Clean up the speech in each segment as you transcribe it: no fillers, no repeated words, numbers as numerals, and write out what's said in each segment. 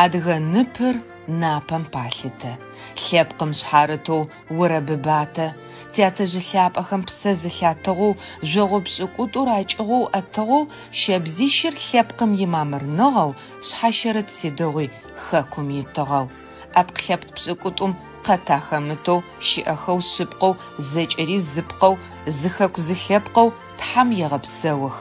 Адыгэ ныпыр напэм палъытэ, лъэпкъым шъхьарытэу орэбыбатэ. Тятэжъ лъапӏэхэм псэ зылъатыгъэу, жъогъо пшӏыкӏутӏур акӏыгъоу ӏэтыгъэу, щэбзищыр лъэпкъым имамырныгъэу, шъхьащэрыт сыдигъуи хэкум итыгъэу. ӏэпкъ-лъэпкъ пшӏыкӏутӏум къэт ахэмытэу, щыӏэхэу шъыпкъэу, зэкӏэри зыпкъэу, зы хэку зы лъэпкъэу Тхьэм егъэпсэух.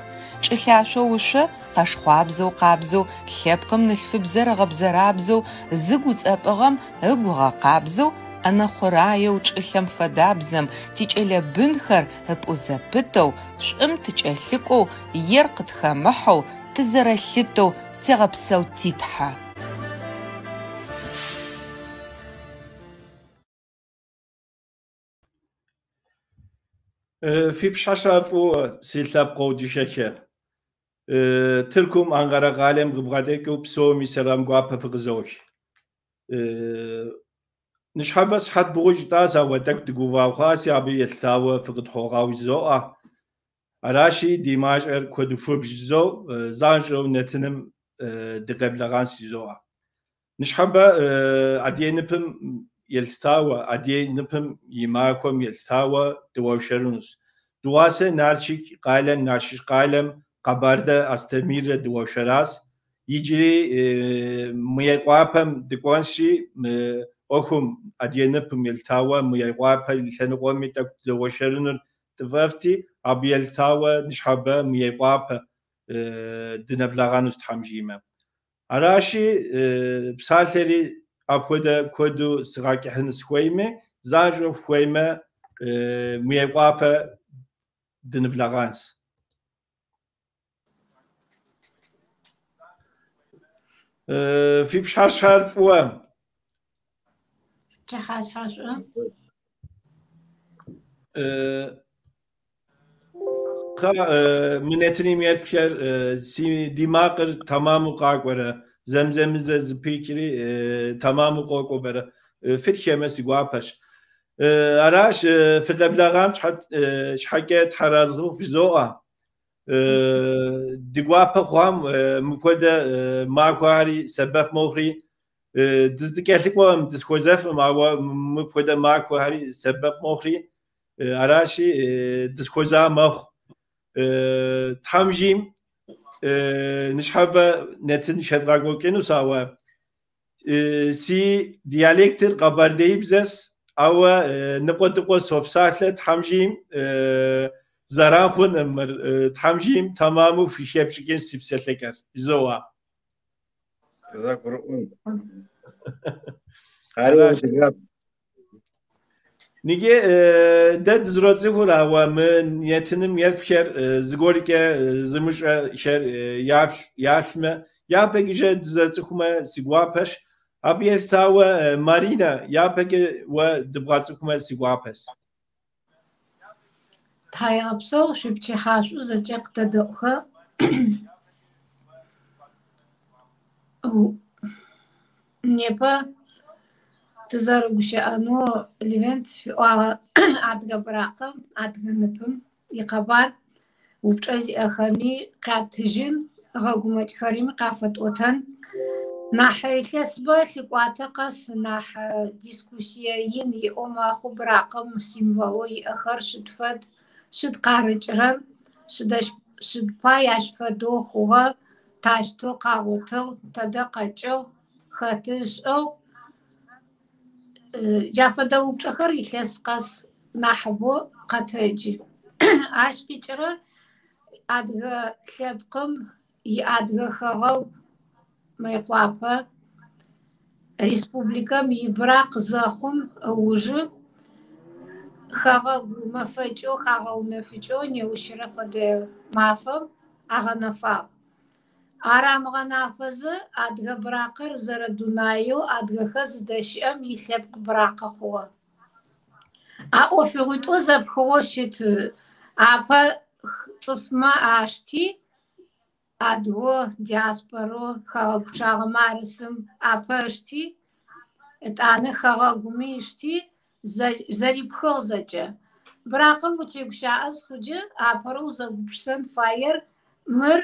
Чӏылъашъоу ышъо, къэшхъуабзэу къабзэу, лъэпкъым нылъфыбзэр ыгъэбзэрабзэу, зыгу уцӏэпӏыгъэм ыгу ыгъэкъабзэу, ӏэнэ хъураеу чӏылъэм фэдабзэм тикӏэлэ бынхэр ыпӏу зэпытэу, шӏум тыкӏэлъыкӏоу, ер къытхэмыхьэу, тызэрэлъытэу тегъэпсэу ти Тхьэ. Фи пщыхьэщхьэ фӏыуэ, си лъэпкъэгъу дыщэхэ. Тыркум Анкъарэ къалэм къыбгъэдэкӏыу псоми сэлам гуапэ фыкъызох. Ныщхьэбэ сыхьэт бгъу жытӏащ, ауэ тӏэкӏу дыгува хъуаси, абы елъытауэ фыкъытхуогъэгъу жызоӏэ. Аращи, ди мащӏэр куэду фыбж жызоӏэу, занщӏэу нэтыным дыкъеблэгъэнщ жызоӏэ. Ныщхьэбэ Адыгей ныпым елъытауэ, Адыгей ныпым и махуэм елъытауэ дыуэршэрынущ. Дыгъуасэ Налшык къалэм, Налшыч къалэм Къэбардэ Астемиррэ дыуэршэращ. Иджыри Мыекъуапэм дыкӏуэнщи, мы ӏуэхум Адыгей ныпым елъытауэ Мыекъуапэ и лъэныкъуэми тӏэкӏу дызэуэршэрынур тфӏэфӏти, абы елъытауэ ныщхьэбэ Мыекъуапэ дынэблэгъэнущ Тхьэм жиӏэмэ. Аращи, псалъэри апхуэдэ куэду сыгъэкӏыхьыну сыхуейми, занщӏэу фхуеймэ, Мыекъуапэ дынэблэгъэнщ. Фи пщыхьэщхьэр фӏыуэ. Пщыхьэщхьэ шӏу. Мы нэтыным еплъхэр си ди макъыр тэмаму къакӏуэрэ, зэм-зэмызэ зыпикӏри тэмаму къокӏуэбэрэ. Фытхэмэ си гуапэщ. Аращ, фыкъеблэгъам щхьэкӏэ Тхьэразы фыхъу жызоӏэ. Ди гуапэ хъуам мыпхуэдэ махуэхэри сэбэп мохъури, дыздыкӏэлъыкӏуэм дызыхуэзэфым, ауэ мыпхуэдэ махуэхэри сэбэп мохъури, аращи, дызыхуэза мэхъу. Тхьэм жиӏэм ныщхьэбэ нэтын щедгъэкӏуэкӏынущ, ауэ си диалектыр къэбэрдеибзэс, ауэ ныкъуэдыкъуэ сопсалъэ Тхьэм жиӏэм зэран хъункъым мыр. Тхьэм жиӏэм тэмаму фыхэпщӏыкӏын си псэлъэкӏэр, жызоӏэ. Зэгурыӏуэн. Ари адыгэбз. Ниги дэ дызэроцӏыхур, ауэ мы нэтыным еплъхэр зыгуэркӏэ зымыщӏэхэр яплъмэ, япэкӏэ дызэцӏыхумэ си гуапэщ. Абы елъытауэ Маринэ, япэкӏэ уэ дыбгъэцӏыхумэ си гуапэщ. Тхьаегъэпсэу шъуипчыхьашӏу зэкӏэ къытэдэӏухэ. Непэ Тызэрыгущыӏэнэу Левент зыфиӏуагъэ адыгэ быракъым, адыгэ ныпым икъэбар упчӏэ зиӏэхэми къяттыжьын, гъэгумэкӏхэрэми къафэтӏотэн. Нахь илъэсыбэ лъыкӏуатэ къэс нахь дискуссие ин иӏэу мэхъу быракъым символэу иӏэхэр шъыд фэд, шъыд къарыкӏырэр, шъыд пай ащ фэдэу хъугъэ, тащтэу къагъотыгъ, тэдэ къэкӏыгъ, хэты ышӏыгъ. Джа фэдэ упчӏэхэр илъэс къэс нахьыбэу къэтэджы. Ащ къикӏырэр адыгэ лъэпкъым иадыгэ хэгъэгу Мыекъуапэ республикэм ибыракъ зэхъум ыужы хэгъэгу мэфэкӏэу хагъэунэфыкӏэу неущырэ фэдэ мафэм агъэнэфагъ. Ар амыгъэнафэзэ адыгэ быракъыр зэрэдунаеу адыгэхэр зыдэщыӏэм илъэпкъ быракъы хъугъэ. А ӏофыгъуитӏу зэпхыгъэу щыт апэ цӏыфмэ ашти, адыгэу, диаспорэу, хэгъэгу пчъагъэмэ арысым апэ ышти, етӏанэ хэгъэгуми ышти, зэрипхыгъ зэкӏэ. Быракъым утегущыӏэ зыхъукӏэ апэрэу узэгупшысэн фаер мыр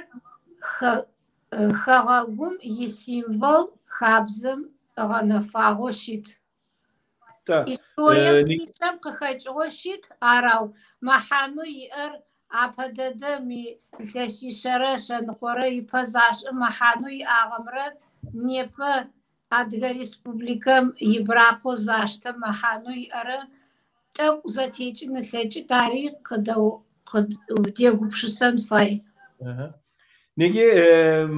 хэгъэгум исимвол хабзэм ыгъэнэфагъэу щыт. Историем хъишъэм къыхэкӏыгъэу щыт, арау мэхьанэу иӏэр апэ дэдэм илъэсишъэрэ шъэныкъорэ ипэ зашӏым мэхьанэу иӏагъэмрэ непэ Адыгэ Республикэм ибыракъэу заштэм мэхьанэу иӏэрэ тӏэкӏу зэтекӏын ылъэкӏыт, ари къыдегупшысэн фай. Ниги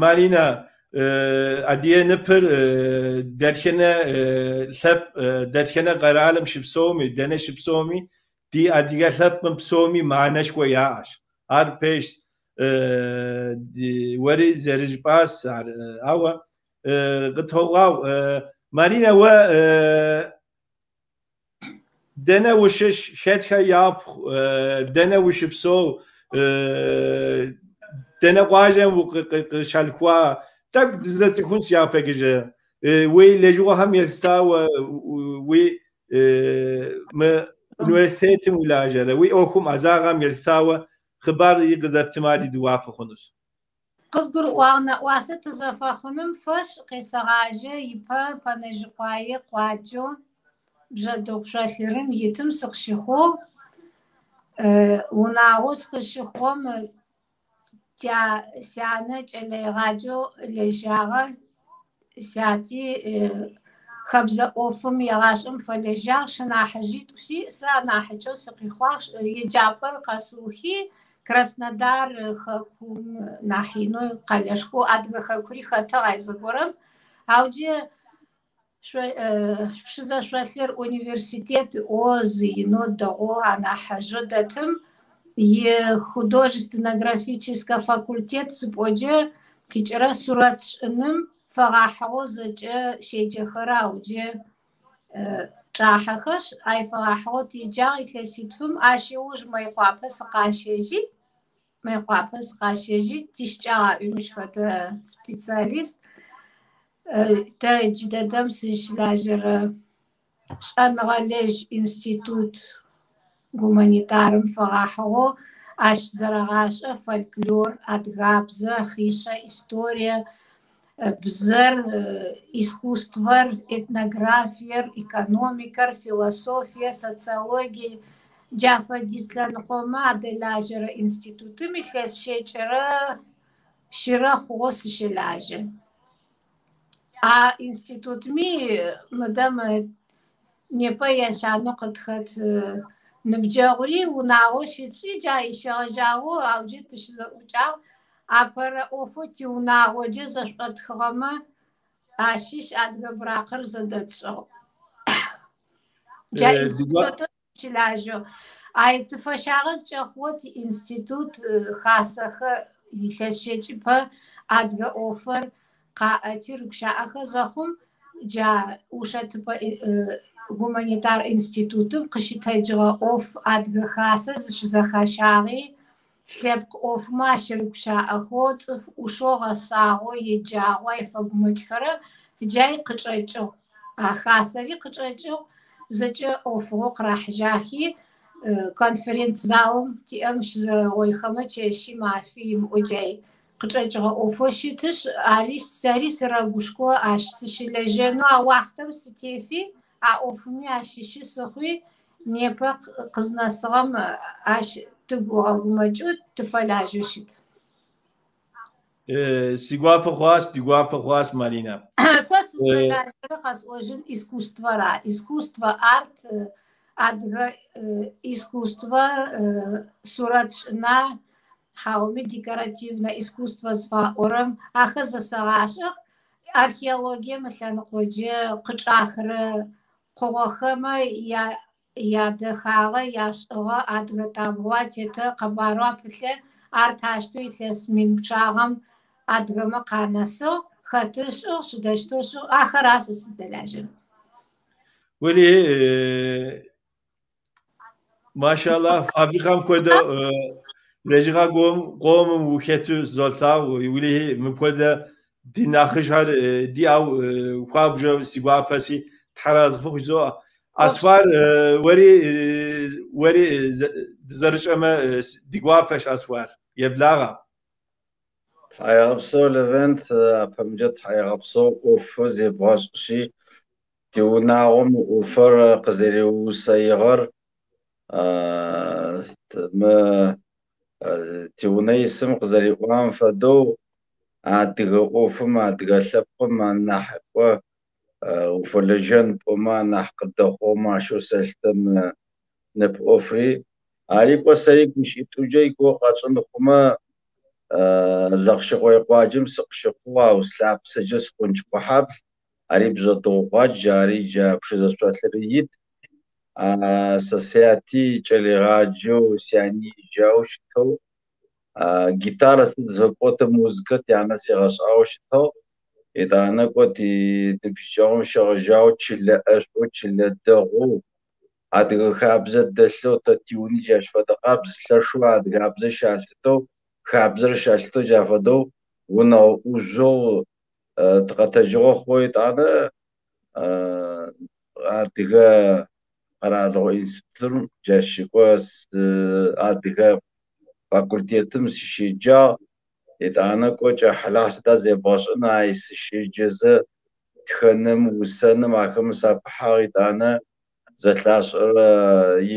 Марина, адыгэ ныпыр дэтхэнэ лъэпкъ, дэтхэнэ къэралым щыпсэуми, дэнэ щыпсэуми, ди адыгэ лъэпкъым псоми мыхьэнэшхуэ яӏэщ. Ар пэжщ, уэри зэрыжыпӏащ ар, ауэ къытхуэгъэгъу. Марина, уэ дэнэ ущыщ, хэтхэ япхъу, дэнэ ущыпсэу, дэнэ къуажэм укъыщалъхуа, тӏэкӏу дызэцӏыхунщ япэкӏыжэ. Уи лэжьыгъэхэм елъытауэ, уи мы университетым улажьэрэ, уи ӏуэхум ӏэзагъэм елъытауэ хъыбар къызэптымэ, ари ди гуапэ хъунущ. Къызгурыӏуагъ нэӏуасэ тызэфэхъуным фэшӏ къесэгъажьэ ипэ Пэнэжьыкъуае къуаджэу Бжъэдыгъу шъолъырым итым сыкъыщыхъугъ. Унагъоу сыкъыщыхъугъэм сянэ кӏэлэегъаджэу лэжьагъэ, сяти хэбзэ ӏофым егъашӏэм фэлэжьагъ, шынахьыжъитӏу сиӏ, сэ анахьыкӏэу сыкъихъуагъ, еджапӏэр къэсыухи Краснодар хэкум нахь инэу къэлэшхоу Адыгэ хэкури хэтыгъ ай зэгорэм. Ау джы Пшызэ шъолъыр университет ыӏоу зы инэу дэгъоу анахьыжъэу дэтым и художественно-графическэ факультет зыпӏоджэ къикӏырэ сурэт шӏыным фэгъэхьыгъэу зэкӏэ щеджэхэрэ ау джы чӏахьэхэшъ, ай фэгъэхьыгъэу теджагъ илъэситфым. Ащ ыуж Мыекъуапэ сыкъащэжьи, Мыекъуапэ сыкъащэжьи, тищыкӏагъ аӏуи мыщ фэдэ специалист. Тэ джыдэдэм сызщылажьэрэ шӏэныгъэлэжь институт гуманитарым фэгъэхьыгъэу ащ зэрэгъашӏэ фольклор, адыгабзэ, хъишъэ, историе, бзэр, искусствэр, этнографиер, экономикэр, философие, социологие джа фэдиз лъэныкъомэ адэлажьэрэ институтым илъэс щэкӏырэ щырэ хъугъэу сыщэлажьэ. А институтми мыдэ мы непэ ещанэу къытхэт ныбджэгъури унагъоу щытшӏи джа ищегъэжьагъэу ау джы тыщызэӏукӏагъ. Апэрэ ӏофэу тиунагъоджэ зэшӏотхыгъэмэ ащыщ адыгэ быракъыр зэдэтшӏыгъ. Джа институтым щылажьэу. Ай тыфэщагъэ зыкӏэхъугъэ тиинститут хасэхэ илъэс щэкӏыпэ адыгэ ӏофэр къаӏэти рыгущыӏэхэ зэхъум джа ушэтыпӏэ гуманитар институтым къыщытэджыгъэ ӏоф адыгэ хасэ зыщызэхащагъи лъэпкъ ӏофмэ ащырыгущыӏэхэу цӏыф ӏушэу гъэсагъэу еджагъэу ай фэгумэкӏхэрэ джай къычӏэкӏыгъ. А хасэри къычӏэкӏыгъ, зэкӏэ ӏофыгъо къырахьыжьахи, конференц-залым тиӏэм щызэрэугъоихэмэ чэщи мафи имыӏэу джай къычӏэкӏыгъэ ӏофэу щытышъ, ари сэри сырэгушхо ащ сыщылэжьэнэу а уахътэм сытефи, а ӏофыми ащыщы сыхъуи, непэ къызнэсыгъэм ащ тыгу ыгъэгумэкӏэу тыфэлажьэу щыт. Си гуапэ хъуащ, ди гуапэ хъуащ, Маринэ. Сэ сыздэлажьэрэ къэсӏожьын искусствэра. Искусствэ, арт, адыгэ искусствэ, сурэт шӏына, хьауми декоративнэ искусствэ зыфаӏорэм ахэр зэсэгъашӏэх. Археологием ылъэныкъоджэ къычӏахырэ пкъыгъохэмэ ядэхагъэ, яшӏыгъэ, адыгэ тамыгъэу атетэ къэбарэу апылъэ ар тащтэу илъэс мин пчъагъэм адыгэмэ къанэсыгъ, хэты ышӏыгъ, шъыдэщтэу ышӏыгъ, ахэра сэ сыздэлажьэрэр. Уэри, машаллах, фабрикэм хуэдэу лэжьыгъэ къомым ухэту сызолъагъу. Уэри, мыпхуэдэ ди нэхъыжьхэр диӏэу хуабжьу си гуапэси, Тхьэразэ фыхъу жызоӏэ. Асфар, уэри уэри дызэрыщӏэмэ ди гуапэщ, Асфар. Еблагъэ. Тхьэегъэпсэу, Левент, апэмкӏэ тхьэегъэпсэу ӏофы зебгъэшӏщи, ди унагъом ӏофыр къызэриусэигъэр мы тиунэ исым къызэриӏуагъэм фэдэу адыгэ ӏофым, адыгэ лъэпкъым анахь кӏо уфэлэжьэн пӏомэ анахь къыдэхъугъэмэ ащэу сэлъытэ мы нып ӏофри. Ари кӏо сэри гущыӏитӏукӏэ игугъу къэчӏын хъумэ, Лэхъщыкъое къуаджэм сыкъыщыхъугъ, ау слъапсэкӏэ сыкъунчыкъохьабл, ари Бжъэдыгъу къуадж, ари джа Пшызэ шъолъыры ит. Сэ сяти кӏэлэегъаджэу, сяни еджагъэу щытыгъ. Гитарэ сыд зыфэпӏотэ музыкэ тянэ сигъэшӏагъэу щытыгъ. Етӏанэ кӏо ти ныбжьыкӏэгъум щегъэжьагъэу чылэ ӏэшӏоу, чылэ дэгъоу, адыгэ хабзэ дэлъэу, тэ тиуни джащ фэдэ къабз, лъэшэу адыгабзэ щалъытэу, хабзэр щалъытэу джа фэдэу унэгъо ӏужъоу тыкъэтэджыгъэ хъугъэ. Етӏанэ адыгэ къэралыгъо институтым джащ кӏо адыгэ факультетым сыщеджагъ. Етӏанэ кӏо кӏэхьылахь сыда зебгъэшӏын, ай сыщеджэзэ тхэным, усэным ахэмэ сапыхьагъ. Етӏанэ зэлъашӏэрэ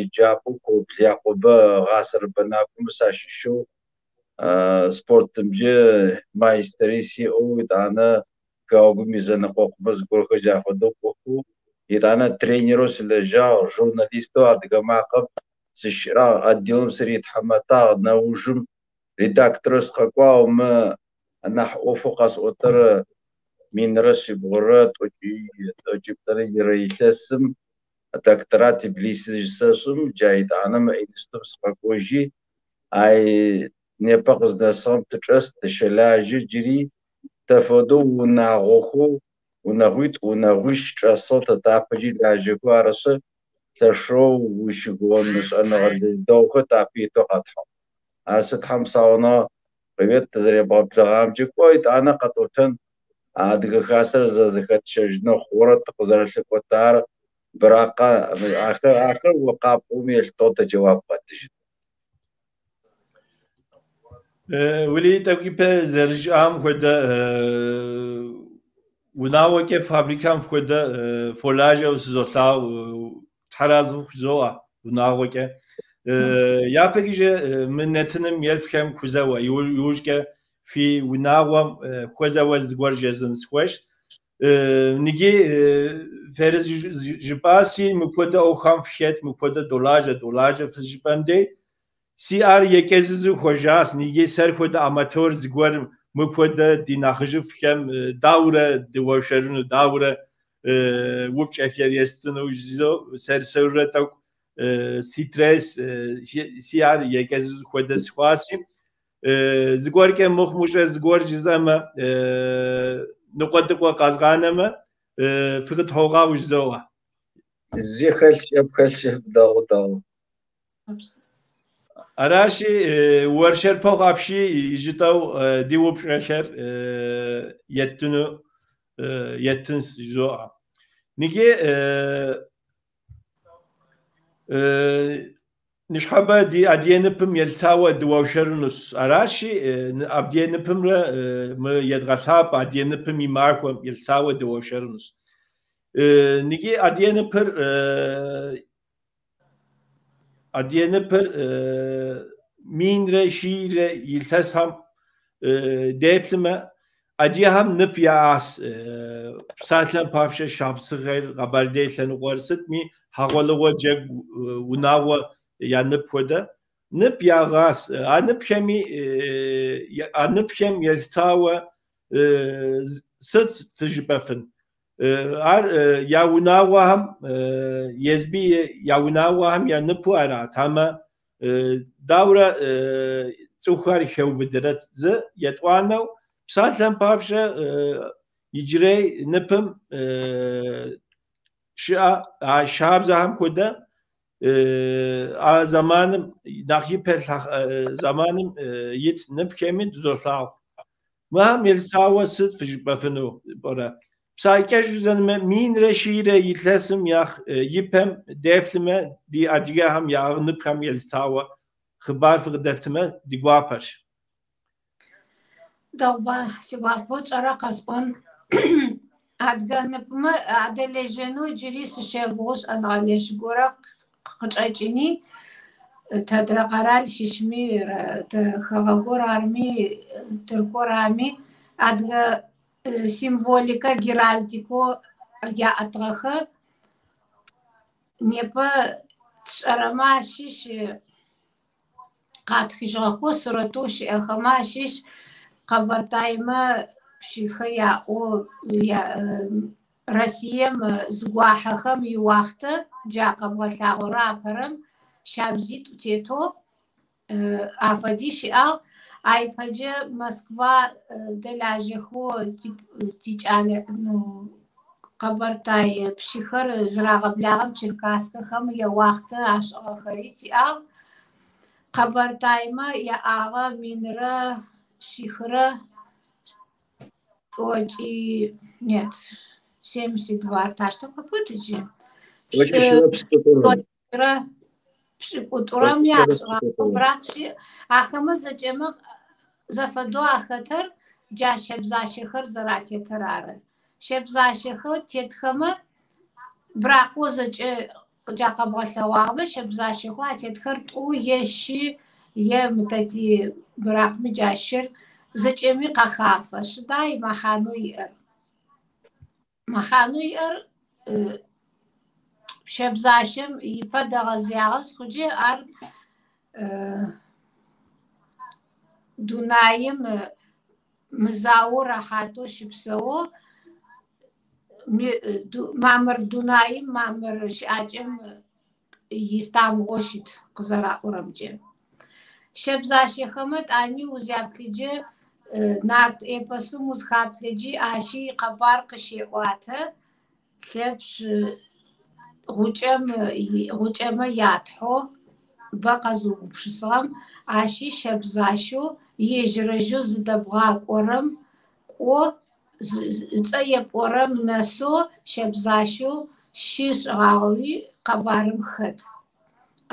еджапӏэу Кобл Якъубэ ыгъасэрэ бэнакӏомэ сащыщэу спортымкӏэ майстэри сиӏэу, етӏанэ хэгъэгум изэнэкъокъумэ зыгорэхэр джа фэдэу кӏохэу, етӏанэ тренерэу сылэжьагъ, журналистэу Адыгэ макъэм сыщыӏагъ, отделым сыритхьамэтагъ, нэужым редакторэу сыкъэкӏуагъ. Мы анахь ӏофэу къэсӏотэр 1173 ирэ илъэсым докторат Тбилиси зыщысэшӏым, джа етӏанэ мы институтым сыкъэкӏожьи, ай непэ къызнэсыгъэм тычӏэс, тыщэлажьэ джыри тэ фэдэу унагъохэу, унэгъуитӏу, унэгъуищ чӏэсыгъ, тэ тапэкӏи лажьэхэу, арышъы лъэшэу ущыгугъын шӏэныгъэ дэгъухэр тапэ итэу къэтхьыгъ. Арышъы Тхьэм псауныгъэ къыует тызэребгъэблэгъамкӏэ кӏо, етӏанэ къэтӏотэн адыгэ хасэр зэзэхэтщэжьынэу хъурэ тыкъызэрэлъыкӏотар быракъэ ахэр ахэр о къапӏоми елъытыгъэу тэ джэуап къэтыжьын. Уэли тӏэкӏу ипэ зэрыжиӏам хуэдэ унагъуэкӏэ фабрикэм хуэдэ фолажьэу сызолъагъу, Тхьэразэ жызоӏэ унагъуэкӏэ. Япэкӏэ мы нэтыным еплъхэм хузэуэ, иужькӏэ фи унагъуэм хуэзэуэ зыгуэр жезын сыхуейщ. Ныги Ферыз жыпӏаси, мыпхуэдэ ӏуэхухэм фыхэт, мыпхуэдэ долажьэ, долажьэ фызжыпӏэм дей, си ӏэр екӏэзызу хуэжащ, ныги сэр хуэдэ аматер зыгуэр мыпхуэдэ ди нэхъыжьыфӏхэм даурэ дыуэршэрыну, даурэ упщӏэхэр естыну жызоӏэу сэр-сэрурэ тӏэкӏу стресс, си ӏэр екӏэзызу хуэдэ сыхъуаси, зыгуэркӏэ мыхъумыщӏэ зыгуэр жызӏэмэ, ныкъуэдыкъуэ къэзгъанэмэ, фыкъытхуогъэгъу жызоӏэ. Зи хэлъкӏэ, пхэлъкӏэ, дэгъу, дэгъу. Аращи, уэршэр пэхъу апщий жытӏэу ди упщӏэхэр еттыну еттынс жызоӏэ. Ныджы ныщхьэбэ ди адыгэ ныпым елъытауэ дыуэршэрынущ. Аращи, адыгэ ныпымрэ мы едгъэлъапӏэ адыгэ ныпым и махуэм елъытауэ дыуэршэрынущ. Ныджы адыгэ ныпыр адыгэ ныпыр минрэ щийрэ илъэсхэм деплъмэ, адыгэхэм нып яӏащ. Псалъэм папщӏэ шапсыгъэр, Къэбэрдей лъэныкъуэр сытми, хьэгъуэлӏыгъуэ джэгу унагъуэ я нып хуэдэ. Нып яӏыгъащ. А ныпхэми а ныпхэм елъытауэ сыт фыжыпӏэфын? Ар я унагъуэхэм езыби я унагъуэхэм я ныпу арат, амэ даурэ цӏыхухэр хэубыдырэт зы етӏуанэу псалъэм папщӏэ иджырей ныпым щыӏэ а шабзэхэм хуэдэ а зэманым нэхъ ипэ зэманым ит ныпхэми дызолъагъу. Мыхэм елъытауэ сыт фыжыпӏэфыну пӏэрэ? Псалъэкӏэщӏу жызӏэнумэ, минрэ щийрэ илъэсым нэхъ ипэм деплъмэ, ди адыгэхэм яӏыгъ ныпхэм елъытауэ хъыбар фыкъыдэптмэ, ди гуапэщ. Дэгъуба, сигуапэу тшӏэрэ къэсӏон. Адыгэ ныпмэ адэлэжьэнэу джыри сыщэгугъы шӏэныгъэлэжь горэ къычӏэкӏыни, тэдрэ къэрал щыщми, хэгъэгур арми, Тыркур арми, адыгэ символикэ, геральдикэу яӏэтыгъэхэр непэ тшӏэрэмэ ащыщ къатхыжьыгъэхэу сурэтэу щыӏэхэмэ ащыщ Къэбэртаймэ пщыхэ яӏэу Россием зыгуахьэхэм иуахътэ джа къэбгъэлъагъорэ апэрэм щабзитӏу тетэу афэди щыӏагъ. Айпэджэ Москва дэлажьэхэу тикӏалэ Къэбэртай пщыхэр зырагъэблагъэм Черкасскэхэм яуахътэ ашӏыгъэхэри тиӏагъ. Къэбэртаймэ яӏагъэ минрэ шъихрэ тӏокӏи нет 72 тащтэу къэпӏот иджы. Пшӏырэ пшӏыкӏутӏурэм яшӏыгъагъэ бракъ щыӏ. Ахэмэ зэкӏэмэ зэфэдэу ахэтэр джа щэбзащэхэр зэратетыр ары. Щэбзащэхэу тетхэмэ бракъэу зэкӏэ джа къэбгъэлъэгъуагъэмэ щэбзащэхэу атетхэр тӏу е щы е мытэти бракъми джа щыр зэкӏэми къахафэ. Сыда имэхьанэу иӏэр? Мэхьанэу иӏэр щэбзащэм ипэ дэгъэзыягъэ зыхъукӏэ ар дунаим мызаоу рэхьатэу щыпсэоу мамыр дунаим мамыр щыӏакӏэм истамыгъэу щыт къызэраӏорэмкӏэ. Щэбзащэхэмэ тӏани узяплъыджэ нарт эпосым узхаплъэджи ащи къэбар къыщеӏуатэ. Лъэпшъ гъукӏэм гъукӏэмэ ятхьэу бэ къэзыугупшысыгъэм ащи щэбзащэу ежь-рэжьэу зыдэбгъакӏорэм кӏо ыцӏэ епӏорэм нэсэу щэбзащэу щы шӏыгъагъэуи къэбарым хэт.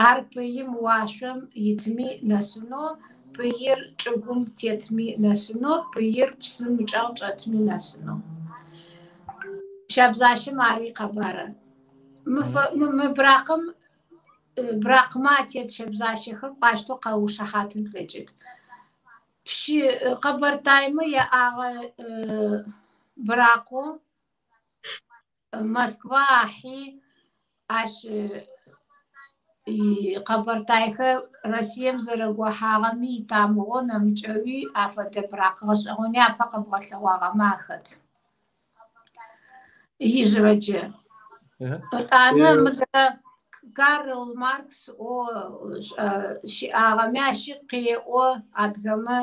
Ар пыим уашъом итми нэсынэу, пыир чӏыгум тетми нэсынэу, пыир псым ычӏэгъ чӏэтми нэсынэу. Щэбзащэм ар икъэбары. Мы бракъым бракъмэ атет щэбзащэхэр кӏуащтэу къэушыхьатын плъэкӏыт. Пщы Къэбэртаймэ яӏагъэ бракъэу Москва ахьи ащ Къэбэртайхэр Россием зэрэгохьагъэми итамыгъэу нэмыкӏэуи афэдэ бракъ гъэшӏэгъони апэ къэбгъэлъэгъуагъэмэ ахэт. Ижърэджэ. Ытӏанэ мыдрэ Карл Маркс ӏо щыӏагъэми ащи къеӏо адыгэмэ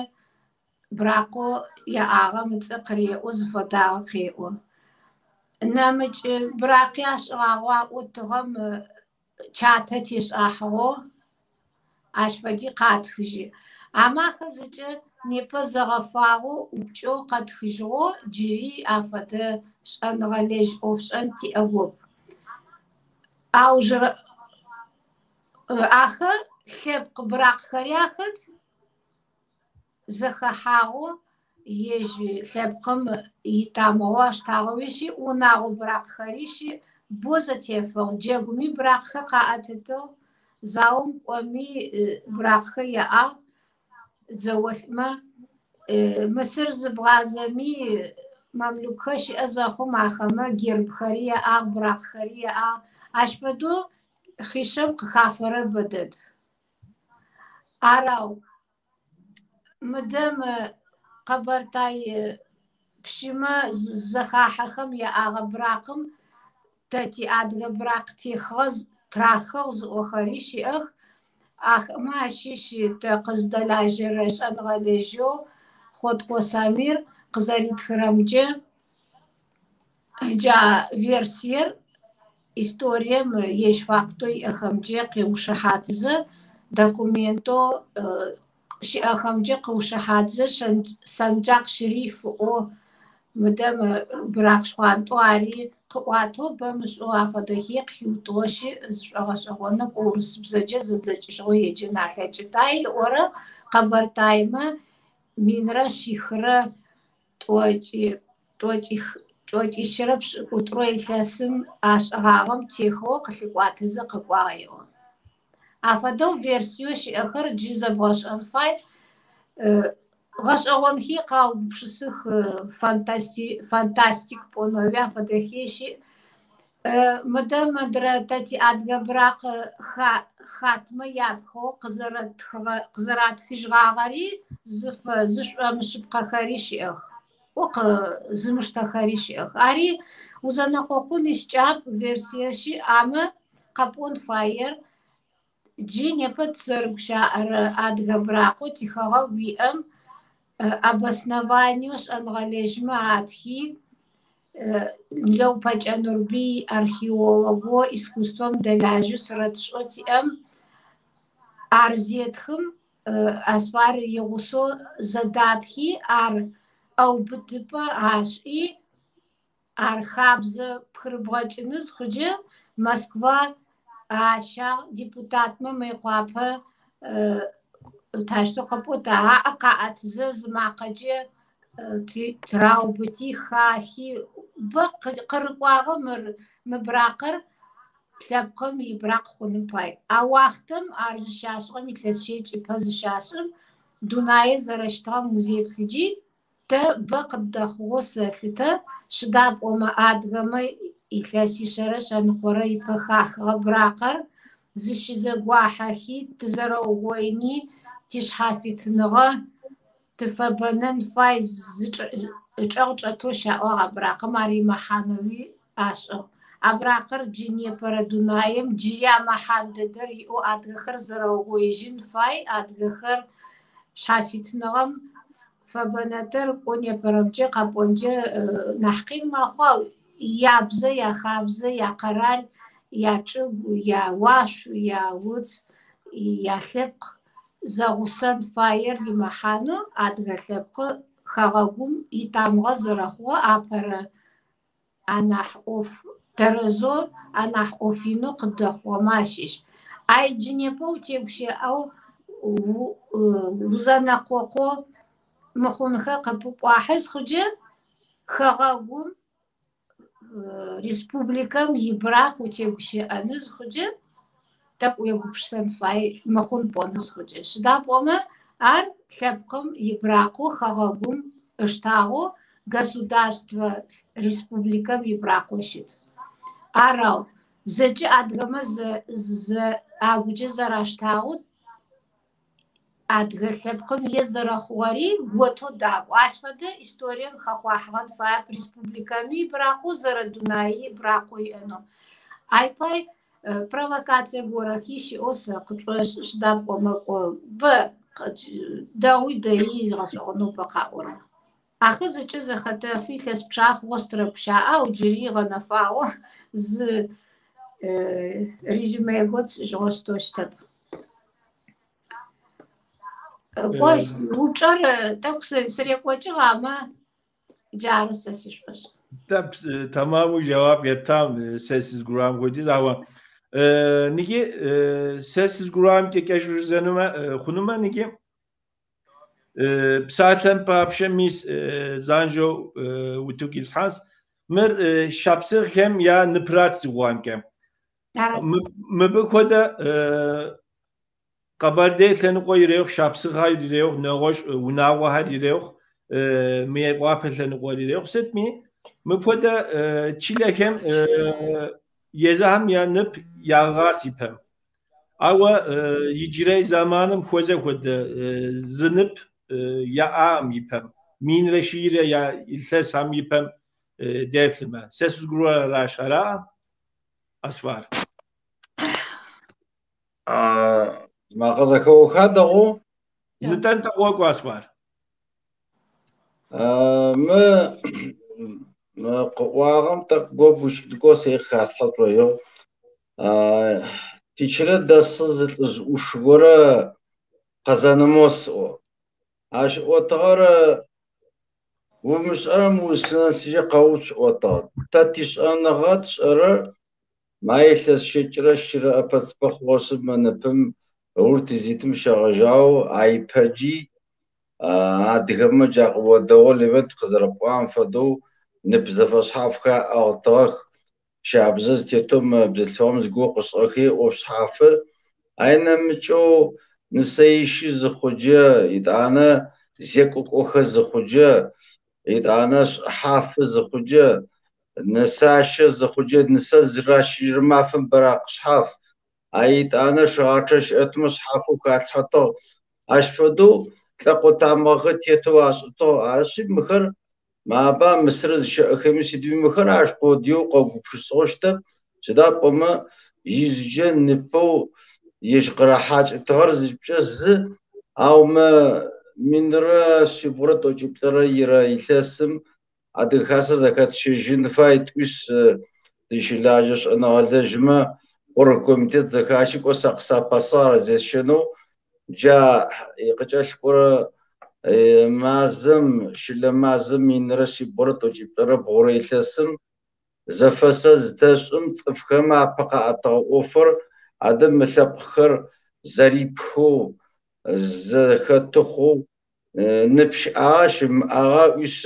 бракъэу яӏагъэм ыцӏэ къыреӏо, зыфэдагъэ къеӏо. Нэмыкӏ бракъи ашӏыгъагъэу аӏо тыгъэм чатэ тешӏахьыгъэу ащ фэди къатхыжьы. Амэ ахэр зэкӏэ непэ зэгъэфагъэу ӏупкӏэу къэтхыжьыгъэу джыри афэдэ Шӏэныгъэлэжь ӏофшӏэн тиӏэгоп. Аужырэ ахэр лъэпкъ быракъхэри ахэт, зэхэхьагъэу ежь лъэпкъым итамыгъэу аштагъэуи щыӏ, унагъо быракъхэри щыӏ, бо зэтефыгъ. Джэгуми быракъхэр къаӏэтытыгъ, заом кӏоми быракъхэр яӏагъ зэолӏмэ. Мысыр зыбгъазэми мамлюкхэр щыӏэ зэхъум ахэмэ гербхэри яӏагъ, быракъхэри яӏагъ. Ащ фэдэу хъишъэм къыхафэрэр бэдэд. Арау мыдэм къэбэртай пщымэ зэхахьэхэм яӏагъэ быракъым тэ тиадыгэ быракъ техыгъэ трахыгъ зыӏохэри щыӏэх. Ахэмэ ащыщ тэ къыздэлажьэрэ шӏэныгъэлэжьэу Хъоткъо Самир къызэритхырэмкӏэ джа версиер историем ежь фактэу иӏэхэмкӏэ къыушыхьатызэ, документэу щыӏэхэмкӏэ къыушыхьатызэ Санджакъ Шериф ыӏоу мыдэм быракъ шхъуантӏэу ари къыӏуатэу бэмышӏэу афэдэхи къыхиутыгъэу щыӏ, зышӏогъэшӏэгъонэу урысыбзэкӏэ зэдзэкӏыжьыгъэу еджэн алъэкӏыт. Ай ыӏорэ къэбэртаймэ минрэ шъихрэ тӏокӏищрэ пшӏыкӏутӏурэ илъэсым ашӏыгъагъэм техыгъэу къылъыкӏуатэзэ къэкӏуагъ еӏо. Афэдэу версиеу щыӏэхэр джы зэбгъэшӏэн фай. Гъэшӏэгъонхи къаугупшысых фантастик пӏонэуи афэдэхи щыӏ. Мыдэ мыдрэ тэ тиадыгэ быракъ хатмэ япхыгъэу къызэратхыжьыгъагъэри зышӏомышъыпкъэхэри щыӏэх, зымыштэхэри щыӏэх. Ари узэнэкъокъун ищыкӏагъэп версие щыӏ, амэ къэпӏон фаер джы непэ тызэрыгущаӏэрэ адыгэ быракъэу тихэгъэгу иӏэм обоснованиеу шӏэныгъэлэжьмэ атхи, Лэупэкӏэ Нурбый археологэу искусствэм дэлажьэу сурэтышӏэу тиӏэм ар зетхым Асфар игъусэу зэдатхи, ар ӏэубытыпӏэ ашӏи, ар хабзэ пхырыбгъэкӏыны зыхъуджэ Москва ащагъ, депутатмэ Мыекъуапэ тащтэу къэпӏот, аӏэ къаӏэтызэ зы макъэкӏэ тыраубыти, хахи, бэ къырыкӏуагъэ мы быракъыр лъэпкъым ибыракъ хъуным пай. А уахътэм ар зыщашӏыгъэм илъэс щэкӏ ыпэ зыщашӏым дунае зэрэщытыгъэм узеплъыджи тэ бэ къыддэхъугъэу сэлъытэ, сыда пӏомэ адыгэмэ илъэсишъэрэ шъэныкъорэ ипэ хахыгъэ быракъэр зыщызэгуахьэхи, тызэрэугъоини, тишъхьафитыныгъэ тыфэбэнэн фай ычӏэгъ чӏэтэу щаӏуагъ а быракъым, ар имэхьанэуи ашӏыгъ. А быракъыр джы непэрэ дунаим джыри а мэхьан дэдэр иӏэу адыгэхэр зэрэугъоижьын фай, адыгэхэр шъхьафитыныгъэм фэбэнэтэр кӏо непэрэмкӏэ къэпӏонкӏэ нахь къин мэхъу, ау ябзэ, яхабзэ, якъэрал, ячӏыгу, яуашъу, яуц, ялъэпкъ зэгъусэн фаер имэхьанэу адыгэ лъэпкъы хэгъэгум итамыгъэ зэрэхъугъэ апэрэ анахь ӏоф тэрэзэу, анахь ӏоф инэу къыдэхъугъэмэ ащыщ. Ай джы непэ утегущыӏэу узэнэкъокъоу мыхъунхэр къыпыпӏуахьы зыхъукӏэ хэгъэгум республикэм ибыракъ утегущыӏэны зыхъукӏэ тӏэкӏу уегупшысэн фай мыхъун пӏоны зыхъукӏэ. Сыда пӏомэ ар лъэпкъым ибыракъэу хэгъэгум ыштагъэу государствэ республикэм ибыракъэу щыт. Арау зэкӏэ адыгэмэ агукӏэ зэраштагъэу адыгэ лъэпкъым е зэрэхъугъэри готэу дакӏо. Ащ фэдэ историем хэхъуахьыгъэн фаеп республикэми ибыракъэу зэрэдунаи быракъэу иӏэнэу. Ай пай провокацие горэхи щыӏэу сэ къышӏошӏы, сыда пӏомэ кӏо бэ дэгъуи дэи гъэшӏэгъонэу бэ къаӏорэр. Ахэр зэкӏэ зэхэтэфы илъэс пчъагъэ хъугъэу сытырэгущыӏэ, ау джыри гъэнэфагъэу зы резюме гот сшӏыжьыгъэу щытэу щытэп. Кӏо, упчӏэр тӏэкӏу сырекӏокӏыгъ, амэ джары сэ сишӏошӏ. Тэмэму жэуап ептам сэ сызгурыӏуам хуэдиз, ауэ ныги сэ сызгурыӏуамкӏэ кӏэщӏу жызӏэнумэ хъунумэ ныги псалъэм папщӏэ мис занщӏэу утыку ислъхьэнщ. Мыр шапсыгъхэм я ныпрат сигугъэмкӏэ. Мыбы хуэдэ Къэбэрдей лъэныкъуэ ирехъу, шапсыгъхэр ирехъу, нэгъуэщӏ унагъуэхэр ирехъу, Мейкъуапэ лъэныкъуэр ирехъу. Сытми, мыпхуэдэ чылэхэм езыхэм я нып яӏыгъащ ипэм. Ауэ иджырей зэманым хуэзэ хуэдэ зы нып яӏакъым ипэм. Минрэ щийрэ я илъэсхэм ипэм деплъымэ. Сэ сызгурыӏуэр аращ, араӏэ, Асфар? Макъэ зэхэоха дэгъоу? Нтӏэ, нтӏэ, къокӏуэ, Асфар. Мы къыӏуагъэм тӏэкӏу го гущыӏэ сэ хаслъхьэ шӏоигъу. Тичылэ дэсы зы лӏыжъ ӏуш горэ Къэзэнэ Мос ыӏоу. Ащ ыӏотыгъэр умышӏэрэм узынэсыжьэ къэуцу ыӏотыгъ. Тэ тишӏэныгъэ тшӏэрэр ма илъэс щэкӏырэ щырэ ӏэпэ-цыпэ хъугъэшъы мы ныпым ыуж тызитым щегъэжьагъэу айпэджи адыгэмэ джа къыодэгъу Левент къызэрэпӏуагъэм фэдэу нып зэфэшъхьафхэр аӏыгъытыгъэх. Щабзэ зытетэу мы бзылъфыгъэм зигугъу къышӏыгъэхи ӏоф шъхьафы. Ай нэмыкӏэу нысэищи зыхъуджэ, етӏанэ зекӏо кӏохэ зыхъуджэ, етӏанэ шӏыхьафы зыхъуджэ, нысащэ зыхъуджэ, нысэ зыращыжьырэ мафэм бэракъ шъхьаф. Ай етӏанэ шыгъачъэ щыӏэтмэ шъхьафэу халъхьэтыгъ. Ащ фэдэу лӏэкъо тамыгъэхэр тетэу ашӏытыгъ. Арышъи мыхэр Маба Мысыры зыщыӏэхэми сыдми мыхэр ащ къодыеу къэгупшысыгъэу щытэп, сыда пӏомэ ижъыкӏэ ныпэу ежь къырахьакӏытыгъэр зыкӏэ зы, ау мы минрэ шъибгъурэ тӏокӏиплӏырэ ирэ илъэсым Адыгэ Хасэ зэхэтщэжьын фай тӏуишъ тыщылажьэ шӏэныгъэлэжьмэ оргкомитет зэхащи кӏо сэ къысапэсыгъ ар зесщэнэу Джа къыкӏэлъыкӏорэ мазэм, щылэ мазэм минрэ шъибгъурэ тӏокӏиплӏырэ бгъурэ илъэсым зэфэсэ зытэшӏым цӏыфхэм апэ къаӏэтыгъэ ӏофыр адэ мы лъэпкъхэр зэрипхэу, зэхэты хъоу нып щыӏагъа, щымыӏагъа ыӏуишъ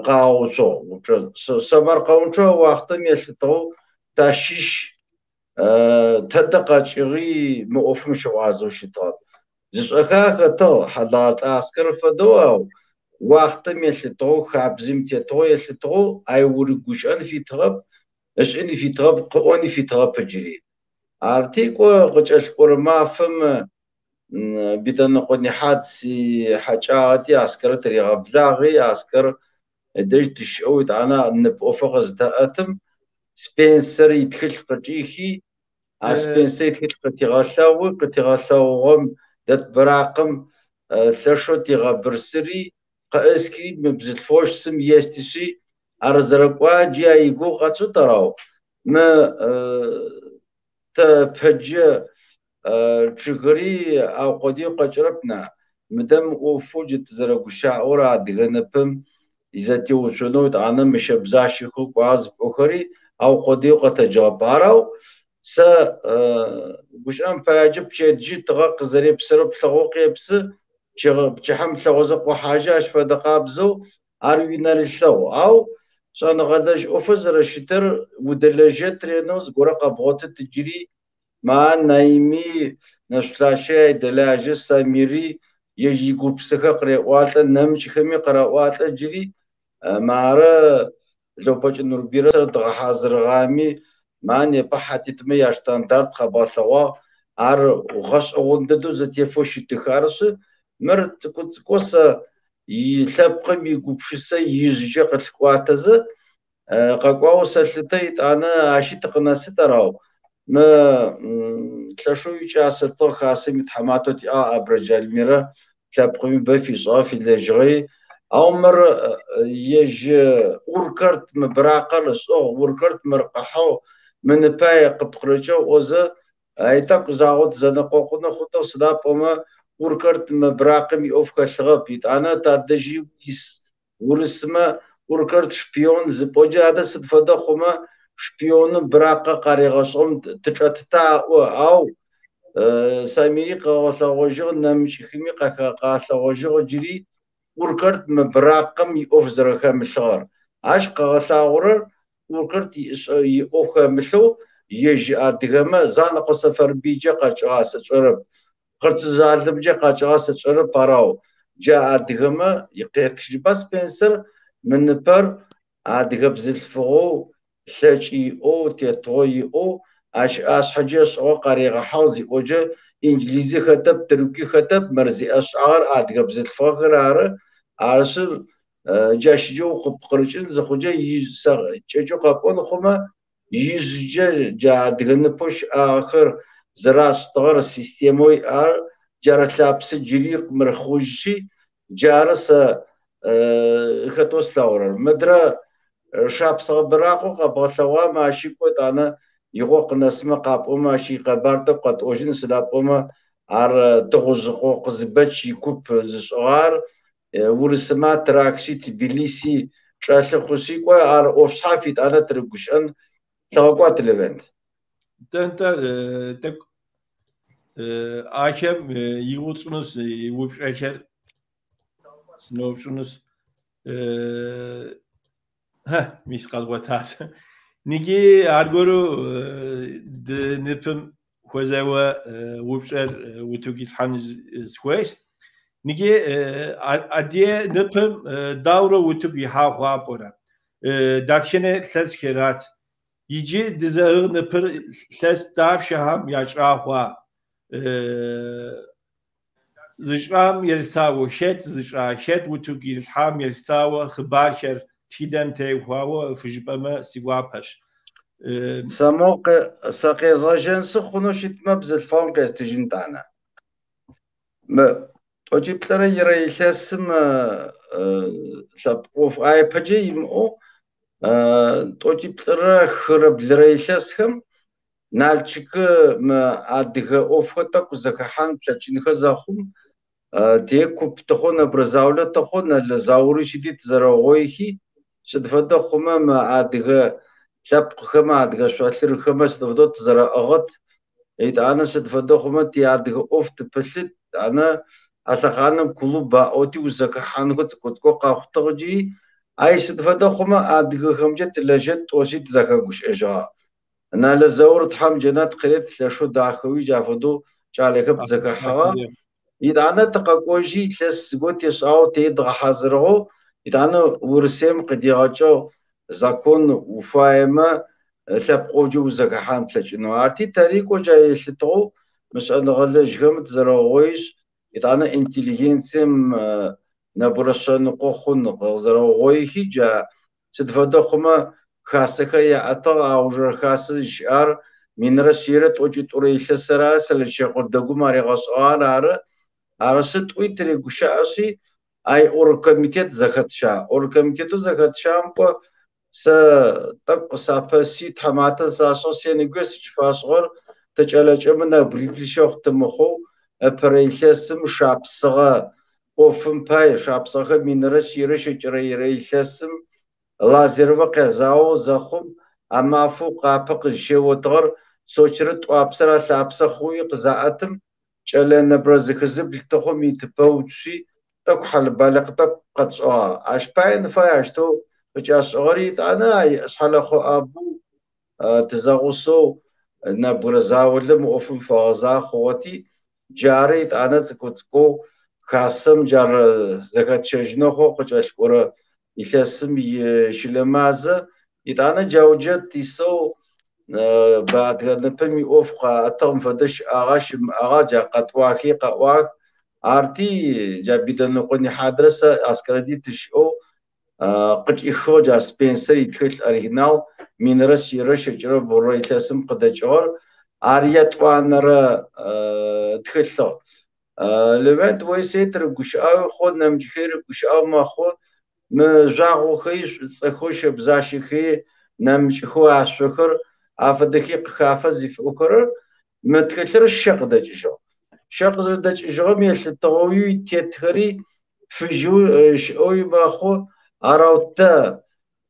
къагъэуцугъ упчӏэр. Сэмэркъэунчъэу а уахътэм елъытыгъэу тащыщ Тэдэ къэкӏыгъи мы ӏофым щыгъуазэу щытыгъэп. Зышӏэхэ ахэтыгъ Хьадэгъэлӏэ Аскэр фэдэу, ау уахътэм елъытыгъэу, хабзэм итетыгъо елъытыгъэу ай урыгущыӏэн фитыгъэп, ышӏын фитыгъэп, къыӏон фитыгъэп ыджыри. Арти, кӏо, къыкӏэлъыкӏорэ мафэм Биданэкъо Нихьад сихьэкӏагъэти, Аскэрэ тыригъэблагъи, Аскэр ыдэжь тыщыӏэу етӏанэ нып ӏофыр къызытэӏэтым, Спенсер итхылъ къычӏихи, а Спенсер итхылъ къытигъэлъэгъуи, къытигъэлъэгъугъэм дэт быракъым лъэшэу тигъэбырсыри, къыӏысхи, мы бзылъфыгъэу щысым естишъи, ар зэрэкӏуа джы а игугъу къэтшӏытэр, ау мы тэ пэджэ чъыгыри аукъодыеу къэкӏырэп на. Мыдэ мы ӏофэу джы тызэрэгущаӏор адыгэ ныпым изэтеуцонэу етӏанэ мы щэбзащэхэу кӏуагъэ зыпӏохэри аукъодыеу къэтэджыгъэп. Арау сэ гущыӏэм пае пчэдыжьы тыгъэ къызэрепсырэу плъэгъоу къепсы, пчыхьэм плъэгъозэ къохьажьы, ащ фэдэ къабзэу ар уинэрылъэгъу. Ау шӏэныгъэлэжь ӏофыр зэрэщытыр удэлэжьэт ренэу зыгорэ къэбгъотыт ыджыри Ма Наими, Нэшъулъащэ айдэлажьэ, Самири ежь игупшысэхэр къыреӏуалӏэ, нэмыкӏхэми къыраӏуалӏэ джыри. Мары Лэупэкӏэ Нурбыйрэ сэрэ дгъэхьазырыгъами, ма непэ хьатитмэ яштандарт къэбгъэлъэгъуагъ, ар гъэшӏэгъон дэдэу зэтефэу щытых. Арышъы, мыр цӏыкӏу-цӏыкӏоу сэ лъэпкъым игупшысэ ижъыкӏэ къылъыкӏуатэзэ, Къэкӏуагъэу сэлъытэ, итӏанэ ащи тыкъынэсыт арау. Мы лъэшэу икӏасэтыгъ хасэм итхьаматэу тиӏагъ Абрэдж Альмирэ, лъэпкъыми бэ фишӏыгъэ, филэжьыгъи. Ау мыр ежь Уркварт мы быракъэр ышӏыгъ, Уркварт мыр къыхьыгъ, мы ныпай къыпкъырыкӏыгъ ыӏозэ, ай тӏэкӏу загъо тызэнэкъокъунэу хъутыгъ, сыда пӏомэ Уркварт мы быракъым иӏоф хэлъыгъэп. Итӏанэ тадэжьи ис Урысмэ Уркарт шпион зыпӏоджэ адэ сыд фэдэ хъумэ шпионым быракъэ къаригъэшӏыгъэм тычӏэтыта аӏо, ау Самири къыгъэлъэгъожьыгъ, нэмыкӏхэми къалъэгъожьыгъ джыри Уркарт мы быракъым иӏоф зэрэхэмылъыгъэр. Ащ къыгъэлъагъорэр Уркарт иӏоф хэмылъэу ежь адыгэмэ Занэкъо Сэфэрбыйкӏэ къэкӏыгъа сшӏэрэп, Хъырцыжъ Алымкӏэ къэкӏыгъа сшӏэрэп, арау джа адыгэмэ къетхыжьыба Спенсер мы ныпэр адыгэ бзылъфыгъэу лъэкӏ иӏэу, тетыгъо иӏэу, ащ ашъхьэкӏэ ышӏыгъэу къаригъэхьыгъ зиӏоджэ инджылызи хэтэп, тыркуи хэтэп, мыр зиӏэшӏагъэр адыгэ бзылъфыгъэхэр ары. Арышъы джащыджэ укъыпкъырыкӏын зыхъуджэ кӏэкӏэу къэпӏон хъумэ, ижъыкӏэ джа адыгэ ныпэу щыӏагъэхэр зэрашӏыщтыгъэр системэу иӏар джары лъапсэ джыри мыр хъужьыщи, джары сэ хэтэу слъэгъурэр. Мыдрэ шапсыгъэ быракъэу къэбгъэлъэгъуам ащи кӏо етӏанэ игъо къынэсымэ къапӏомэ ащ икъэбар тӏэкӏу къэтӏожьын, сыда пӏомэ ар Тыгъужъыкъо Къызбэч икуп зышӏыгъар урысымэ тырахыщи Тбилиси чӏэлъы хъущи кӏо ар ӏоф шъхьаф етӏанэ тырыгущыӏэн. Лъыгъэкӏуат, Левент. Нтӏэ, тӏэкӏу ахэм игугъу тщӏынущ, упщӏэхэр сыноупщӏынущ. Мис къэзгъуэтащ. Ныджы аргуэру ды ныпым хуэзэуэ упщӏэр утыку ислъхьэну сыхуейщ. Ныджы адыгэ ныпым дауэрэ утыку ихьа хъуа пӏэрэ? Дэтхэнэ илъэсхэрат? Иджы дызыӏыгъ ныпыр илъэс дапщэхэм ящӏа хъуа? Зыщӏам елъытауэ, хэт зыщӏа, хэт утыку ирилъхьам елъытауэ хъыбархэр тхыдэм теухуауэ фыжыпӏэмэ си гуапэщ. Сэ мо сэ къезгъэжьэн сыхъуну щытмэ, бзылъфыгъэм къестыжын тӏанэ. Мы тӏокӏиплӏырэ ирэ илъэсым лъэпкъ ӏоф айпэкӏэ имыӏэу тӏокӏиплӏырэ хырэ блырэ илъэсхэм Налчыкы мы адыгэ ӏофхэр тӏэкӏу зэхэхьан плъэкӏынхэ зэхъум, те куп тыхъоу нэбгырэ заулэ тыхъоу Нэлэ Заури щыти тызэрэугъоихи, сыд фэдэ хъумэ мы адыгэ лъэпкъхэмэ, адыгэ шъолъырхэмэ сыд фэдэу тызэрэӏыгъыт, етӏанэ сыд фэдэ хъумэ тиадыгэ ӏоф тыпылъыт, етӏанэ а лъэхъаным клуб аӏоти узэхэхьанхэу цӏыкӏу-цӏыкӏоу къэхъутыгъ джыри, ай сыд фэдэ хъумэ адыгэхэмкӏэ тылэжьэт тӏощи тызэхэгущыӏэжьыгъагъ. Нэлэ Заур Тхьэм джэнэт къырет лъэшэу дахэуи джа фэдэу кӏалэхэм тызэхэхьэгъэ. Етӏанэ тыкъэкӏожьи илъэс зыгорэу тешӏагъэу те дгъэхьазырыгъэу, етӏанэ Урысыем къыдигъэкӏыгъ закон уфаемэ лъэпкъ ӏофкӏэ узэхэхьан плъэкӏынэу. Арти тэри кӏо джа елъытыгъэу мы шӏэныгъэлэжьхэм тызэрэугъоишъ, етӏанэ интеллигенцием нэбгырэ шъэныкъо хъун къызэрэугъоихи джа сыд фэдэ хъумэ хасэхэр яӏэтыгъ, аужырэ хасэ зыщыӏар минрэ шъийрэ тӏокӏитӏурэ илъэсыр ары, Сэлэчэкъо дэгум аригъэшӏыгъэр ары. Арышъы тӏуи тырегущыӏэшъи, ай оргкомитет зэхэтщагъ. Оргкомитетэу зэхэтщагъэм кӏо сэ тӏэкӏу къысапэси, тхьаматэ сашӏыгъ, сенэгуе сыкӏыфашӏыгъэр тэ кӏэлэкӏэмэ нэбгыриплӏ щэхъу тымыхъоу ыпэрэ илъэсым шапсыгъэ ӏофым пай шапсыгъэхэр минрэ шъийрэ щэкӏырэ ирэ илъэсым Лазаревэ къязаоу зэхъум, а мафэу къапэ къызщеотыгъэр Сочэрэ Тӏуапсэрэ алъапсэ хъуи къызаӏэтым, кӏэлэ нэбгырэ зыхы-зыбл тыхъум итыпэуцуи, тӏэкӏу хьэлэ-балыкъ тӏэкӏу къэтшӏыгъагъ. Ащ паен фай ащтэу къыкӏашӏыгъэри, етӏанэ Шъхьэлэхъо Абу тызэгъусэу нэбгырэ заулэ мы ӏофым фэгъэзагъ хъугъэти, джары етӏанэ цӏыкӏу-цӏыкӏоу хасэм джар зэхэтщэжьынэу хъугъэ къыкӏэлъыкӏорэ илъэсым ищылэ мазэ. Етӏанэ джауджэ тисэу бэ адыгэ ныпым иӏоф къаӏэтыгъ, мыфэдэ щыӏагъа, щымыӏагъа, джа къэтӏуахи къэӏуах. Арти, джа Бидэныкъо Нихьадрэ сэ Аскэрэди тыщыӏэу къычӏихыгъ джа Спенсер итхылъ оригинал минрэ шъийрэ щэкӏырэ бгъурэ илъэсым къыдэкӏыгъэр. Ар етӏуанэрэ тхылъыгъ. Левент ой сэри тырыгущыӏэуи хъу, нэмыкӏхэри рыгущыӏэу мэхъу. Мы жъуагъохэри шӏуцӏэхэу, щэбзащэхэри, нэмыкӏхэу ашъохэр афэдэхи къыхафэ зыфиӏохэрэр мы тхылъыр щэ къыдэкӏыжьыгъ. Щэ къызэрэдэкӏыжьыгъэм елъытыгъэуи тетхэри фыжьэу щыӏэуи мэхъу, Арэу тэ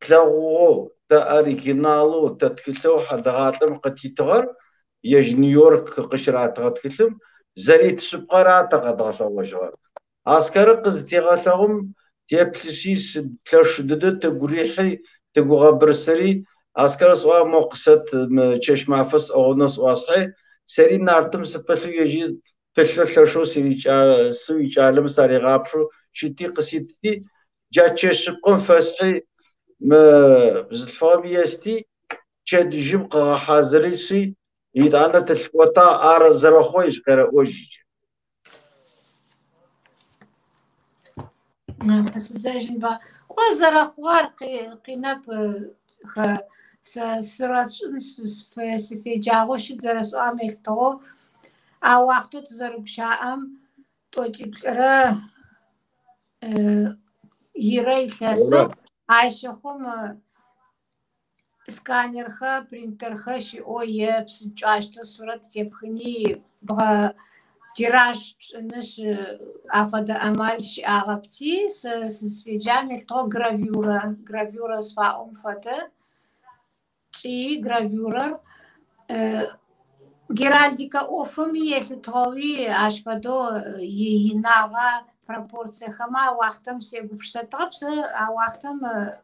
тлъэгъугъэу, тэ оригиналэу, тэ тхылъэу Хьэдэгъалӏэм къытитыгъэр, ежь Нью-Йорк къыщыратыгъэ тхылъым зэрит шъыпкъэра тэ къэдгъэлъэгъожьыгъэр. Аскэры къызытегъэлъэгъум, теплъыщи, сыд лъэш дэдэу тыгу рихьи, тыгу ыгъэбырсыри, Аскэр сӏуагъ, мо къысэт мы чэщ-мафэ сӏыгъынэу сӏуашъхьи, сэри Нартым сыпылъэу ежьи пылъэу лъэшэу сырикӏасэу икӏалэмэ саригъапшэу щыти къыситти, джа чэщ шъыпкъэм фэсхьи, мы бзылъфыгъэм ести, пчэдыжьым къыгъэхьазырышъи, етӏанэ тылъыкӏотагъ, ар зэрэхъоу ежь къерэӏожь иджы. Пысыдзэжьынба. Кӏо зэрэхъугъэр къинэп сэ сурэтшӏын сыфеджагъэу щыт зэрэсӏуагъэм елъытыгъэу а уахътэу тызэрыгущаӏэм тӏокӏиплӏырэ ирэ илъэсым ащыхъум сканерхэ, принтерхэ щыӏэу е псынкӏащтэу сурэт тепхыни бгъэ тираж пшӏынышъ афэдэ амал щыӏагъэпти, сэ сызфеджам елъытыгъэу гравюрэ, гравюрэ зыфаӏом фэдэ чӏи гравюрэр геральдикэ ӏофым елъытыгъэуи ащ фэдэу иинагъэ пропорциехэмэ а уахътэм сегупшысэтыгъэп. Сэ а уахътэм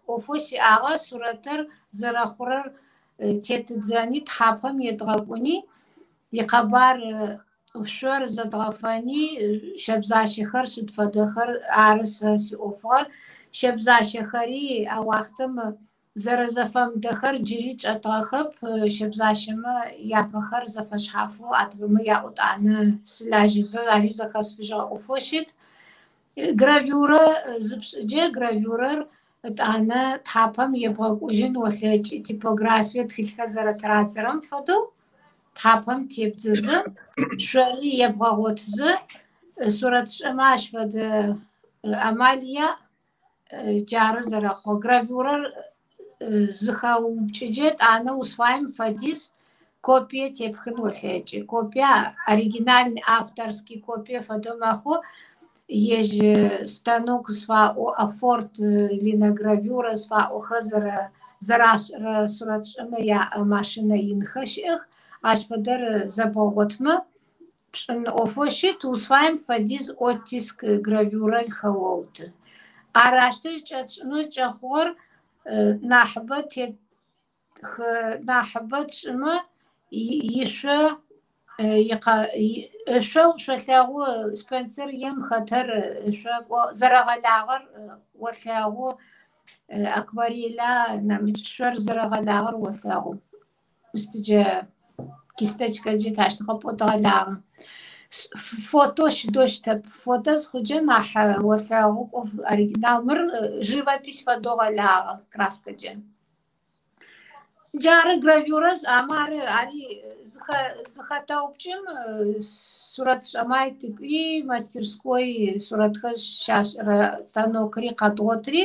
ӏофэу сиӏагъэ сурэтыр зэрэхъурэр тетыдзэни, тхьапэм едгъэкӏуни, икъэбар шъор зэдгъэфэни, щэбзащэхэр сыд фэдэхэр ары сэ сиӏофыгъэр. Щэбзащэхэри а уахътэм зэрэзэфэмыдэхэр джыри чӏэтыгъэхэп. Щэбзащэмэ япэхэр зэфэшъхьафэу адыгэмэ яӏэу тӏанэ сылажьэзэ ари зэхэсфыжьыгъэ ӏофэу щыт. Гравюрэ зыпшӏыджэ гравюрэр ытӏанэ тхьапэм ебгъэкӏужьын олъэкӏы типографие тхылъхэр зэрэтырадзэрэм фэдэу тхьапэм тебдзэзэ, шъори ебгъэгъотызэ сурэтшӏэмэ ащ фэдэ амал яӏ. Джары зэрэхъугъэ. Гравюрэр зыхэуупкӏыджэ тӏанэ узфаем фэдиз копие тепхын олъэкӏы. Копие оригинальный авторский копие фэдэу мэхъу. Ежь станок зыфаӏоу офорт, линогравюрэ зыфаӏохэр зэрашӏырэ сурэтшӏэмэ яӏэ машинэ инхэр щыӏэх. Ащ фэдэр зэбгъэгъотмэ пшӏын ӏофэу щыт, узфаем фэдиз оттиск гравюрэр хэоуты. Ар ащтэу кӏэтшӏынэу кӏэхъугъэр нахьыбэ тет нахьыбэ тшӏымэ ишъо ышъо шъолъэгъу Спенсер ем хэтэр ышъо кӏо зэрэгъэлагъэр олъэгъу, аквареля нэмыкӏ шъор зэрэгъэлагъэр олъэгъу. Мыстыджэ кисточкэджэ тащтэу къэпӏотыгъэлагъэ. Фото щыдэу щытэп. Фото зыхъуджэ нахь олъэгъу кӏо оригинал. Мыр живопись фэдэу гъэлагъэ краскэджэ. Джары гравюрэ амэ ары ари зыхэтэупкӏым сурэтшӏэмай тыкӏуи мастерской сурэтхэр щашӏырэ станокри къэдгъотри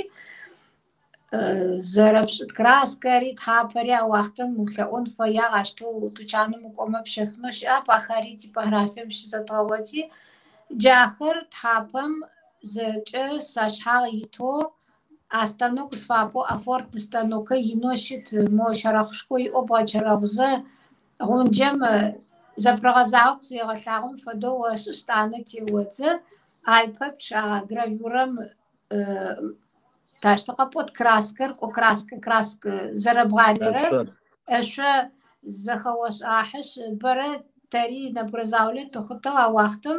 зэрэпшӏыт краскэри тхьапэри а уахътэм улъэӏон фэягъ ащтэу тучаным укӏомэ пщэфынэу щыӏэп, ахэри типографием щызэдгъэгъоти джахэр тхьапэм зэкӏэ сашъхьагъ итэу а станок зыфапӏоу офорт станокэ инэу щыт мо щэрэхъушхо иӏэу бгъэчэрэгъузэ гъунджэм зэпрыгъэзагъэу къызегъэлъагъом фэдэу ошӏы станэ теодзэ ай пэпчъ а гравюрэм тащтэу къэпӏот краскэр кӏо краскэ краскэ зэрэбгъалэрэр ышъо зэхэошӏахьышъ бэрэ тэри нэбгырэ заулэ тыхъутыгъ а уахътэм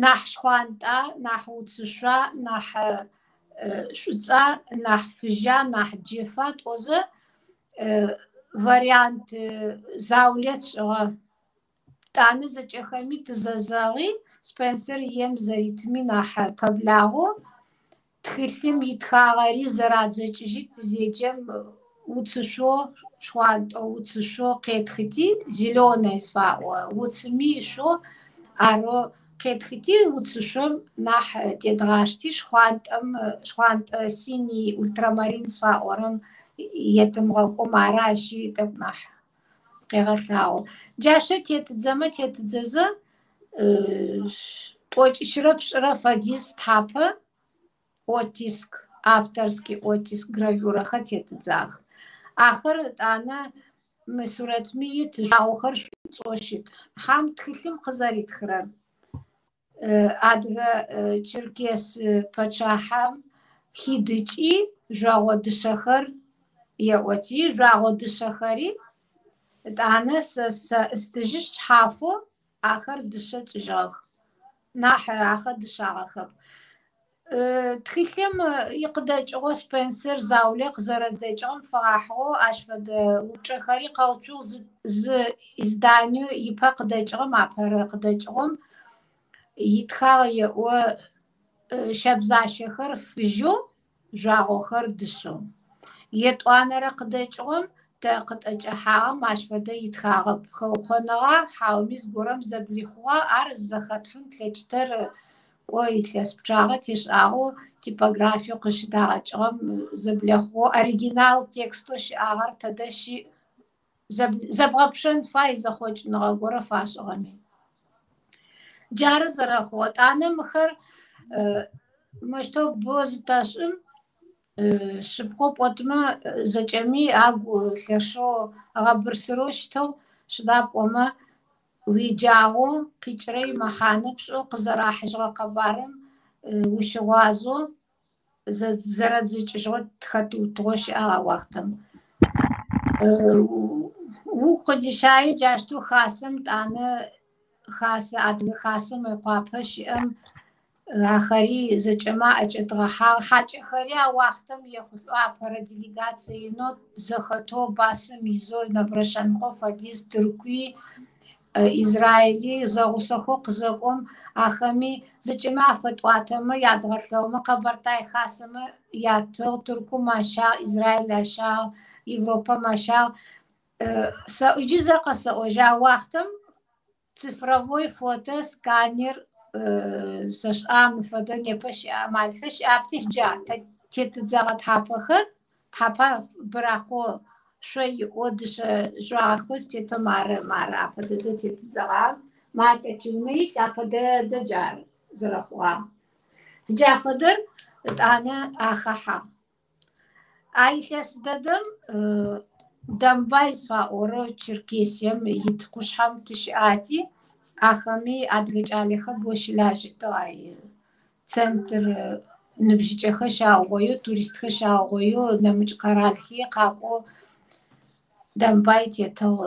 нахь шхъуантӏа, нахь уцышъуа, нахь шӏуцӏа, нахь фыжьа, нахь джыфа тӏозэ вариант заулэ тшӏыгъэ. Тӏанэ зэкӏэхэми тызэзэгъи Спенсер ем зэритми нахь пэблагъэу тхылъым итхагъэри зэрадзэкӏыжьи тызеджэм уцышъо шхъуантӏэ уцышъо къетхыти зеленое зыфаӏо уцыми ышъо арэу къетхыти уцышъом нахь тедгъашти шхъуантӏэм шхъуантӏэ синий ультрамарин зыфаӏорэм етымыгъэкӏом ары ащи тӏэкӏу нахь къегъэлъагъо. Джащтэу тетыдзэмэ тетыдзэзэ тӏокӏищырэ пшӏырэ фэдиз тхьапэ оттиск Авторский оттиск гравюрэхэр тетыдзагъэх. Ахэр ытӏанэ мы сурэтми ит жъуагъохэр шӏуцӏэу щыт. Хьам тхылъым къызэритхырэр адыгэ черкес пэчъахьэм хидыкӏи жъогъо дышъэхэр еӏоти, жъуагъо дышъэхэри ытӏанэ сэ стыжьышъ шъхьафэу ахэр дышъэ тшӏыжьыгъэх. Нахь ахэр дышъагъэхэп. Тхылъым икъыдэкӏыгъо Спенсер заулэ къызэрэдэкӏыгъэм фэгъэхьыгъэу ащ фэдэ упчӏэхэри къэуцугъ зы изданиеу ипэ къыдэкӏыгъэм, апэрэ къыдэкӏыгъом итхагъ еӏо щэбзащэхэр фыжьэу, жъуагъохэр дышъэу. Етӏуанэрэ къыдэкӏыгъом тэ къытӏэкӏэхьагъэм ащ фэдэ итхагъэп. Хэукъоныгъа, хьауми зыгорэм зэблихъугъа, ар зэхэтфын тлъэкӏытэр кӏо илъэс пчъагъэ тешӏагъэу типографиеу къыщыдагъэкӏыгъэм зэблэхъугъэу оригинал текстэу щыӏагъэр тэдэ щыӏ зэбгъэпшэн фай зэхъокӏыныгъэ горэ фашӏыгъэми. Джары зэрэхъугъэ. Тӏанэ мыхэр мыщтэу бо зытэшӏым шъыпкъэу пӏотмэ зэкӏэми агу лъэшэу гъэбырсырэу щытыгъ, сыда пӏомэ уиджагъоу къикӏырэ имэхьанэ пшӏэу къызэрахьыжьыгъэ къэбарым ущыгъуазэу зэрэдзыкӏыжьыгъэу тхэтыутыгъэу щыӏагъ а уахътэм. Угу къыдищае джащтэу хасэм тӏанэ хасэ адыгэ хасэу Мыекъуапэ щыӏэм ахэри зэкӏэмэ аӏэкӏэдгъэхьагъ. Хьакӏэхэри а уахътэм ехъулӏэу апэрэ делегацие инэу зэхэтэу басым изэу нэбгырэ шъэныкъо фэдиз Тыркуи, Израили зэгъусэхэу къызэкӏом ахэми зэкӏэмэ афэтӏуатэмэ ядгъэлъэгъумэ Къэбэртай хасэмэ ятыгъ, Тыркум ащагъ, Израиль ащагъ, Европэм ащагъ. Иджы зэ къэсэӏожьы, а уахътэм цифровой фото, сканер сэшӏа мы фэдэ непэ щыӏэ амалхэр щыӏапти джа тетыдзэгъэ тхьапэхэр, тхьапэ быракъэу шъо иӏэу дышъэ жъуагъэхэу зытетэу мары, мары апэ дэдэ тетыдзэгъагъ. Мары тиунэ илъ апэ дэдэ джар зэрэхъугъагъ. Джа фэдэр ытӏанэ ахэхьагъ. А илъэс дэдэм Домбай зыфаӏорэ Черкесием ит къушъхьэм тыщыӏати, ахэми адыгэ кӏалэхэр бо щылажьэтыгъ ай центр ныбжьыкӏэхэр щаугъоеу, туристхэр щаугъоеу, нэмыкӏ къэралхи къакӏоу Домбай тетыгъ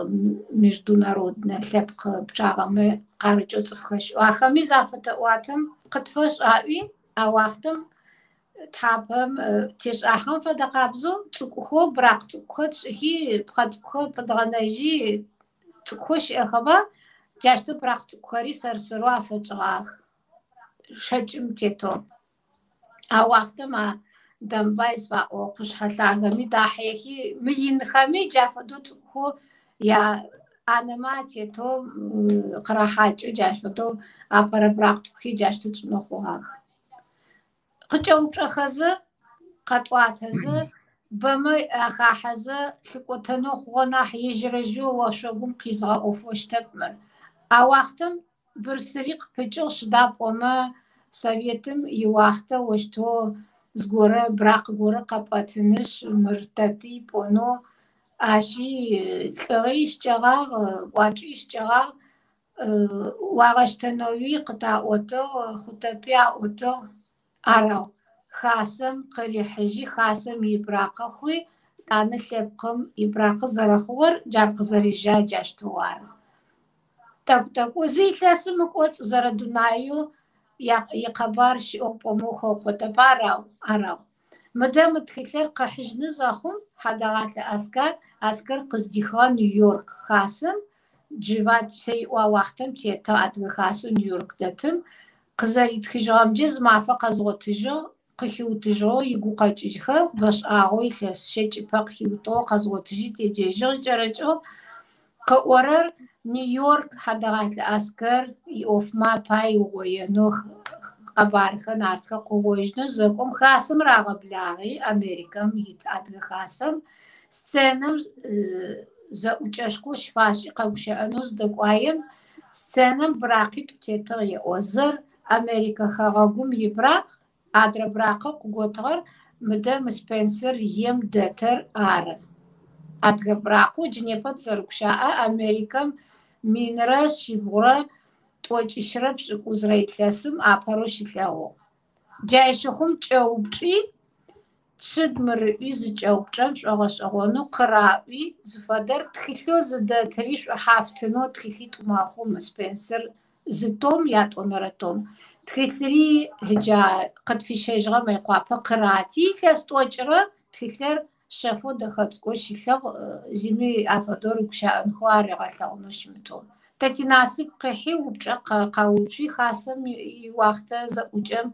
международнэ лъэпкъ пчъагъэмэ къарыкӏэу цӏыфхэр щыӏэу. Ахэми зафэтэӏуатэм къытфэшӏ аӏуи, а уахътэм тхьапэм тешӏахьэм фэдэ къабзэу цӏыкӏухэу быракъ цӏыкӏухэр тшӏыхи, пхъэ цӏыкӏухэр пыдгъэнэжьи, цӏыкӏухэу щыӏэхэба, джащтэу быракъ цӏыкӏухэри сэр-сэрэу афэтшӏыгъагъэх шэкӏым тетэу. А уахътэм а Домбай зыфаӏогъэ къушъхьэ лъагэми дахьехи, мыинхэми джа фэдэу цӏыкӏухэу я ӏанэмэ атетэу къырахьакӏэу джащ фэдэу апэрэ быракъ цӏыкӏухи джащтэу тшӏынэу хъугъагъэх. Къыкӏэупчӏэхэзэ, къэтӏуатэзэ, бэмэ ахахьэзэ лъыкӏотэнэу хъугъэ нахь ежьырэжьэу ошъогум къизыгъэ ӏофэу щытэп мыр. А уахътэм бырсыри къыпыкӏыгъ, сыда пӏомэ Советым иуахътэ ощтэу зыгорэ быракъ горэ къэпӏэтынышъ, мыр тэтый пӏонэу ащи лӏыгъи ищыкӏэгъагъ, кӏуачӏи ищыкӏэгъагъ, уагъэщтэнэуи къытаӏотыгъ, хъутэпи аӏотыгъ. Арау хасэм къырихьыжьи, хасэм ибыракъы хъуи, тӏанэ лъэпкъым ибыракъы зэрэхъугъэр джар къызэрежьа джащтэу ары. Тӏэкӏу-тӏэкӏоу зы илъэсым ыкӏоцӏ зэрэдунаеу икъэбар щыӏэу пӏомэ ухэукъотэп. Арау, арау. Мыдэ мы тхылъыр къыхьыжьыны зэхъум Хьадэгъалӏэ Аскэр, Аскэр къыздихыгъэ Нью-Йорк хасэм Дживат Сейӏуа уахътэм тетыгъ Адыгэ хасэу Нью-Йорк дэтым къызэритхыжьыгъэмкӏэ зы мафэ къэзгъотыжьыгъ, къыхиутыжьыгъэу игукъэкӏыжьхэр бэшӏагъэу илъэс щэкӏыпэ къыхиутыгъэу къэзгъотыжьи теджэжьыгъ икӏэрэкӏэу къыӏорэр Нью-Йорк Хьадэгъалӏэ Аскэр иӏофмэ апай ыугъоенэу къэбархэр нартхэр къыугъоижьынэу зэкӏом хасэм рагъэблагъи Америкэм ит Адыгэ хасэм сценэм зэӏукӏэшхо щыфашӏи къэгущыӏэнэу зыдэкӏуаем сценэм быракъитӏу тетыгъ еӏо. Зыр Америкэ хэгъэгум ибыракъ, адрэ быракъэу къыготыгъэр Мыдэ мы Спенсер ем дэтэр ары. Адыгэ быракъэу джы непэ тызэрыгущаӏэ Америкэм 1390 илъэсым апэрэу щилъэгъугъ. Джай щыхъум кӏэупчӏи, сыд мыр ыӏуи зыкӏэупчӏэм шӏогъэшӏэгъонэу къыраӏуи, зыфэдэр тхылъэу зыдэтыри шӏухьафтынэу тхылъитӏу мэхъу мы Спенсер зы том, ятӏонэрэ том. Тхылъри джа къытфищэжьыгъэ Мыекъуапэ къырати, илъэс тӏокӏырэ тхылъэр шъэфэу дэхэ цӏыкӏоу щылъыгъ, зими афэдэу рыгущыӏэнхэу аригъэлъэгъунэу щымытэу. Тэ тинасып къыхьи, упчӏэ къэуцуи, хасэм иуахътэ зэӏукӏэм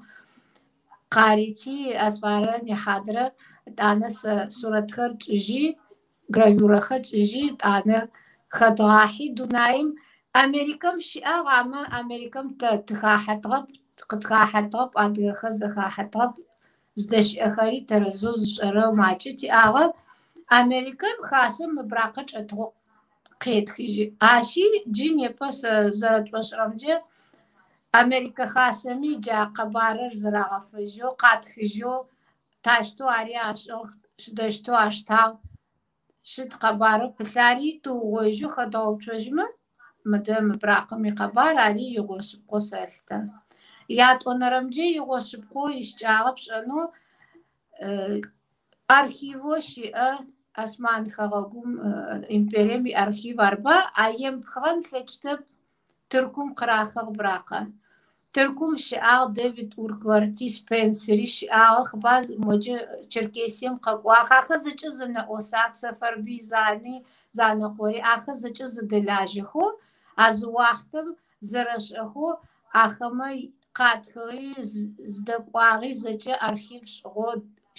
къарити, Асфаррэ Нихьадрэ етӏанэ сэ сурэтхэр тшӏыжьи, гравюрэхэр тшӏыжьи, етӏанэ хэдгъахьи дунаим. Америкэм щыӏагъ, амэ Америкэм тэ тыхахьэтыгъэп, къытхахьэтыгъэп, адыгэхэр зэхахьэтыгъэп, зыдэщыӏэхэри тэрэзэу зышӏэрэ макӏэ тиӏагъэ. Америкэм хасэм мы быракъыр чӏэтыгъэу къетхыжьы. Ащи джы непэ сэ зэрэтшӏошӏырэмкӏэ Америкэ хасэми джа къэбарыр зэрагъэфэжьэу, къатхыжьэу, тащтэу ари ашӏыгъ, сыдэщтэу аштагъ, сыд къэбарэу пылъари тыугъоижьэу хэдгъэуцожьымэ, мыдэ мы быракъым икъэбар ари игъо шъыпкъэу сэлъытэ. Ятӏонэрэмкӏэ игъо шъыпкъэу ищыкӏагъэ пшӏэнэу архивэу щыӏэ Осман хэгъэгум империем иархив арба, а емыпхыгъэн ылъэкӏытэп Тыркум къырахыгъ быракъэ. Тыркум щыӏагъ Дэвид Уркварти, Спенсери щыӏагъэх, ба моджэ Черкесием къэкӏуагъ. Ахэр зэкӏэ зэнэӏосах, Сэфэрбый Зани, Занэкъори, ахэр зэкӏэ зэдэлажьэхэу, а зы уахътэм зэрэшӏэхэу ахэмэ къатхыгъи, зыдэкӏуагъи зэкӏэ архив шӏыгъэу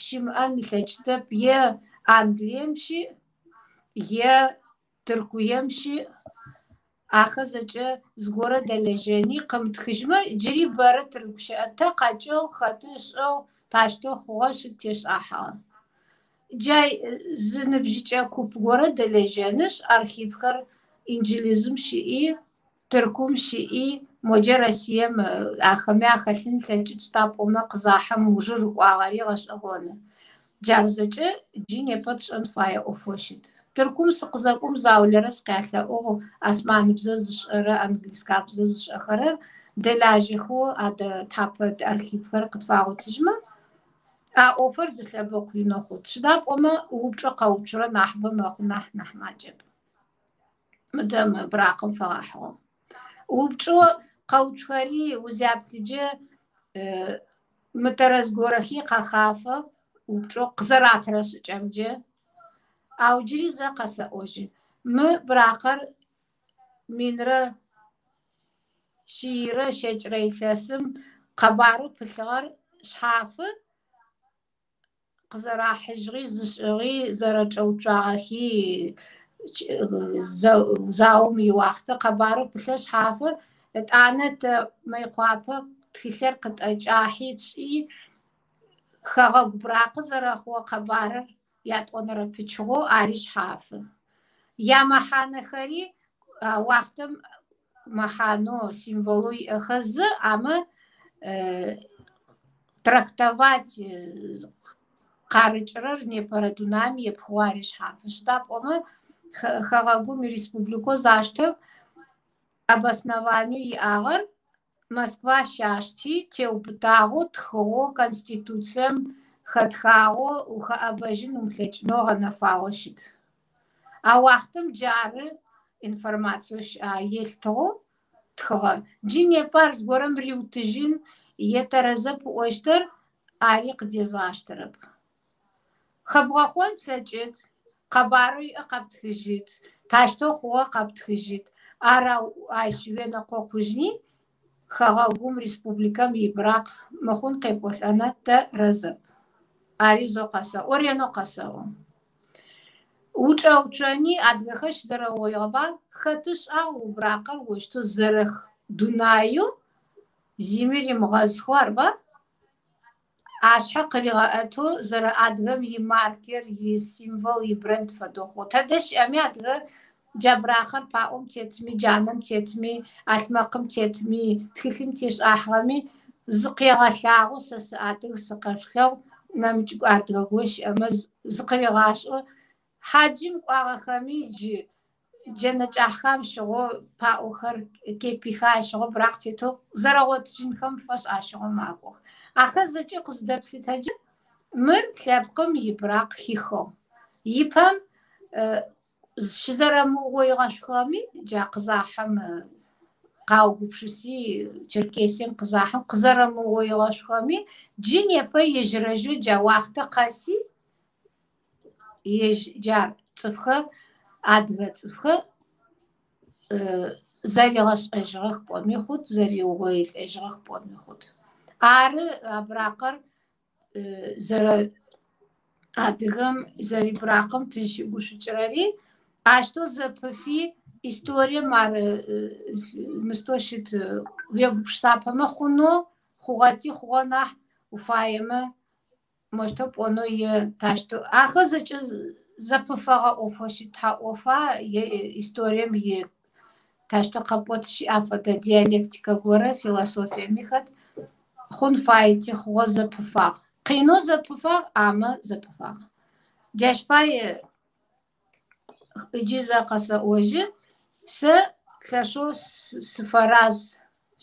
щымыӏэн ылъэкӏытэп е Англием щыӏ, е Тыркуем щыӏ. Ахэр зэкӏэ зыгорэ дэлэжьэни къымытхыжьмэ, джыри бэрэ тырыгущыӏэ. Тэ къэкӏыгъ, хэты ышӏыгъ, тащтэу хъугъэ, шъыд тешӏахьыгъэ. Джай зы ныбжьыкӏэ куп горэ дэлэжьэнышъ, архивхэр Инджылызым щыӏи, Тыркум щыӏи, моджэ Россием ахэми ахэлъын ылъэкӏыт, сыда пӏомэ къызахьэм ужы рыкӏуагъэри гъэшӏэгъоны. Джар зэкӏэ джы непэ тшӏэн фае ӏофэу щыт. Тыркум сыкъызэкӏом заулэрэ сыкъялъэӏугъ османыбзэ зышӏэрэ, английскабзэ зышӏэхэрэр дэлажьэхэу адэ тхьапэ архивхэр къытфагъотыжьмэ, а ӏофыр зы лъэбэкъу инэу хъут. Сыда пӏомэ упчӏэ къэуцурэ нахьыбэ мэхъу нахь нахь макӏэп. Мыдэ мы быракъым фэгъэхьыгъэу. Упчӏэу къэуцухэри узяплъыджэ мытэрэз горэхи къахафэ упчӏэу къызэратырэ шӏыкӏэмкӏэ. Ау джыри зэ къэсэӏожьы. Мы быракъэр 1120 илъэсым къэбарэу пылъыгъэр шъхьафы, къызэрахьыжьыгъи, зышӏыгъи, зэрэчӏэуцуагъэхи, заом иуахътэ къэбарэу пылъыр шъхьафы. Етӏанэ тэ Мыекъуапэ тхылъэр къытӏэкӏахьи тшӏи, хэгъэгу быракъы зэрэхъугъэ къэбарыр ятӏонэрэ пычыгъоу ари шъхьафы. Ямэхьанэхэри а уахътэм мэхьанэу, символэу иӏэхэр зы, амэ трактовать къарыкӏырэр непэрэ дунаим епхыгъэу ари шъхьафы. Сыда пӏомэ хэгъэгум иреспубликэу заштэм обоснованиеу иӏагъэр Москва щашти, теубытагъэу, тхыгъэу, Конституцием хэтхагъэу, ухэӏэбэжьын умылъэкӏынэу гъэнэфагъэу щыт. А уахътэм джары информациеу щыӏа елъытыгъэу тхыгъэ. Джы непэ ар зыгорэм риутыжьын е тэрэзэп ыӏощтыр ари къыдезгъаштэрэп. Хэбгъэхъон плъэкӏыт, къэбарэу иӏэ къэптхыжьыт, тащтэу хъугъэ къэптхыжьыт. Ар ащ уенэкъокъужьни хэгъэгум, республикэм ибыракъ мыхъун къепӏолӏэнэ тэрэзэп. Ари зэу къэсэӏо, ренэу къэсэӏо. Учӏэуцони адыгэхэр щызэрэугъоигъэба, хэт ышӏагъ о быракъыр ощтэу зэрэх дунаеу зими римыгъэзхэу арба? Ашъхьэ къыригъэӏэтэу зэрэ адыгэм имаркер, исимвол, ибренд фэдэу хъугъэ. Тэдэ щыӏэми адыгэ джа быракъыр паӏом тетми, джанэм тетми, алъмэкъым тетми, тхылъым тешӏахьыгъэми зыкъегъэлъагъо, сэ сыадыг, сыкъэшъулъэгъу. Нэмыкӏ адыгэ го щыӏэмэ зыкъыригъашӏэу хьаджым кӏуагъэхэми джы джэнэ кӏахьхэм щыгъэу паӏохэр кепиха ащыгъэу быракъ тетэу зэрэгъотыжьынхэм фэшӏ ащыгъэу макӏох. Ахэр зэкӏэ къыздэплъытэкӏэ мыр лъэпкъым ибыракъ хихыгъ. Ипэм щызэрэмыугъоигъэшъухэми джа къызахьэм къаугупшыси Черкесием къызахьэм къызэрэмыугъоигъэшъухэми джы непэ ежьырэжьэу джа уахътэ къэси ежь джар цӏыфхэр адыгэ цӏыфхэр зэригъэшӏэжьыгъэх пӏоми хъут, зэриугъоилӏэжьыгъэх пӏоми хъут. Ары а быракъэр зэрэ адыгэм зэрибыракъым тызщыгушӏукӏырэри, ащтэу зэпыфи историем ар мыстэу щыт уегупшысапэмэ хъунэу хъугъэти хъугъэ нахь уфаемэ мощтэу пӏонэу е тащтэу. Ахэр зэкӏэ зэпыфэгъэ ӏофэу щыт тхьэ ӏофа е историем и тащтэу къэпӏот щыӏа фэдэ диалектикэ горэ философиеми хэт хъун фаети хъугъэ зэпыфагъ. Къинэу зэпыфагъ, амэ зэпыфагъ. Джащ пае иджы зэ къэсэӏожьы, сэ лъэшэу сыфэраз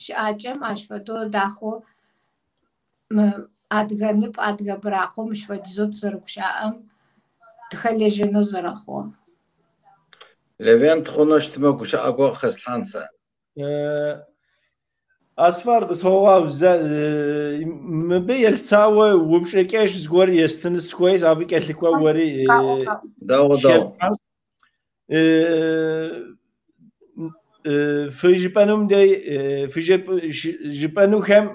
щыӏакӏэм ащ фэдэу дахэу мы адыгэ нып, адыгэ быракъэу мыщ фэдизэу тызэрыгущыӏэм тыхэлэжьэнэу зэрэхъугъэм. Левент хъунэу щытмэ гущыӏэ горэ къыхэслъхьан сэ. Асфар къысхуэгъэгъу зэ мыбы елъытауэ упщӏэ кӏэщӏ зыгуэр естыну сыхуейщ, абы кӏэлъыкӏуэ уэри Дэгъу, дэгъу. Фыжыпӏэнум дей, жыпӏэнухэм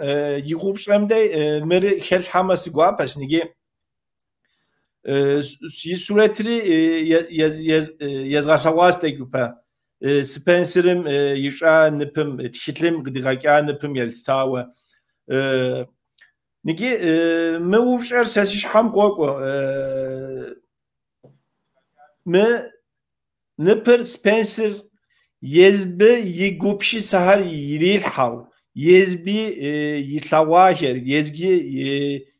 и гупщӏэм дей мыр хэлъхьэмэ си гуапэщ ныги. И сурэтри езгъэлъэгъуащ тӏэкӏупэ. Спенсерым ищӏа ныпым, тхылъым къыдигъэкӏа ныпым елъытауэ. Ныги мы упщӏэр сэ си щхьэм къокӏуэ. Мы ныпыр Спенсер езбы и гупсысэхэр ирилъхьэу, езби илъэгъуахэр, езги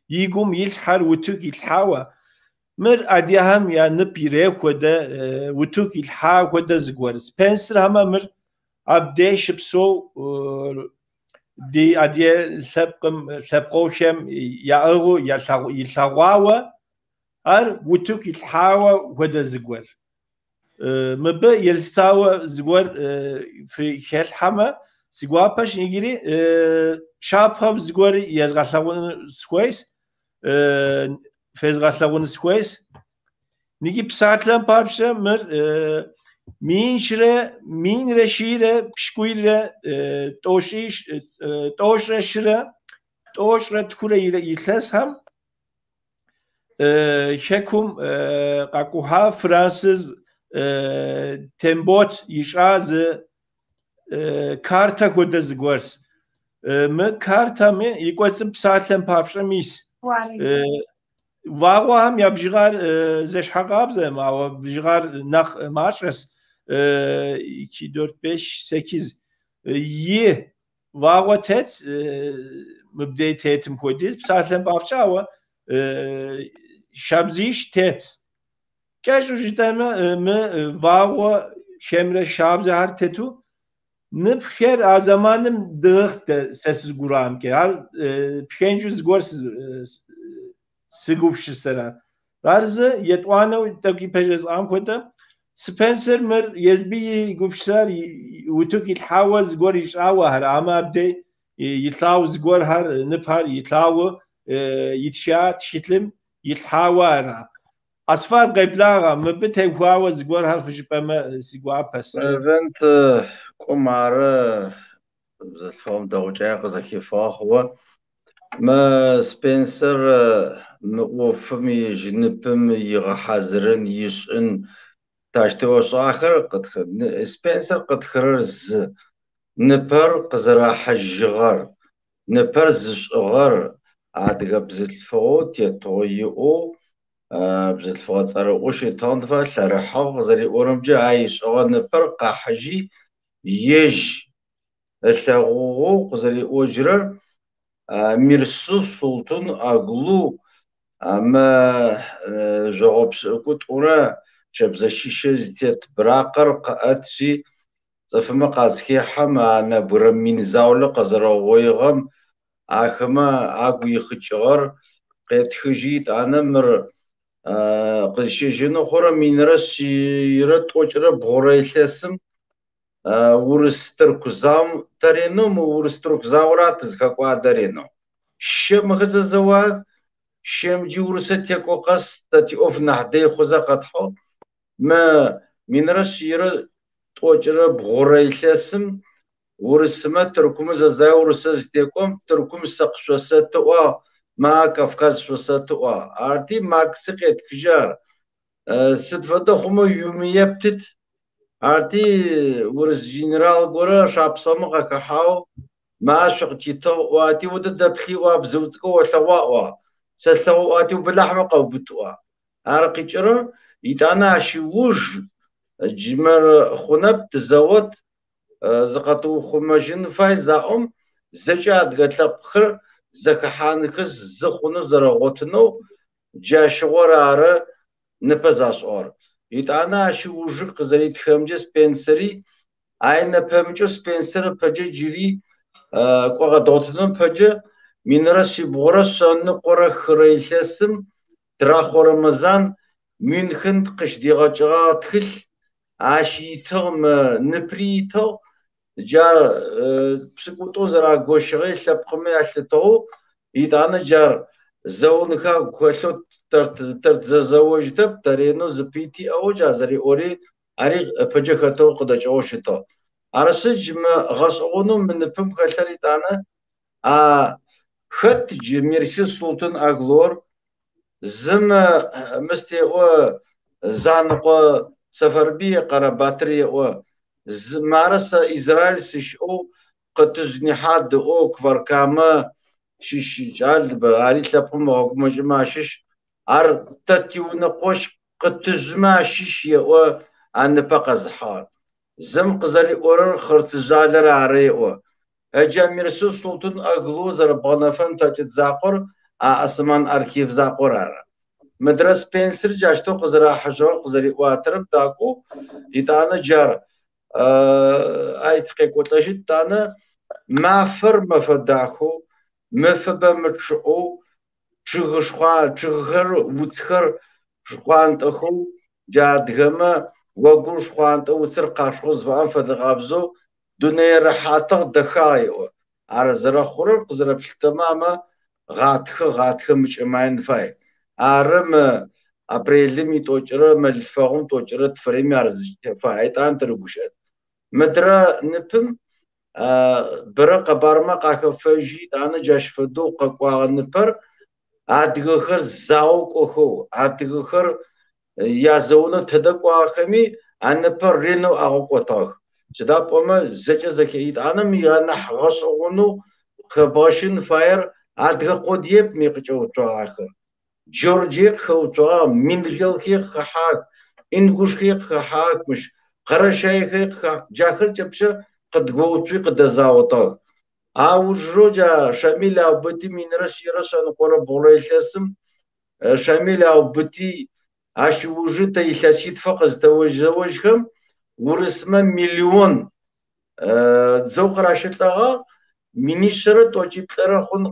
и гум илъхьэр утыку илъхьауэ, мыр адыгэхэм я нып ирехъу хуэдэ утыку илъхьа хуэдэ зыгуэр. Спенсер хьэмэ мыр абдей щыпсэу ди адыгэ лъэпкъым, лъэпкъыухэм яӏыгъыу илъэгъуауэ, ар утыку илъхьауэ хуэдэ зыгуэр. Мыбы елъытауэ зыгуэр фыхэлъхьэмэ, си гуапэщ иджыри щапхъэу зыгуэр езгъэлъэгъуну сыхуейщ, фезгъэлъэгъуну сыхуейщ. Ныги псалъэм папщӏэ мыр минрэ щийрэ пщыкӏуийрэ тӏощӏрэ щырэ тӏощӏрэ тхурэ илъэсхэм хэкум къакӏухьа француз Тембот ищӏа зы картэ хуэдэ зыгуэрщ. Мы картэми и кӏуэцӏым псалъэм папщӏэ мис. Вагъуэхэм я бжыгъэр зэщхьэкъабзэм, ауэ бжыгъэр нэхъ мащӏэщ. 2, 4, 5, 8. И вагъуэ тет, мыбдей тетым хуэдиз псалъэм папщӏэ, ауэ шабзищ тет. Кӏэщӏу жытӏэмэ, мы вагъуэхэмрэ шабзэхэр тету ныпхэр а зэманым дыгъыхт сэ сызыгурыӏуамкӏэ. Ар пхэнжу зыгуэр сыгупсысэрэ. Ар зы етӏуанэу тӏэкӏу ипэ жесӏам хуэдэ, Спенсер мыр езби и гупсысэр утыку илъхьауэ зыгуэр ищӏауэ ар, амэ абдей илъагъу зыгуэрхэр, ныпхэр илъагъуу итха тхылъым илъхьауэ ара. Асфар къеблагъэ, мыбы теухуауэ зыгуэрхэр фыжыпӏэмэ си гуапэщ. Левент кӏом ары бзылъфыгъэм дэгъукӏэ къызэхифыгъэ хъугъэ. Мы Спенсер мы ӏофым ежь ныпым игъэхьазырын, ишӏын тащтеошӏахэр къытхы. Спенсер къытхырэр зы. Ныпэр къызэрахьыжьыгъэр, ныпэр зышӏыгъэр адыгэ бзылъфыгъэу тетыгъо иӏэу бзылъфыгъэ цӏэрыӏоу щытыгъэн фае лъэрыхьыгъ къызэриӏорэмкӏэ а ишӏыгъэ ныпэр къахьыжьи ежь ылъэгъугъэу къызэриӏожьырэр Мирсу Султун Оглу Мы жъогъо пшӏыкӏутӏурэ щэбзэщищэ зытет быракъыр къыӏэтри, цӏыфымэ къазхехьэм, а нэбгырэ мин заулэ къэзэрэугъоигъэм ахэмэ агу ихъыкӏыгъэр къетхыжьи, етӏанэ мыр къызщежьэнэу хъурэ 1193 илъэсым урыс-тырку заом, тэ ренэу мы урыс-тырку заора тызхэкӏуадэ ренэу. Щэ мыхэр зэзэуагъэх, щэм джы урысэ текӏо къэс тэ тиӏоф нахь дэй хъузэ къэтхьыгъ. Мы 1193 илъэсым урысымэ тыркумэ зэзае урысэ зытекӏом, Тыркум сэ къышъосэты ыӏуагъ, ма Кавказ шъосэты ыӏуагъ. Арти Марксы къетхыжьы ар. Сыд фэдэ хъумэ уимыептыт. Арти урыс генерал горэ шапсыгъэмэ къахэхьагъэу ма шъукъытитыгъ ыӏуати, одэ дэплъи ыӏуагъ, бзыу цӏыкӏоу олъэгъуа ыӏуагъ. Сэлъэгъу ыӏуати, убэлахьмэ къэубыт ыӏуагъ. Ар къикӏырэр етӏанэ ащ ыуж джы мыр хъунэп, тызэот, зыкъэтыухъумэжьын фай заӏом, зэкӏэ адыгэ лъэпкъхэр зэхэхьанхэ зы хъунэу зэрэгъотынэу джащыгъор ары ныпэ зашӏыгъэр. Етӏанэ ащ ыужы къызэритхэмкӏэ Спенсери, ай нэпэмыкӏэу Спенсер ыпэкӏэ джыри кӏо къэдгъотыным ыпэкӏэ 1123 илъэсым Трахъо Рэмэзан Мюнхен къыщыдигъэкӏыгъагъ тхылъ, ащ итыгъ мы ныпри итыгъ, джар пшӏыкӏутӏоу зэрагощыгъэ лъэпкъымэ ялъытыгъэу, етӏанэ джар зэонхэ агу хэлъэу тэр тызэзэожьытэп, тэ ренэу зы пый тиӏэу джа зэриӏори, ари ыпэкӏэ хэтэу къыдэкӏыгъэу щытыгъ. Арышъы джы мы гъэшӏэгъонэу мы ныпым хэлъыр етӏанэ а хэт джы Мирсис Султан Оглор зым Мыст еӏо, Занэкъо Сэфэрбый Къэрэбатыр еӏо, мары сэ Израиль сыщыӏэу Къытыжъ Нихьад ыӏоу Кфар-Камэ щыщ кӏал, ари лъэпкъым ыгъэгумэкӏымэ ащыщ, ар тэ тиунэкъощ Къытыжъмэ ащыщ еӏо а ныпэ къэзыхьыгъэр. Зым къызэриӏорэр Хъырцыжъалэр ары еӏо. Ыджа Мирсу Султун Оглу зэрэбгъэнэфэн плъэкӏыт закъор а Осман архив закъор ары. Мыдрэ Спенсер джащтэу къызэрахьыжьыгъэр къызэриӏуатэрэм дакӏоу, етӏанэ джар ай тыкъекӏолӏэжьыт, етӏанэ мафэр мэфэ дахэу, мыфэбэ мычъыӏэу, чъыгхэр, уцхэр шхъуантӏэхэу, джа адыгэмэ огур шхъуантӏэ, уцыр къашхъо зыфаӏом фэдэ къабзэу дунэе рэхьатыгъ, дэхагъ еӏо. Ар зэрэхъурэр къызэрэплъытэмэ амэ гъатхэ, гъатхэм ыкӏэмаен фай. Ары мы апрелым итӏокӏырэ, мэлылъфэгъум тӏокӏырэ тфырэми ар зыкӏытефа, етӏанэ тырыгущыӏэт. Мыдрэ ныпым бэрэ къэбармэ къахэфэжьи, етӏанэ джащ фэдэу къэкӏуагъэ ныпэр адыгэхэр зао кӏохэу, адыгэхэр язэонэу тэдэ кӏуагъэхэми а ныпэр ренэу агъэкӏотыгъэх. Сыда пӏомэ зэкӏэ зэхе етӏанэ мы анахь гъэшӏэгъонэу хэбгъэщын фаер адыгэ къодыеп мы къыкӏэуцуагъэхэр. Джорджие къыхэуцуагъ, мингрелхи къыхэхьагъэх, ингушхи къыхэхьагъэх мыщ, къэрэщаехэри къыхэхьагъэх. Джахэр кӏэпщэ къыдгоуцуи къыдэзаотыгъэх. Аужырэу джа Шамиль аубыти 1123 илъэсым Шамиль аубыти ащ ыужы тэ илъэситфэ къызытэожьхэм урысмэ миллион дзэу къыращэлӏэгъагъ, 1143 хъун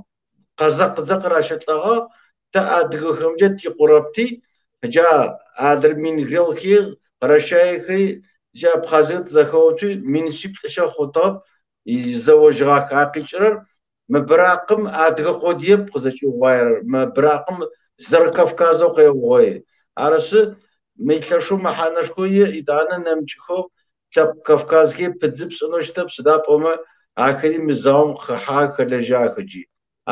къэзэкъдзэ къыращэлӏэгъагъ, тэ адыгэхэмкӏэ тикъурэпти, джа адрэ мингрелхи, къэрэщаехэри, джа абхъазхэр тызэхэуцуи, 1007 хъутыгъэп, зэожьыгъах. А къикӏырэр мы быракъым адыгэ къодыеп къызэкӏиугъуаерэр, мы быракъым зэрэ Кавказэу къеугъои. Арышъы, мы лъэшэу мэхьанэшхо иӏ, етӏанэ нэмыкӏхэу лъэпкъ кавказхи пыдзы пшӏынэу щытэп, сыда пӏомэ ахэри мы заом къыхэхьагъэх, хэлэжьагъэх ыджи.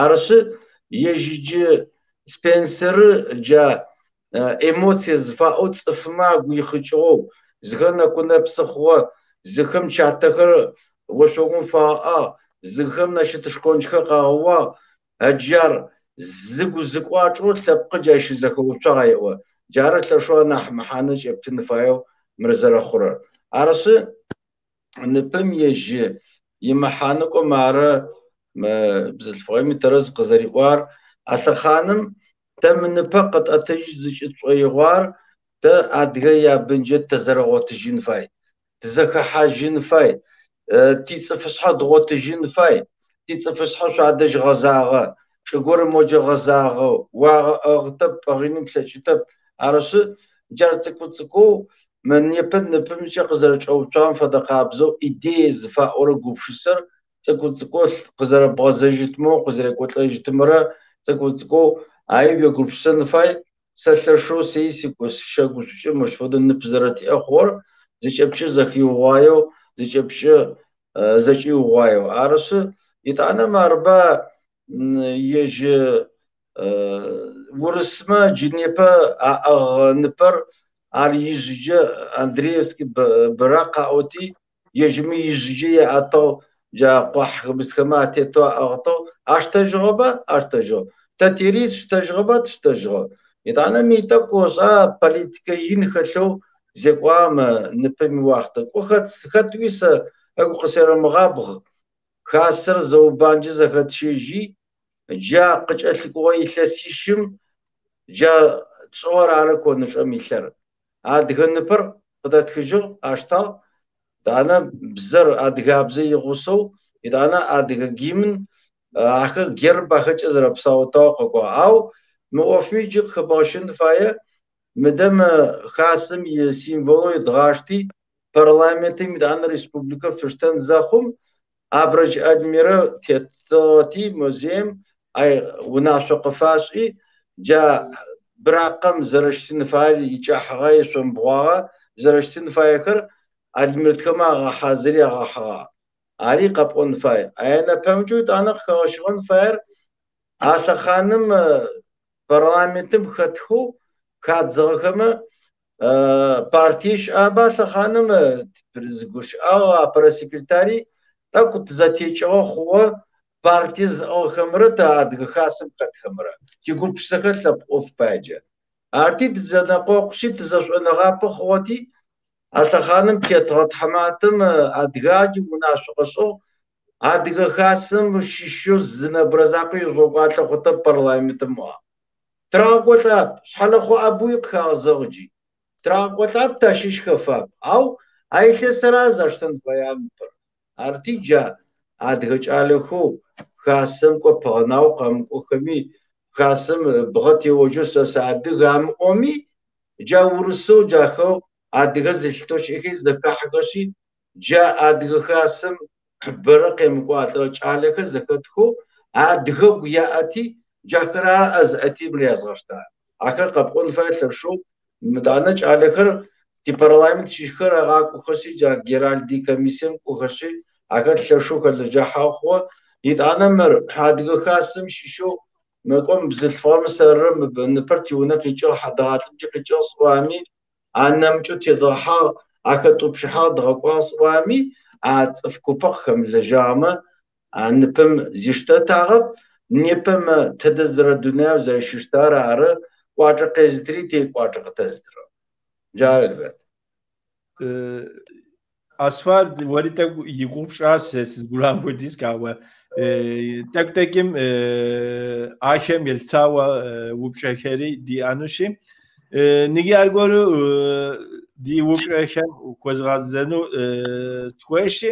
Арышъы, ежь иджы Спенсеры джа эмоцие зыфаӏоу цӏыфмэ агу ихъыкӏыгъэу, зыхэр нэку-нэпсы хъугъэ, зыхэм чатэхэр ошъогум фагъэӏагъ, зыхэм нэщыт шхончхэр къагъэуагъ, ыджар зыгу зыкӏуачӏэу лъэпкъы джа щызэхэуцуагъ еӏо. Джары лъэшэу анахь мэхьанэ кӏэптын фаеу мыр зэрэхъурэр. Арышъы, ныпым ежь имэхьанэ кӏо мары мы бзылъфыгъэми тэрэз къызэриӏуар. А лъэхъаным Тэ мы ныпэ къэтӏэтыжь зыкӏытшӏоигъуар тэ адыгэ ябынджэ тэзэрэгъотыжьын фай, тызэхэхьажьын фай, тицӏыфышъхьэ дгъотыжьын фай, тицӏыфышъхьэ шъуадэжь гъэзагъэ, чӏыгур моджэ гъэзагъэу, уагъэӏыгъытэп, пӏыгъыным плъэкӏытэп. Арышъы, джар цӏыкӏу-цӏыкӏоу мы непэ ныпымкӏэ къызэрэчӏэуцуагъэм фэдэ къабзэу идея зыфаӏорэ гупшысэр цӏыкӏу-цӏыкӏоу къызэрэбгъэзэжьытмэу къызэрекӏолӏэжьытымрэ цӏыкӏу-цӏыкӏоу ай уегупшысэн фай. Сэ лъэшэу сей сыщэгушӏукӏы мощ фэдэу нып зэрэтиӏэ хъугъэр зыкӏэпкӏэ зэхиугъуаеу, зыкӏэпкӏэ зэкӏиугъуаеу. Арышъы, етӏанэ марыба ежь урысмэ джы непэ аӏыгъ ныпэр ар ижъыкӏэ Андреевский быракъ аӏоти, ежьми ижъыкӏэ яӏэтыгъ, джа къухьэ-мыстхэмэ атетэу аӏыгъытыгъ. Аштэжьыгъэба? Аштэжьыгъ. Тэ тири тштэжьыгъэба? Тштэжьыгъэ. Етӏанэ ми тӏэкӏу ошӏа политикэ ин хэлъэу зекӏуагъэмэ ныпым иуахътэ. Кӏо хэтуи сэ ыгу къысерэмыгъабгъ. Хасэр зэубанджэ зэхэтщэжьи, джа къыкӏэлъыкӏогъэ илъэсищым джа тшӏыгъэр ары конычӏэм илъэр. Адыгэ ныпэр къыдэтхыжьыгъ, аштагъ. Етӏанэ бзэр адыгабзэ игъусэу, етӏанэ адыгэ гимн, ахэр герб ахэкӏэ зэрэпсаутыгъэ къэкӏуагъ. Ау мы ӏофми джы къыхэбгъэщын фае, мыдэ мы хасэм исимволэу едгъашти, парламентым етӏанэ республикэр фыштэн зэхъум, Абрэдж Альмирэ тетыгъэти музеем ай унашъо къыфашӏи, джа быракъым зэрэщытын фаер икӏахьыгъэ, ишъомбгъуагъэ зэрэщытын фаехэр Альмиртхэмэ агъэхьазыри агъэхьыгъагъ. Ари къэпӏон фай. Ай нэпэмыкӏэу етӏанэ къыхэгъэщыгъэн фаер а лъэхъаным парламентым хэтхэу хадзыгъэхэмэ партие щыӏаба лъэхъаным зыгущыӏагъ апэрэ секретари тӏэкӏу тызэтекӏыгъэ хъугъэ партие зыӏыгъхэмрэ тэ Адыгэ Хасэм хэтхэмрэ тигупшысэхэр лъэпкъ ӏоф паекӏэ. Арти тызэнэкъокъущи тызэшӏонэгъапэ хъугъэти а лъэхъаным тетыгъэ тхьаматэм адыгаджи унашъо къышӏыгъ Адыгэ Хасэм щыщэу зы нэбгырэ закъо ежъугъэкӏуалӏэ хъутэп парламентым ыӏуагъ. Тырагъэкӏолӏап, Шъхьэлэхъо Абуи къыхагъэзэгъыджи. Тырагъэкӏолӏап тащыщ хэфап. Ау а илъэсыр ар заштэн фэягъ ныпэр. Арти джа адыгэ кӏалэхэу хасэм кӏо пыгъэнау къэмыкӏохэми, хасэм бгъэ теожьэу сэ сыадыг амыӏоми, джа урысэу джахэу адыгэ зылъытэу щыӏэхи зэхахьэхэшъи, джа Адыгэ Хасэм бэрэ къемыкӏуалӏэрэ кӏалэхэр зэхэтхэу адыгэгу яӏэти, джахэр ары ӏэ зыӏэти мыр язгъэштагъэр. Ахэр къэпӏон фае лъэшэу, мытӏанэ кӏалэхэр типарламент щыщхэр агъакӏохэшъи, джа Геральди комиссием кӏохэшъи, ахэр лъэшэу хэлэжьахьэ хъугъэ. Етӏанэ мыр Адыгэ Хасэм щыщэу мыкӏом бзылъфыгъэм сэрырэ ныпэр тиунэ къикӏыгъ, хьадэгъалӏэмкӏэ къикӏыгъ сӏуами, а нэмыкӏэу тедгъэхьагъ, ахэтӏупщыхьагъ, дгъэкӏуагъ сӏуами, а цӏыф купэ къыхэмылэжьагъэмэ, а ныпым зиштэтагъэп. Непэ мы тэдэ зэрэдунаеу зэрэщыщтар ары кӏуачӏэ къезытыри те кӏуачӏэ къытэзытырэр. Джары, Альберт. Асфар, уэри тӏэкӏу и гугъу пщӏащ сызгурыӏуам хуэдизкӏэ, ауэ тӏэкӏу-тӏэкӏым ахэм елъытауэ упщӏэхэри диӏэнущи. Ныги аргуэру ди упщӏэхэм хуэзгъэзэну сыхуейщи.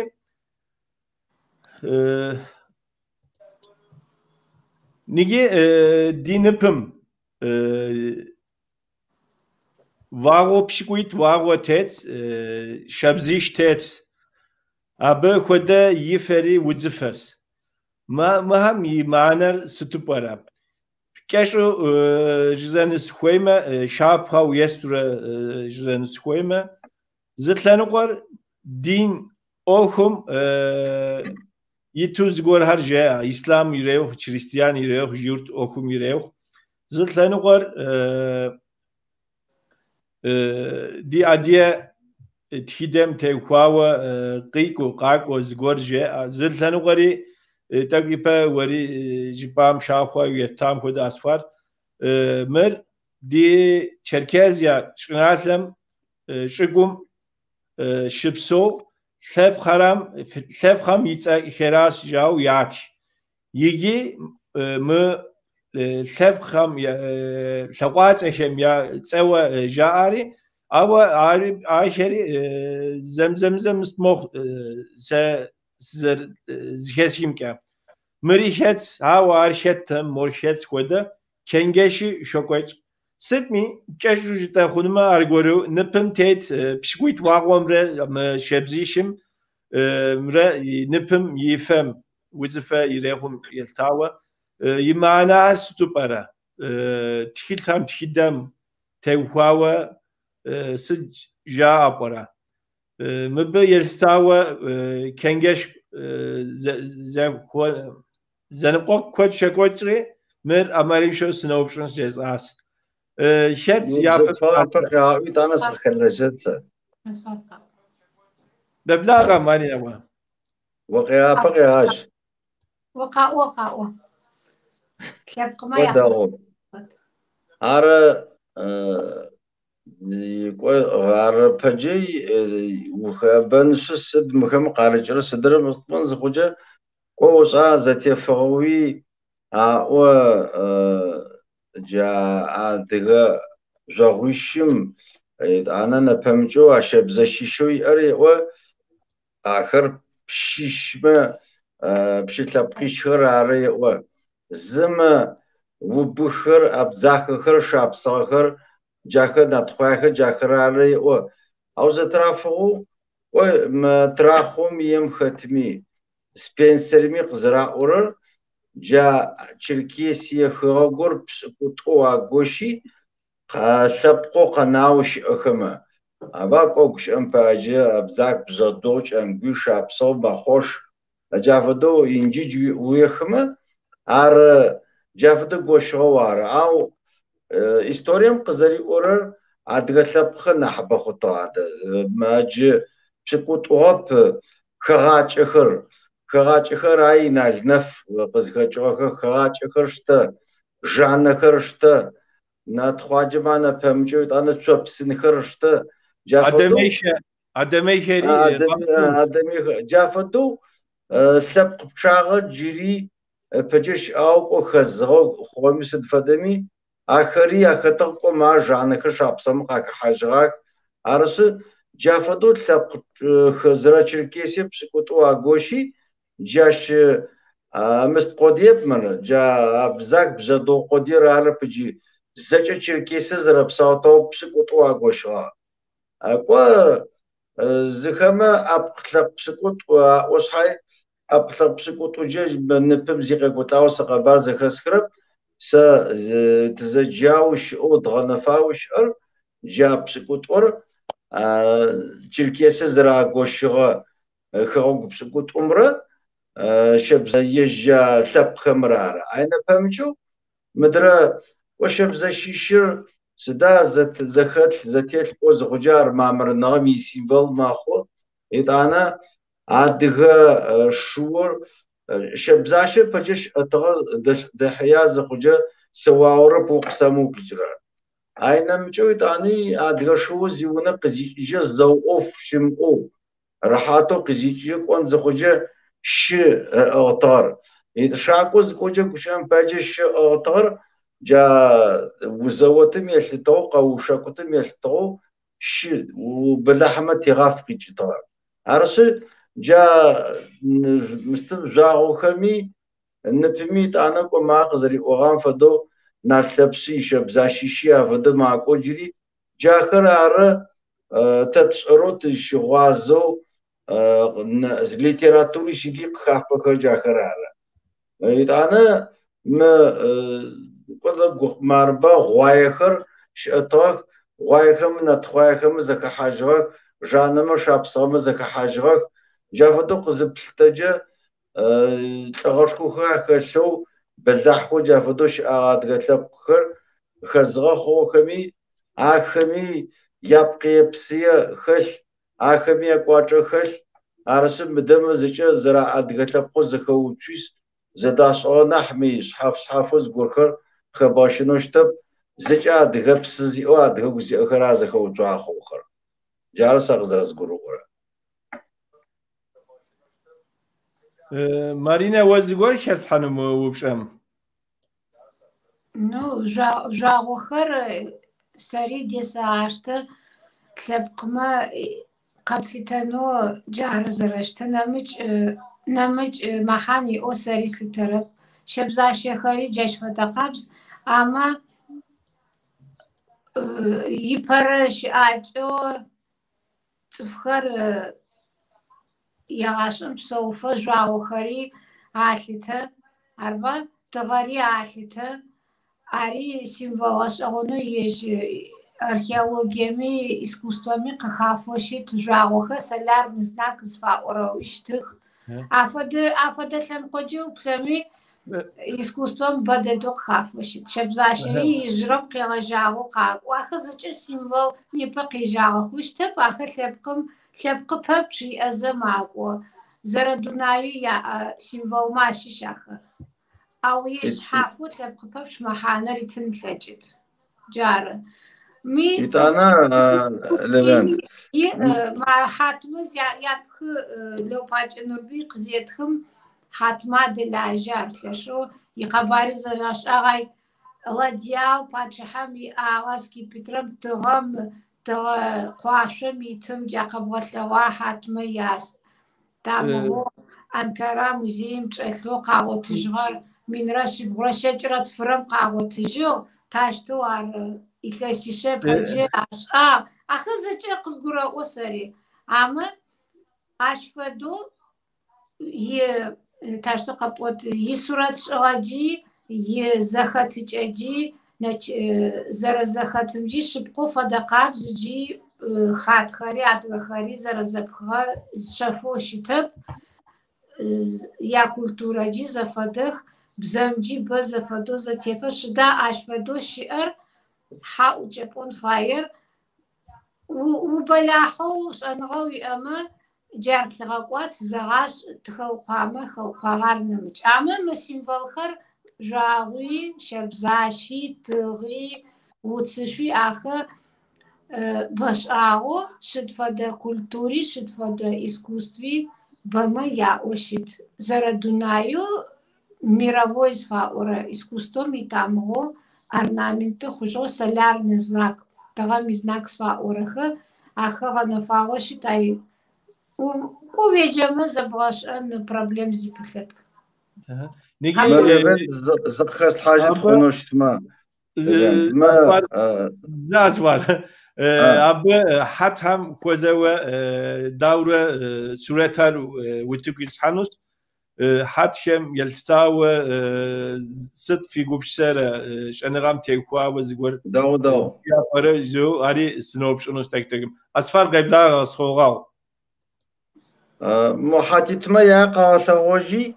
Ныги ди ныпым вагъуэ пщыкӏуитӏ вагъуэ тетщ, шабзищ тетщ. Абы хуэдэ и фэри удзыфэщ. Мыхэм и мыхьэнэр сыту пӏэрэ? Кӏэщӏу жызӏэну сыхуеймэ, щапхъэу естурэ жызӏэну сыхуеймэ, зы лъэныкъуэр дин ӏуэхум иту зыгуэрхэр жеӏэ, ислъам ирехъу, чристиан ирехъу, журт ӏуэхум ирехъу. Зы лъэныкъуэр ди адыгэ тхыдэм теухуауэ къикӏыу, къакӏуэу зыгуэр жеӏэ. Зы лъэныкъуэри тӏэкӏу ипэ уэри жыпӏам щапхъэ ептам хуэдэ Асфар. Мыр ди Черкезия щӏыналъэм щӏыгум щыпсэу лъэпкъхэм и цӏэхэращ жаӏэу ятх. Иджы мы лъэпкъхэм, лъакъуацӏэхэм я цӏэуэ жаӏари, ауэ ахэри зэм-зэмызэ мыст мохъу сэ зыхэсхымкӏэ. Мыри хэтс, ауэ ар хэттэм, мор хэтс хуэдэ чэнджэщи щокӏуэкӏ. Сытми, кӏэщӏу жытӏэ хъунумэ, аргуэру ныпым тет пщыкӏуитӏ вагъуэмрэ мы шабзищым мрэ ныпым и фэм удзыфэ ирехъум елъытауэ и мыхьэнэр сыту пӏэрэ? Тхылъхэм, тхыдэм теухуауэ сыт жаӏэ пӏэрэ? Мыбы елъытауэ чэнджэщ зэныкъуэкъу куэд щекӏуэкӏри, мыр ӏэмалыншэу сыноупщӏын жесӏащ. Хэт япэ Апэ къаӏуи, итӏанэ сыкъыхэлэжьэнт сэ. Нэблагъэ, Маринэ, уэ. Укъяпэ къегъажь. Укъаӏо, къаӏо. Лъэпкъмэ Кӏуэ дэгъу. Ар кӏо ар пэджэ ухэбэнышъы сыд мыхэм къарыкӏырэ сыдырэ пӏон зыхъукӏэ кӏо ошӏа зэтефыгъэуи аӏо джа адыгэ жъогъуищым итӏанэ нэпэмыкӏэу а щэбзэщищэу иӏэр еӏо ахэр пщищмэ пщы лъэпкъищхэр ары еӏо. Зым убыххэр, абдзахэхэр, шапсыгъэхэр, джахэр натхъуахэр, джахэр ары еӏо. Ау зэтрафыгъэу кӏо мы Трахъом ием хэтми, Спенсерми къызэраӏорэр джа Черкесие хэгъэгур пшӏыкӏутӏоу агощи лъэпкъэу къэнауэ щыӏэхэмэ. Аба кӏо гущыӏэм паджэ абдзах, бжъэдыгъу, кӏэмгуй, шапсыгъ, мэхъош джа фэдэу инджыдж уехымэ ар джа фэдэу гощыгъэу ары. Ау историем къызэриӏорэр адыгэ лъэпкъхэр нахьыбэ хъутыгъ адэ. Джы пшӏыкӏутӏугъэп хэгъакӏэхэр. Хэгъакӏэхэр ай Инал Нэф къызхэкӏыгъэхэр, хэгъакӏэхэр штэ, жанэхэр штэ, натхъуаджэмэ анэпэмыкӏэу итӏанэ цопсынхэр штэ. Джа фэдэу Адэмейхэри Адэмейхэр джа фэдэу лъэпкъ пчъагъэ джыри ыпэкӏэ щыӏагъэу кӏо хэзыгъэу хъугъэми сыд фэдэми ахэри ахэтыгъ кӏо ма жанэхэр шапсыгъэмэ къахэхьажьыгъах. Арышъы джа фэдэу лъэпкъ зэрэ Черкесие пшӏыкӏутӏоу агощи джащ мыст къодыеп мыр, джа абзах бжъэдыгъу къодыер арэп джы зэкӏэ Черкесие зэрэпсаутэу пшӏыкӏутӏоу агощыгъагъ. Кӏо зыхэмэ ӏэпкъ-лъэпкъ пшӏыкӏутӏу аӏо шъхьай, ӏэпкъ-лъэпкъ пшӏыкӏутӏуджэ ныпым зи къекӏолӏагъэу сэ къэбар зэхэсхырэп. Сэ тызэджауэ щыӏэу, дгъэнэфауэ щыӏэр джа пшӏыкӏутӏур Черкесие зэрагощыгъэ хэгъэгу пшӏыкӏутӏумрэ щэбзэ ежь лъэпкъхэмрэ ары. Ай нэпэмыкӏэу мыдрэ кӏо щэбзэщищыр сыда зэхэлъ, зэтелъ пӏо зыхъукӏэ ар мамырныгъэм исимвол мэхъу. Итӏанэ адыгэ шыур щэбзащэр пэджэ щыӏэтыгъэ дэхьыя зыхъукӏэ сыуаорэп укъысэмыупчӏырэр. Ай нэмыкӏэу итӏани адыгэ шыур зиунэ къызикӏыжьэ зэу ӏоф щымыӏэу рэхьатэу къызикӏыжьэ кӏон зыхъукӏэ шы ыӏыгъытыгъэр. Шакӏо зыкӏокӏэ гущыӏэм паджэ шы ыӏыгъытыгъэр джа узэотым елъытыгъэу, къэушэкӏутым елъытыгъэу шы бэлахьымэ тегъаф къикӏытыгъэр. Арышъы джа мыстым жъуагъохэми ныпыми итӏанэ кӏо ма къызэриӏогъам фэдэу нарт Лъэпшъы ищэбзащищи афэдэ макӏо джыри джахэр ары тэ тшӏэрэу тызщыгъуазэу литератури сыди къыхафэхэр джахэр ары. Итӏанэ мы марба гъуаехэр щыӏэтыгъэх, гъуаехэм нэтхъуаехэм зэхэхьажьыгъэх, жанэмэ шапсыгъэмэ зэхэхьажьыгъэх. Джа фэдэу къызыплъытэкӏэ лӏыгъэшхохэр ахэлъэу бэлахьхэу джа фэдэу щыӏагъэ адыгэ лъэпкъхэр хэзыгъэ хъугъэхэми ахэми япкъые-псые хэлъ, ахэми якӏуачӏэ хэлъ. Арышъы мыдэмэ зэкӏэ зэрэ адыгэ лъэпкъэу зэхэуцуи зэдашӏыгъэ нахь мы шъхьаф-шъхьафэу зыгорхэр къыхэбгъэщынэу щытэп. Зэкӏэ адыгэ псы зиӏэу адыгэгу зиӏэхэр ар зэхэуцуагъэ хъугъэхэр. Джары сэ къызэрэзгурыӏорэр. Маринэ, уэ зыгуэр хэлъхьэну мы упщӏэм? Ну, жъуагъохэр сэри десэгъаштэ, лъэпкъмэ къэплъытэнэу джары зэрэщытыр, нэмыкӏ нэмыкӏ мэхьан иӏэу сэри слъытэрэп. Щэбзащэхэри джащ фэдэ къабз, амэ ипэрэ щыӏакӏэу цӏыфхэр егъашӏэм псэуфэ жъуагъохэри алъытэ, арба? Тыгъэри алъытэ. Ари символ гъэшӏэгъонэу ежь археологиеми искусствэми къыхафэу щыт жъуагъохэр солярный знак зыфаӏорэуи щытых. Афэдэ афэдэ лъэныкъоджэ уплъэми искусствэм бэ дэдэу къыхафэу щыт. Щэбзащэри ижъырэм къегъэжьагъэу къакӏо. Ахэр зэкӏэ символ непэ къежьагъэхэу щытэп. Ахэр лъэпкъым лъэпкъы пэпчъ иӏэзэ макӏо. Зэрэдунаеу яӏэ символмэ ащыщ ахэр. Ау ежь шъхьафэу лъэпкъы пэпчъ мэхьанэ ритын ылъэкӏыт. Джары. Мы Итӏанэ, Левент. Хьатмэ ятпхы Лэупакӏэ Нурбый къызетхым хьатмэ адэлажьэ ар лъэшэу икъэбари зэрашӏагъ ай ладьяу пачъыхьэм иӏагъэ скипетрэм тыгъэм тыгъэ къуашъом итым джа къэбгъэлъэгъуа хьатмэ яс тамыгъэу Анкара музеим чӏэлъэу къагъотыжьыгъэр 1192-рэм къагъотыжьыгъ, тащтэу ар илъэсишъэ пэджэ ашӏагъ. Ахэр зэкӏэ къызгурэӏо сэри. Амэ ащ фэдэу и тащтэу къэпӏот исурэт шӏыгъэджи, изэхэтыкӏэджи, зэрэзэхэтымджи шъыпкъэу фэдэ къабз джи хатхэри адыгэхэри зэрэзэпхыгъэ шъэфэу щытэп. Якультурэджи зэфэдэх, бзэмджи бэ зэфэдэу зэтефэ. Шъыда ащ фэдэу щыӏэр хьаӏу кӏэпӏон фаер. Убэлахьэу шӏэныгъэ уиӏэмэ, джар лъыгъэкӏуат, зэгъашӏ, тыхэукъуамэ, хэукъуагъар нэмыкӏ. Амэ мы символхэр жъуагъуи, щэбзащи, тыгъи, уцышъуи ахэр бэшӏагъэу шъыд фэдэ культури, шъыд фэдэ искусстви бэмэ яӏэу щыт. Зэрэдунаеу мировой зыфаӏорэ искусствэм итамыгъэу орнаменты хъужьыгъэу солярный знак, тыгъэм изнак зыфаӏорэхэр ахэр гъэнэфагъэу щыт. Ай кӏо уеджэмэ зэбгъэшӏэн проблем зи пылъэп. Левент зыкъыхэслъхьажьыт хъунэу щытмэ. Зы Асфар. Абы хьэтхэм хуэзэуэ даурэ сурэтхэр утыку ислъхьэнущ. Хьэтхэм елъытауэ сыт фи гупсысэрэ щӏэныгъэм теухуауэ зыгуэр Дэгъу, дэгъу. япэрэ жыу ари сыноупщӏынущ тӏэкӏу-тӏэкӏум. Асфар къеблагъэ къысхуогъэгъу. Мо хьатитмэ я къэгъэлъэгъожьи,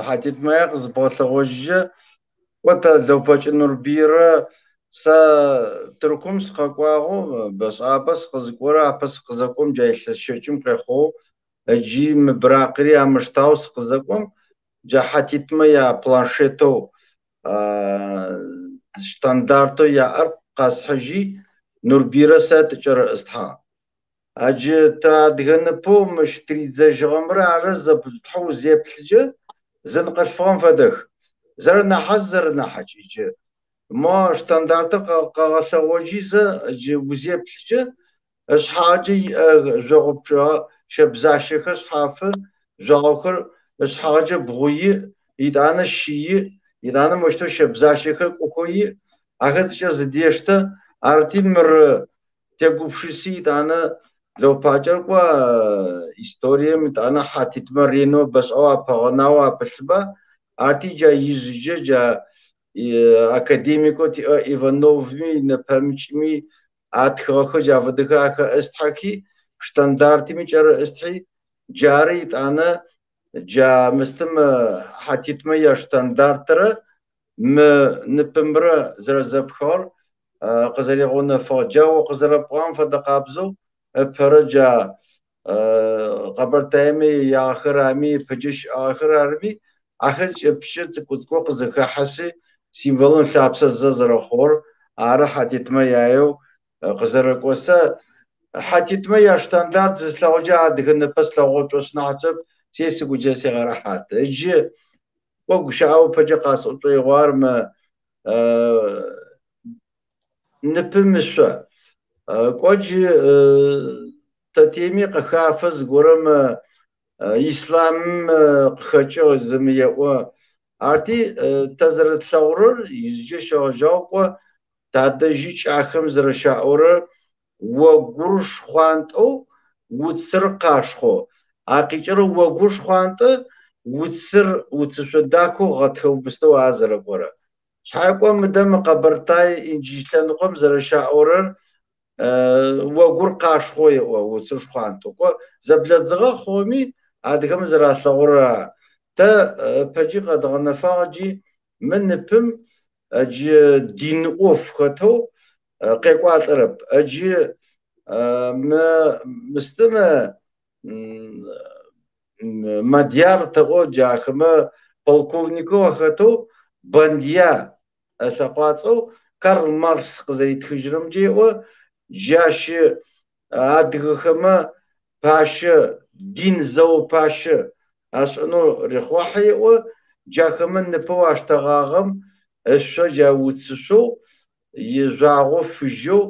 хьатитмэ я къызыбгъэлъэгъожьыжьэ, кӏо тэ Лэупэкӏэ Нурбыйрэ сэ Тыркум сыкъэкӏуагъэу, бэшӏабэ сыкъызыкӏорэ, апэ сыкъызэкӏом джа илъэс щэкӏым къехъугъэу, ыджи мы быракъыри амыштау сыкъызэкӏом, джа хьатитмэ я планшетэу штандартэу яӏэр къэсхьыжьи, Нурбыйрэ сэ тыкӏэрыӏыстхьагъ. Аджы тэ адыгэ ныпэу мыщ тыридзэжьыгъэмрэ ары зэпытхьэу зеплъыкӏэ зэнкъылъфыгъэм фэдэх. Зэрэнахьыжъ зэрэнахьыкӏ иджы. Мо штандартыр къэгъэлъэгъожьи зэ джы узеплъыкӏэ ышъхьагъэкӏэ иӏэ жъогъо пчъагъэ щэбзащэхэр шъхьафы, жъуагъохэр ышъхьагъэкӏэ бгъу иӏ, итӏанэ щы иӏ, итӏанэ мощтэу щэбзащэхэр кӏохэу иӏ. Ахэр зэкӏэ зыдештэ. Арти мыр тегупшыси итӏанэ Лэупакӏэр кӏо историем итӏанэ хьатитмэ ренэу бэшӏагъэу апэгъэнау апылъыба. Арти джа ижъыджэ джа академикэу тиӏэ Ивановми нэпэмыкӏми атхыгъэхэр джа фэдэхэр ахэӏыстхьэхи, штандартми кӏэрыӏыстхьи, джары итӏанэ джа мыстым хьатитмэ я штандартрэ мы ныпымрэ зэрэзэпхыгъэр къызэригъэунэфыгъ. Джа о къызэрэпӏуагъэм фэдэ къабзэу ыпэрэ джа Къэбэртаеми иягъэхэр арми, ыпэкӏэ щыӏагъэхэр арми, ахэр кӏэпкӏэ цӏыкӏу-цӏыкӏоу къызэхахьэси символым лъапсэ зэ зэрэхъугъэр ары хьатитмэ яеу къызэрэкӏо. Сэ хьатитмэ яштандарт зыслъэгъукӏэ адыгэ ныпэ слъэгъугъэ шӏошъ нахьыжъэп, сэ сыгуджэ сегъэрэхьат. Ыджы кӏо гущыӏэу ыпэкӏэ къасӏо шӏоигъуар мы Ныпым ышъо. Кӏо джы тэтеми къыхафэ зыгорэм ислъамым къыхэкӏыгъ зымы еӏо. Арти тэ зэрэтлъэгъурэр ижъыкӏэ щегъэжьагъэу кӏо тадэжьи кӏахэм зэрэщаӏорэр огур шхъуантӏэу, уцыр къашхъо. А къикӏырэр огур шхъуантӏэ, уцыр уцышъо дахэу гъэтхэ убыстэу ар зэрэкӏорэ. Шъхьакӏо мыдэ мы Къэбэртай Инджыдж лъэныкъом зэрэщаӏорэр огур къашхъо еӏо, уцыр шхъуантӏэу. Кӏо зэблэдзыгъэ хъугъэми адыгэмэ зэралъэгъурэр ара. Тэ ыпэкӏи къэдгъэнэфагъ джи мы ныпым джы дин ӏоф хэтэу къекӏуалӏэрэп. Джы мы мыстымэ Мадьяр тэӏо джы ахэмэ полковникэу ахэтэу Бандья ылъэкъуацӏэу Карл Маркс къызэритхыжьырэмкӏэ еӏо, джы ащ адыгэхэмэ пащэ, дин зэо пащэ ашӏынэу рехъухьэ еӏо, джахэмэ ныпэу аштэгъагъэм ышъо джа уцышъоу, ижъуагъо фыжьэу,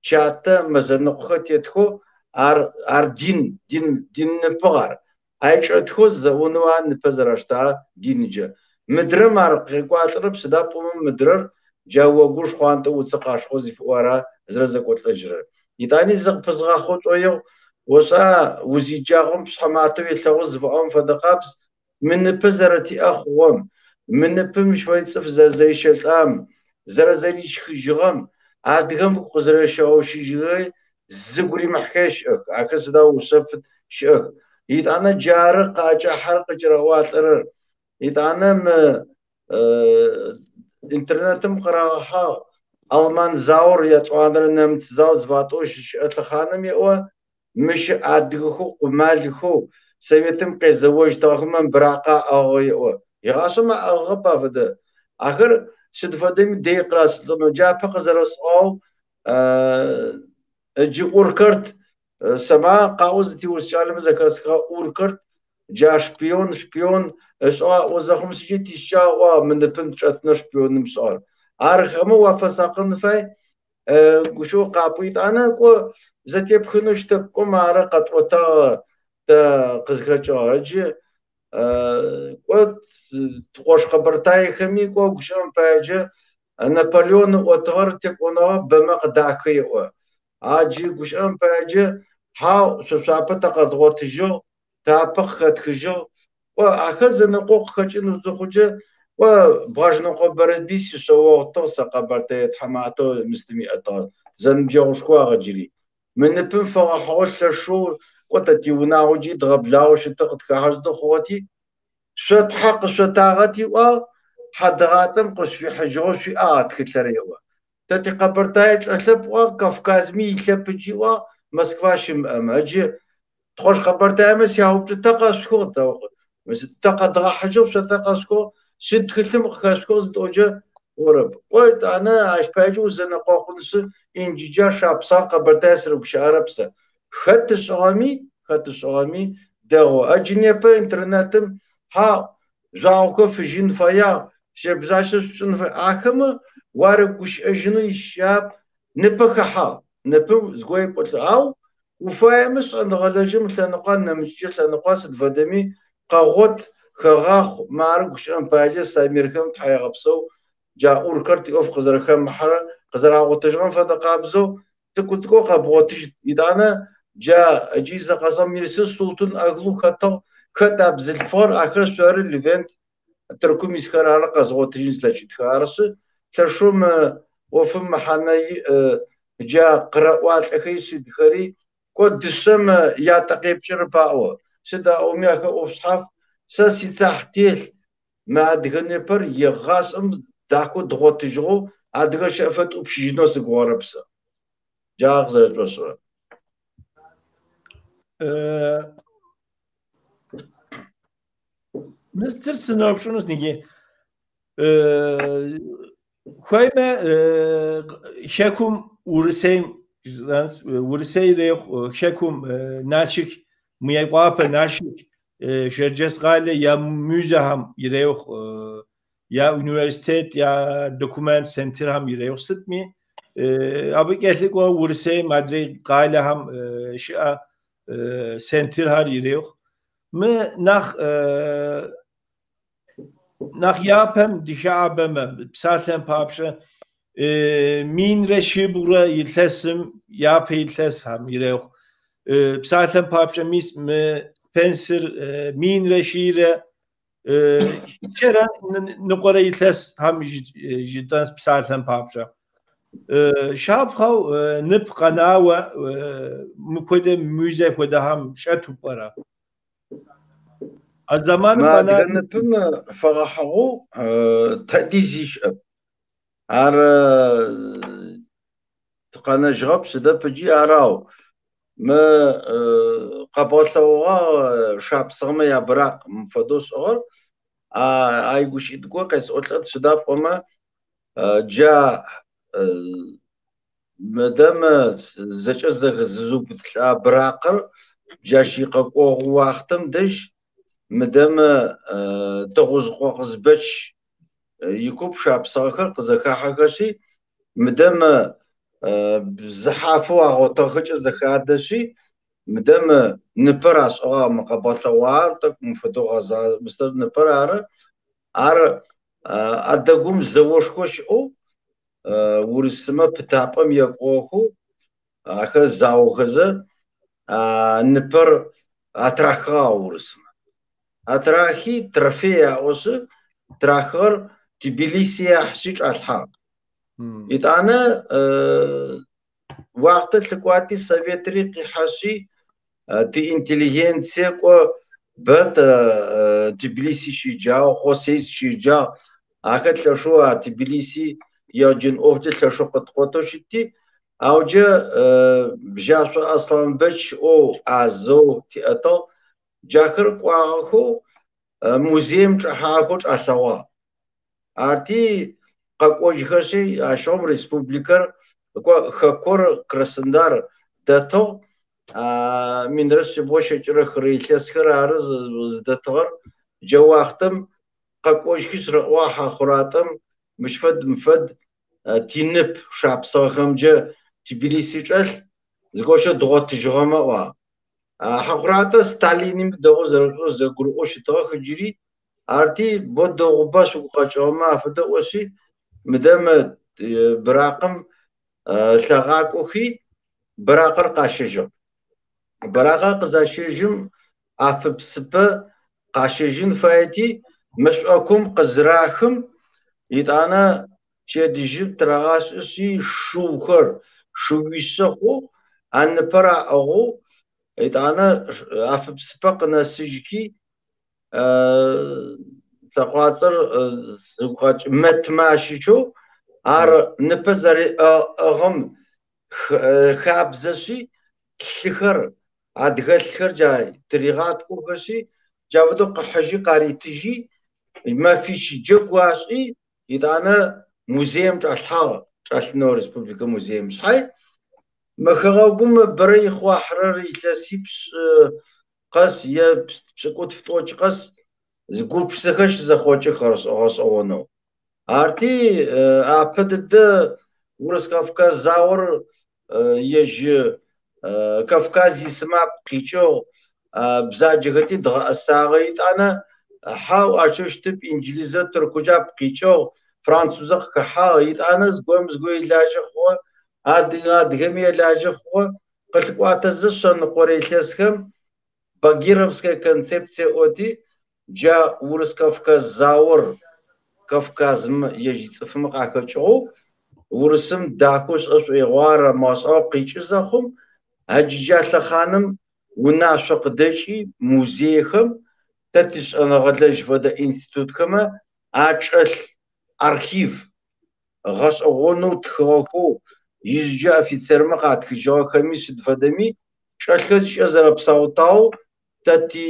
чатэ мэзэныкъохэр тетхэу, ар ар дин, дин, дин ныпыгъ ар. Ай чӏэтхэу зэонэу ар ныпэ зэраштагъэр диныджэ. Мыдрэм ар къекӏуалӏэрэп, сыда пӏомэ мыдрэр джа огур шхъуантӏэ уцы къашхъо зыфиӏоу ара зэрэзэкӏолӏэжьырэр. Етӏани зыкъыпызгъахъо шӏоигъу, ошӏа, узиджагъом пшъхьэ матэу елъэгъу зыфаӏом фэдэ къабз, мы ныпэ зэрэтиӏэ хъугъэм, мы ныпым мыщ фэдэ цӏыф зэрэзэрищэлӏам, зэрэзэришхыжьыгъэм, адыгэм ыгу къызэрэщигъэущыжьыгъэри зыгу римыхьхэр щыӏэх, ахэр сыда ушъэф щыӏэх. Етӏанэ джары къакӏахьэр къыкӏэраӏуалӏэрэр. Етӏанэ мы интернетым къырагъэхьагъ Алман заор ятӏуанэрэ нэмыц зао зыфатӏоу щыщыӏэ лъэхъаным еӏо, мыщ адыгэхэу, къумалхэу Советым къезэожьтыгъэхэмэ быракъ аӏыгъыгъ еӏо. Егъашӏэм аӏыгъыгъэп афэдэ. Ахэр сыд фэдэми дэй къырашӏылӏэнэу. Джапэ къызэрэсӏуагъэу ыджы Уркарт сэмэ къаӏо зытиурыс кӏалэмэ зэхэсхыгъэ Уркарт джа шпион, шпион ышӏыгъ аӏо зэхъум сыджи тищыкӏагъ ыӏуагъ мы ныпым чӏэтынэу шпионым ышӏыгъэр. Архэмэ уафэсакъын фай гущыӏэу къапӏо итӏанэ кӏо зэтепхынэу щытэп кӏо мары къэтӏотагъ тэ къызхэкӏыгъэр. Ыджы кӏо ткъош къэбэртаехэми кӏо гущыӏэм паеджэ Наполеон ыӏотыгъэр текӏоныгъэ бэмэ къыдахы еӏо. А джы гущыӏэм паеджэ хьау шъо шъуапэ тэ къэдгъотыжьыгъ, тапэ къыхэтхыжьыгъ. Кӏо ахэр зэнэкъокъу къыхэкӏын зыхъукӏэ кӏо Бгъэжъныкъо Бэрэдбый сишъэогъутыгъ сэ къэбэртэе тхьаматэу мыстым иӏэтыгъэр. Зэныбджэгъушхуагъэ джыри. Мы ныпым фэгъэхьыгъэу лъэшэу кӏо тэ тиунагъо джи дгъэблагъэу щытыгъ къытхахьэщтыгъ хъугъэти, шъо тхьэ къышъотагъэти ыӏуагъ, хьадэгъалӏэм къышъуфихьыжьыгъэу шъуиӏагъ а тхылъэр еӏо. Тэ тикъэбэртае чӏэлъэп ыӏуагъ, Кавказми илъэп ыджи ыӏуагъ, Москва щымыӏэмэ. Ыджы ткъош къэбэртаемэ сяупчӏы, тэ къэшъухыгъ, тэ къэдгъэхьыжьыгъ, шъо тэ къэшъухыгъ, сыд тхылъым къыхэшъухыгъ зытӏокӏэ орэп. Кӏо, етӏанэ ащ паекӏэ узэнэкъокъунышъы, Инджыджа, Шапсыгъа, Къэбэртае сырыгущыӏэрэп сэ. Хэт ышӏыгъэми, хэт ышӏыгъэми дэгъу. Ыджы непэ интернетым хьау, жъуагъохэр фыжьын фэягъ, щэбзащэ шъушӏын фэягъ. Ахэмэ уарыгущыӏэжьынэу ищыкӏагъэп, ныпэ хэхьагъ, ныпым зыгорэ епӏолӏэ. Ау уфаемэ шӏэныгъэлэжьым лъэныкъуа, нэмыкӏкӏэ лъэныкъуа сыд фэдэми къэгъот, хэгъахъу, мары гущыӏэм паекӏэ Самирхэм тхьаегъэпсэу, джа Уркарт иӏоф къызэрэхэмыхьэрэр къызэрагъотыжьыгъэм фэдэ къабзэу цӏыкӏу-цӏыкӏоу къэбгъотыщт. Етӏанэ джа ыджи зэ къэсӏон Мирсы Султун Оглу хэтыгъ, хэт а бзылъфыгъэр, ахэр шъоры Левент Тыркум исхэр ары къэзгъотыжьын зылъэкӏытхэр. Арышъы, лъэшэу мы ӏофым мэхьанэ иӏ, джа къырэӏуалӏэхэри сыдхэри, кӏо дышъэм ятӏэ къепкӏырэп аӏо. Сыд аӏоми ахэр ӏоф шъхьаф. Сэ сицахь телъ, мы адыгэ ныпэр егъашӏэм дахэу дгъотыжьыгъэу адыгэ щэӏэфэ ттӏупщыжьынэу сыгугъэрэп сэ. Джа къызэрэсшӏошӏырэр. Мыстыр сыноупщӏынус ныги. Хуеймэ, хэкум Урысейм, Урысей ирехъу, хэкум Налшык, Мыекъуапэ, Налшык, Шэрджэс къалэ я музейхэм ирехъу. Я университет, я документ центрхэм ирехъу сытми, абы кӏэлъыкӏуэ Урысейм адрей къалэхэм щыӏэ центрхэр ирехъу. Мы нэхъ нэхъ япэм дыхэӏэбэмэ, псалъэм папщӏэ, 1100 илъэсым япэ илъэсхэм ирехъу. Псалъэм папщӏэ, мис мы Спенсер 1190 илъэсхэм жытӏэнщ псалъэм папщӏэ. Щапхъэу нып къэнауэ мыпхуэдэ музей хуэдэхэм щӏэту пӏэрэ? А зэманым Мы къэна адыгэ ныпым фэгъэхьыгъэу тэди зи щыӏэп. Ар къэнэжьыгъэп сыдэп ыкӏи арау. Мы къэбгъэлъэгъугъэ шапсыгъэмэ я быракъ мыпфэдэу сшӏыгъэр ай гущыӏитӏу къесӏолӏэт сыда пӏомэ джа мыдэ мы зэкӏэ зызыубытлӏа быракъыр джащ икъэкӏогъу уахътэм дэжь мыдэ мы Тыгъужъкъо Къызбэч икуп шапсыгъэхэр къызэхахьэхэшъи мыдэ мы бзыхьафэу агъотыгъэхэкӏэ зэхадэшъи мыдэ мы ныпэр ашӏыгъагъ мы къэбгъэлъэгъуагъэр тӏэкӏу мыфэдэу гъэза мыстэр ныпэр ары. Ар Адэгум зэошхо щыӏэу урысымэ пытапӏэм екӏугъэхэу ахэр заохэзэ ныпэр атрахыгъагъ урысымэ. Атрахи трофей аӏошъы трахыгъэр Тбилиси ахьщи чӏалъхьагъ. Итӏанэ уахътэ лъыкӏуати советри къихьэшъи тиинтеллигенцие кӏо бэ Тбилиси щеджагъ, Хъосейс щеджагъ. Ахэр лъэшэу а Тбилиси егъэджэн ӏофкӏэ лъэшэу къыткъотэу щытти, ау джы Бжьашъо Аслъанбэч ӏоу ӏазэу тиӏэтыгъ. Джахэр кӏуагъэхэу музеим чӏэхьагъэхэу чӏалъэгъуагъ. Арти къэкӏожьхэшъи ащыгъум республикэр кӏо хэкур Краснодар дэтыгъ. 1173 илъэсхэр ары зыдэтыгъэр. Джа уахътэм къэкӏожьхи сырэӏуагъ Хьахъуратӏэм мыщ фэд мыфэд тинып шапсыгъэхэмджэ Тбилиси чӏэлъ, зыгощэ дгъотыжьыгъэмэ ыӏуагъ. Хьахъуратӏэ Сталиным дэгъоу зэрэшӏоу зэгурыӏоу щытыгъэх ыджыри. Арти бо дэгъубэ шъугу къэкӏыгъэмэ афэдэ ыӏошъи мыдэ мы быракъым лъагъакӏохи быракъыр къащэжьыгъ. Быракъыр къызащэжьым Афыпсыпэ къащэжьын фаети мэшӏокум къызырахым итӏанэ пчэдыжьым тырагъашӏэшъи шыухэр шыуишъэ хъоу а ныпэр аӏыгъэу итӏанэ Афыпсыпэ къынэсыжьхи лъэкъуацӏэр зыгу къэкӏ Мэтмэ ащыщэу ар ныпэ зэриӏыгъым хабзэшъи лъыхэр адыгэлъхэр джа тыригъаткӏохэшъи джа фэдэу къыхьыжьи къаритыжьи мэфищ джэгу ашӏи итӏанэ музеем чӏалъхьагъ чӏэлъынэу республикэ музеем шъхьай мы хэгъэгум бэрэ ихъуахьырэр илъэсипшӏ къэс е пшӏыкӏутф тӏокӏ къэс гупшысэхэр щызэхъокӏых гъэшӏэгъонэу. Арти апэ дэдэ Урыс-Кавказ заор ежь Кавказ исымэ апкъ къикӏыгъ, бзаджэхэти дгъэӏэсагъэ. Итӏанэ хьау ащэу щытып, инджылызэ тыркуджэ апкъ къикӏыгъ, французэ къыхэхьагъ. Итӏанэ зыгорэм зыгорэ илажьэ хъугъэ, адыгэ адыгэми елажьэ хъугъэ. Къылъыкӏуатэзэ шъэныкъорэ илъэсхэм Багировская концепция ыӏоти, джа Урыс-Кавказ заор Кавказым ежь цӏыфымэ къахэкӏыгъэу урысым дахэу ышӏэ шӏоигъо ар рамыгъэшӏагъэу къикӏы зэхъум, аджыджа лъэхъаным унашъо къыдэкӏи музейхэм тэ тишӏэныгъэлэжь фэдэ институтхэмэ ачӏэлъ архив гъэшӏэгъонэу тхыгъэхэу ижъыкӏэ офицермэ къатхыжьыгъэхэми сыд фэдэми чӏэлъхэр зыкӏэ зэрэпсаутагъэу тэ ти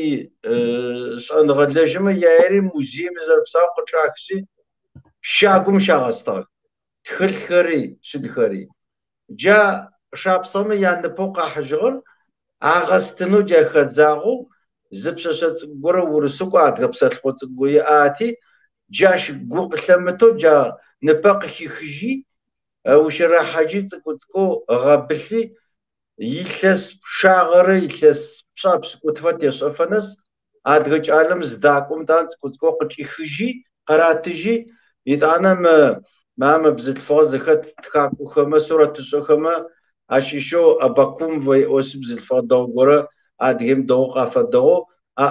шӏэныгъэлэжьымэ яери музеим зэрэпсау къычӏахыщи щагум щагъэстыгъэх тхылъхэри сыдхэри. Джа шапсыгъэмэ яныпэу къахьыжьыгъэр агъэстынэу джа хэдзагъэу зы пшъэшъэ цӏыкӏу горэ урысыкӏо адыгэ псэлъыхъо цӏыкӏу иӏати. Джащ гу къылъэмытэу джа ныпэ къыхихыжьи, ущэрэхьэджи цӏыкӏу-цӏыкӏоу ыгъэбылъи, илъэс пчъагъэрэ илъэс пшӏа пшӏыкӏутфэ тешӏэфэ нэс адыгэ кӏалэм зыдакӏом тӏан цӏыкӏу-цӏыкӏоу къычӏихыжьи, къыратыжьи, итӏанэ мы мамэ бзылъфыгъэ зэхэт тхакӏохэмэ, сурэтышӏэхэмэ ащыщэу Абакумова ыӏоси бзылъфыгъэ дэгъу горэ Адыгеим дэгъоу къафэдэгъоу, а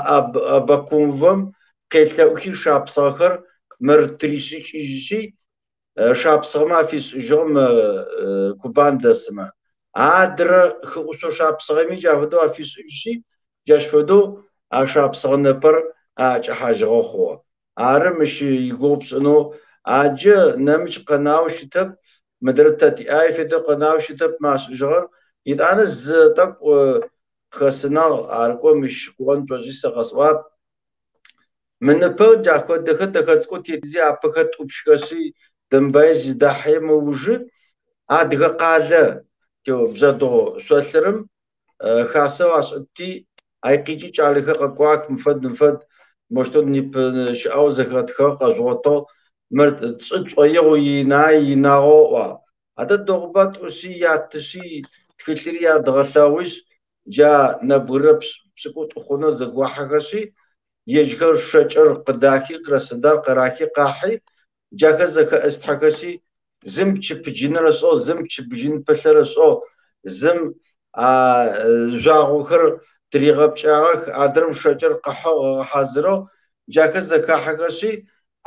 Абакумовам къелъэӏухи шапсыгъэхэр мыр тыришӏыкӏыжьи, шапсыгъэмэ афишӏыжьыгъ мы Кубан дэсымэ. Адрэ хыӏушъо шапсыгъэми джа фэдэу афишӏыжьи, джащ фэдэу а шапсыгъэ ныпэр аӏэкӏэхьажьыгъэ хъугъэ. Ары мыщ игугъу пшӏынэу аджы нэмыкӏ къэнау щытэп, мыдрэ тэ тиӏай фэдэу къэнау щытэп мы ашӏыжьыгъэр. Итӏанэ зы тӏэкӏу къыхэсынагъ, ар кӏо мыщ къыӏон шӏошӏи сэ къэсӏуап. Мы ныпэ джа фэдэхэр дэхэ цӏыкӏоу тетызи апэхэр тӏупщхэшъи Домбай зыдахьыем ыужы Адыгэ къалэ Бжъэдыгъу шъолъырым хасэу ашӏытти, ай къикӏи кӏалэхэр къэкӏуах, мыфэд мыфэд, мощтэу нып щыӏэу зэхэтхыгъ, къэжъугъотыгъ, мыр тшӏы тшӏоигъу инай инагъэу ыӏуагъ. Адэ дэгъуба тӏуси яттыси тхылъыри ядгъэлъэгъуишъ, джа нэбгырэ пшӏыкӏутӏу хъунэу зэгуахьэхэшъи, ежьхэр шэкӏыр къыдахи, Краснодар къырахи къахьи, джахэр зэхэӏыстхьэхэшъи, зым пчыпыджыныр ышӏыгъ, зым пчыпыджын пылъыр ышӏыгъ, зым а жъуагъохэр тыригъэпкӏагъэх, адрэм шэкӏыр къыхьыгъ, ыгъэхьазырыгъ. Джахэр зэхахьэхэшъи,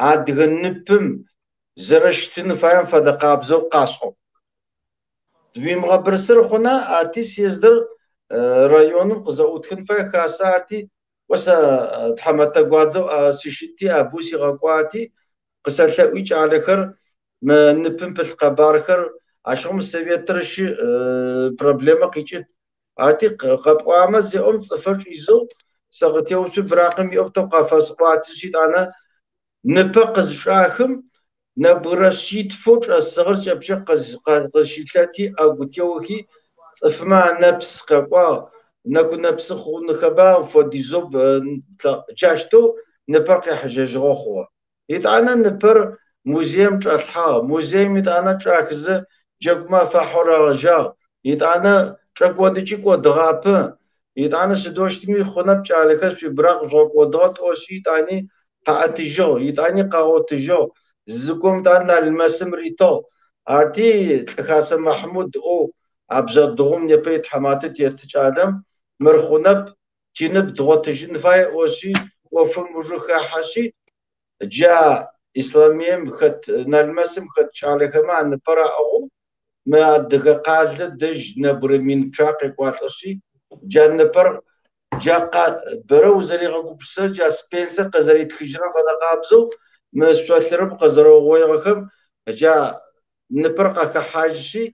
адыгэ ныпым зэрэщытын фаем фэдэ къабзэу къашӏыгъ. Уимыгъэбырсыр хъуна, арти съездыр районым къызэӏутхын фай хасэ арти, кӏо сэ тхьамэтэ гуадзэу сыщытти, Абу сигъэкӏуати, къысэлъэӏуи кӏалэхэр мы ныпым пылъ къэбархэр, ащыгъум советыр щы проблемэ къикӏыт. Арти къэпӏуамэ зеӏом цӏыфыр чӏизэу сэ къытеуцуи быракъым иӏоф тӏэкӏу къафэсӏуатишъ, итӏанэ ныпэ къызчӏахым нэбгырэ шъитфэу чӏэсыгъэр кӏэпщэ къызщылъэти ӏэгу теохи цӏыфмэ анэпс къэкӏуагъ, нэку-нэпсы хъунхэба фэдизэу джащтэу ныпэр къехьыжьэжьыгъэ хъугъэ. Итӏанэ ныпэр музеем чӏалъхьагъ, музеем итӏанэ чӏахызэ джэгумэ афахьэу рагъэжьагъ, итӏанэ чӏэкӏодыкӏи кӏодыгъапэ, итӏанэ сыдэущтми хъунэп кӏалэхэр шъуибыракъ жъугъэкӏодыгъэ тӏошъи итӏани къаӏэтыжьыгъ, итӏани къагъотыжьыгъ, зыгом итӏанэ Налмэсым ритыгъ. Арти Лӏыхасэ Махьмуд ӏоу а Бжъэдыгъум непэ итхьаматэ тет кӏалэм мыр хъунэп, тинып дгъотыжьын фай ыӏошъи, ӏофым ужу хахьэшъи, джа Ислъамыем хэт, Налмэсым хэт кӏалэхэмэ а ныпэр аӏыгъэу мы Адыгэ къалэ дэжь нэбгырэ мин пчъагъэ къекӏуалӏэшъи, джа ныпэр джа бэрэ узэригъэгупшысэр джа Спенсер къызэритхыжьырэм фэдэ къабзэу мы шъолъырым къэзэрэугъоигъэхэм джа ныпэр къахэхьажьшъи,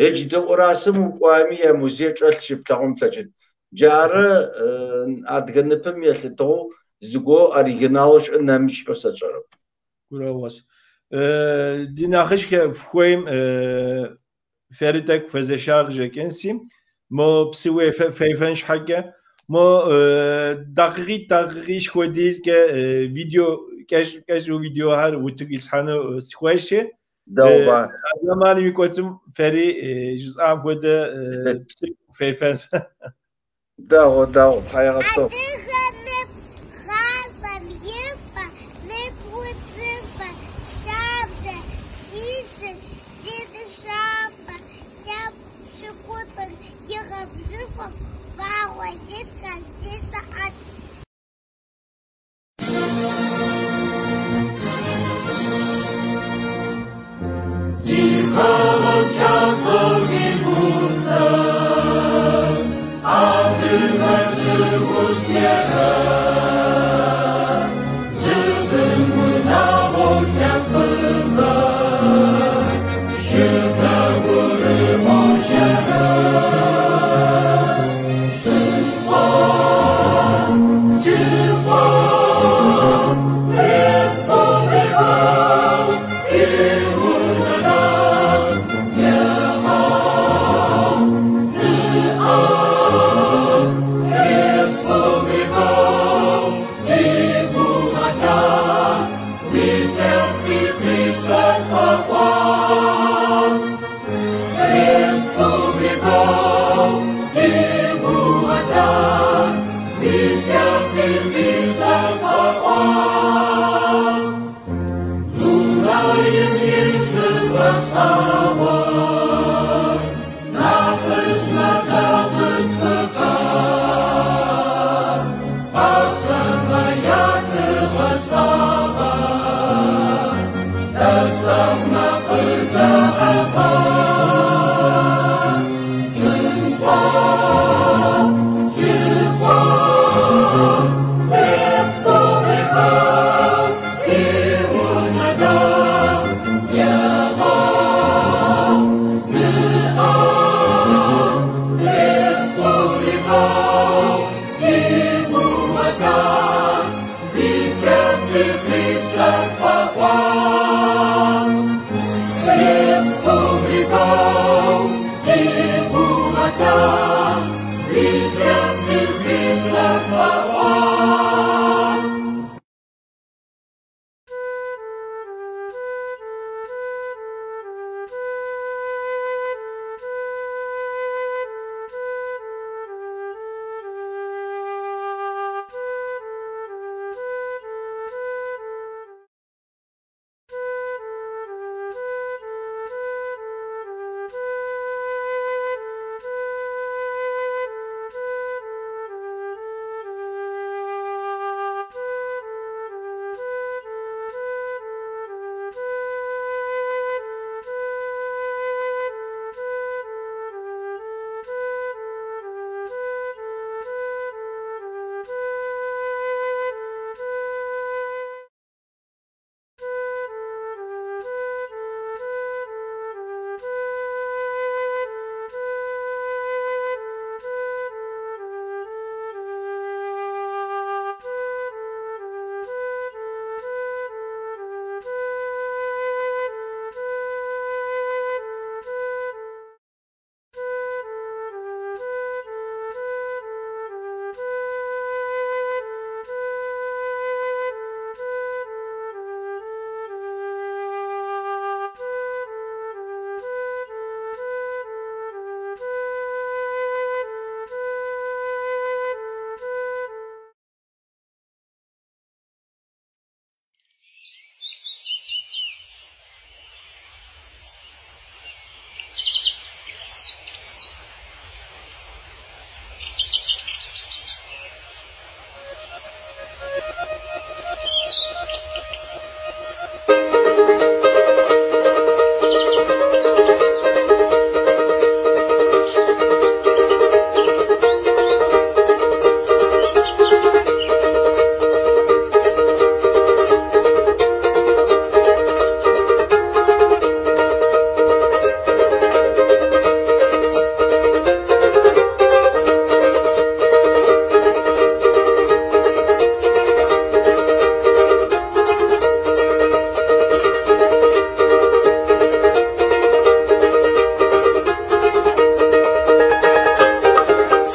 Ыджыдэ ӏурасым укӏуами ямузей чӏэлъ щыплъэгъун плъэкӏыт. Джары адыгэ ныпым елъытыгъэу зыгоу оригиналэу щыӏэр нэмыкӏэу сэ тшӏэрэп. Гурыӏуэгъуэщ. Ди нэхъыжьхэр фхуейм фэри тӏэкӏу фезэша къыщӏэкӏынси, мо псы фефэн щхьэкӏэ, мо дакъикъитӏ дакъикъищ хуэдизкӏэ видео кӏэщӏ кӏэщӏу видеохэр утыку ислъхьэну сыхуейщи, Дэгъуба. А зэманым и кӏуэцӏым фэри жысӏам хуэдэ псы фефэнщ. Дэгъу, дэгъу, тхьаегъэпсэу. Адыгэ нып гъащӏэм и фэ, нып удзыфэ, шабзэ щищыр зи дыщафэ, лъэпкъ пщыкӏутӏыр игъэбжьыфӏэм, вагъуэ зитхэр зи щыхьэт. Ди хэгъэгу кӏасэу ди гупсэ, адыгэ чӏыгужь Дунейм и лӏыкӏуэ щӏагъуэр, нэхъыжьмэ дэ къытхухах, къапщтэмэ я тыгъэ щабэр, лӏэщӏыгъумэ къызэӏэбар. Лӏыкӏуэ, лӏыкӏуэ, республикэу ди унэ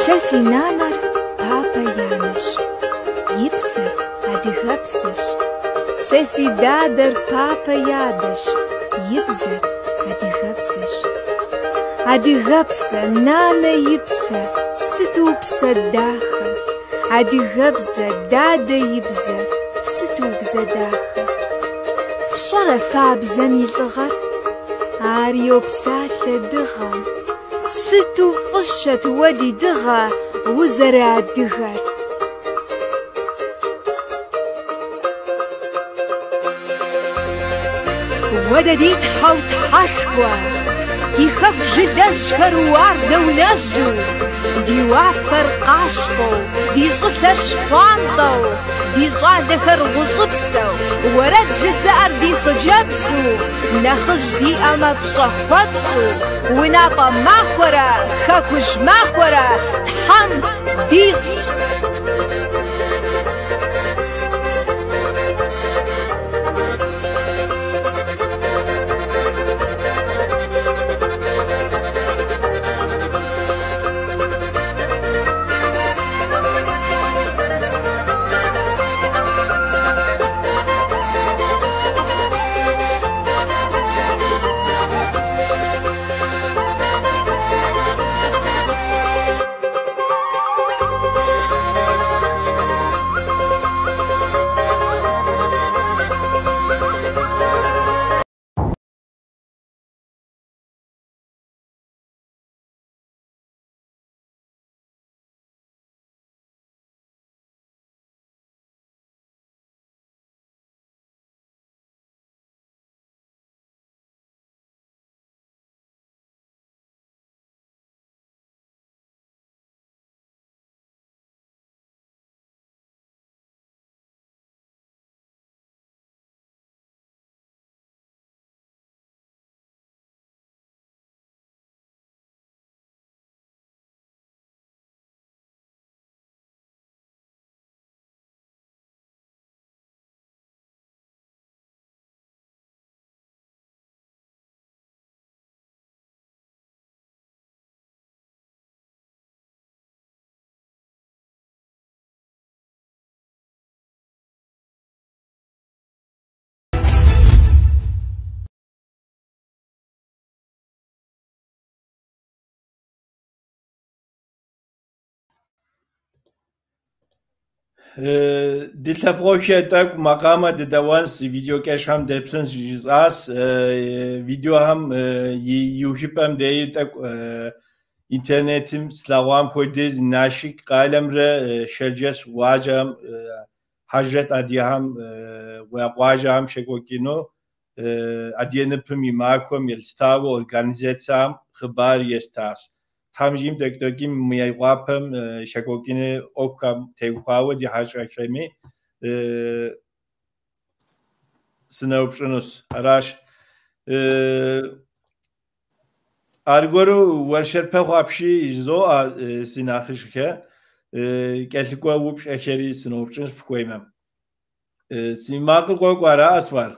Сэ си нанэр папэ и анэщ, и псэр адыгэпсэщ. Сэ си дадэр папэ и адэщ, и бзэр адыгэбзэщ. Адыгэпсэ, нанэ и псэ, сыту упсэ дахэ! Адыгэбзэ, дадэ и бзэ, сыту убзэ дахэ! Фщӏэрэ фэ а бзэм и лӏыгъэр? Ар йопсалъэ дыгъэм. Сыту фӏыщэт уэ ди дыгъэ узэрыадыгэр! Уэ дэ ди Тхьэу Тхьэшхуэ, ди хэку жылэжьхэр уардэ унэжьу, ди уафэр къащхъуэу, ди щӏылъэр щхъуантӏэу, ди щӏалэхэр гъущӏыпсэу, уэрэд жызыӏэр ди хъыджэбзу, нэхъыжь диӏэмэ пщӏэ хуэтщӏу, унапӏэ махуэрэ хэкужь махуэрэ Тхьэм дищӏ! Ди лъэпкъыхэ тӏэкӏу макъамэ дыдэуэнс, видео кӏэщӏхэм деплъынщ жысӏас. Видеохэм и иухыпӏэм деи тӏэкӏу интернетым слъэгъуам хуэдиз Налшык къалэмрэ Шэрджэс къуажэм, Хьэжрэт адыгэхэм я къуажэхэм щекӏуэкӏыну Адыгэ ныпым и махуэм елъытауэ организацэм хъыбар естащ. Тхьэм жиӏэм тӏэкӏу дэкӏым Мейкъуапэм щекӏуэкӏыну ӏуэхухэм теухуауэ ди хьэщӏэхэми сыноупщӏынущ. Аращ. Аргуэру уэршэрпэгъу апщий жызоӏэ си нэхъыжьхэ, кӏэлъыкӏуэ упщӏэхэри сыноупщӏынщ фыхуеймэ. Си макъыр къокӏуэ, ара, Асфар?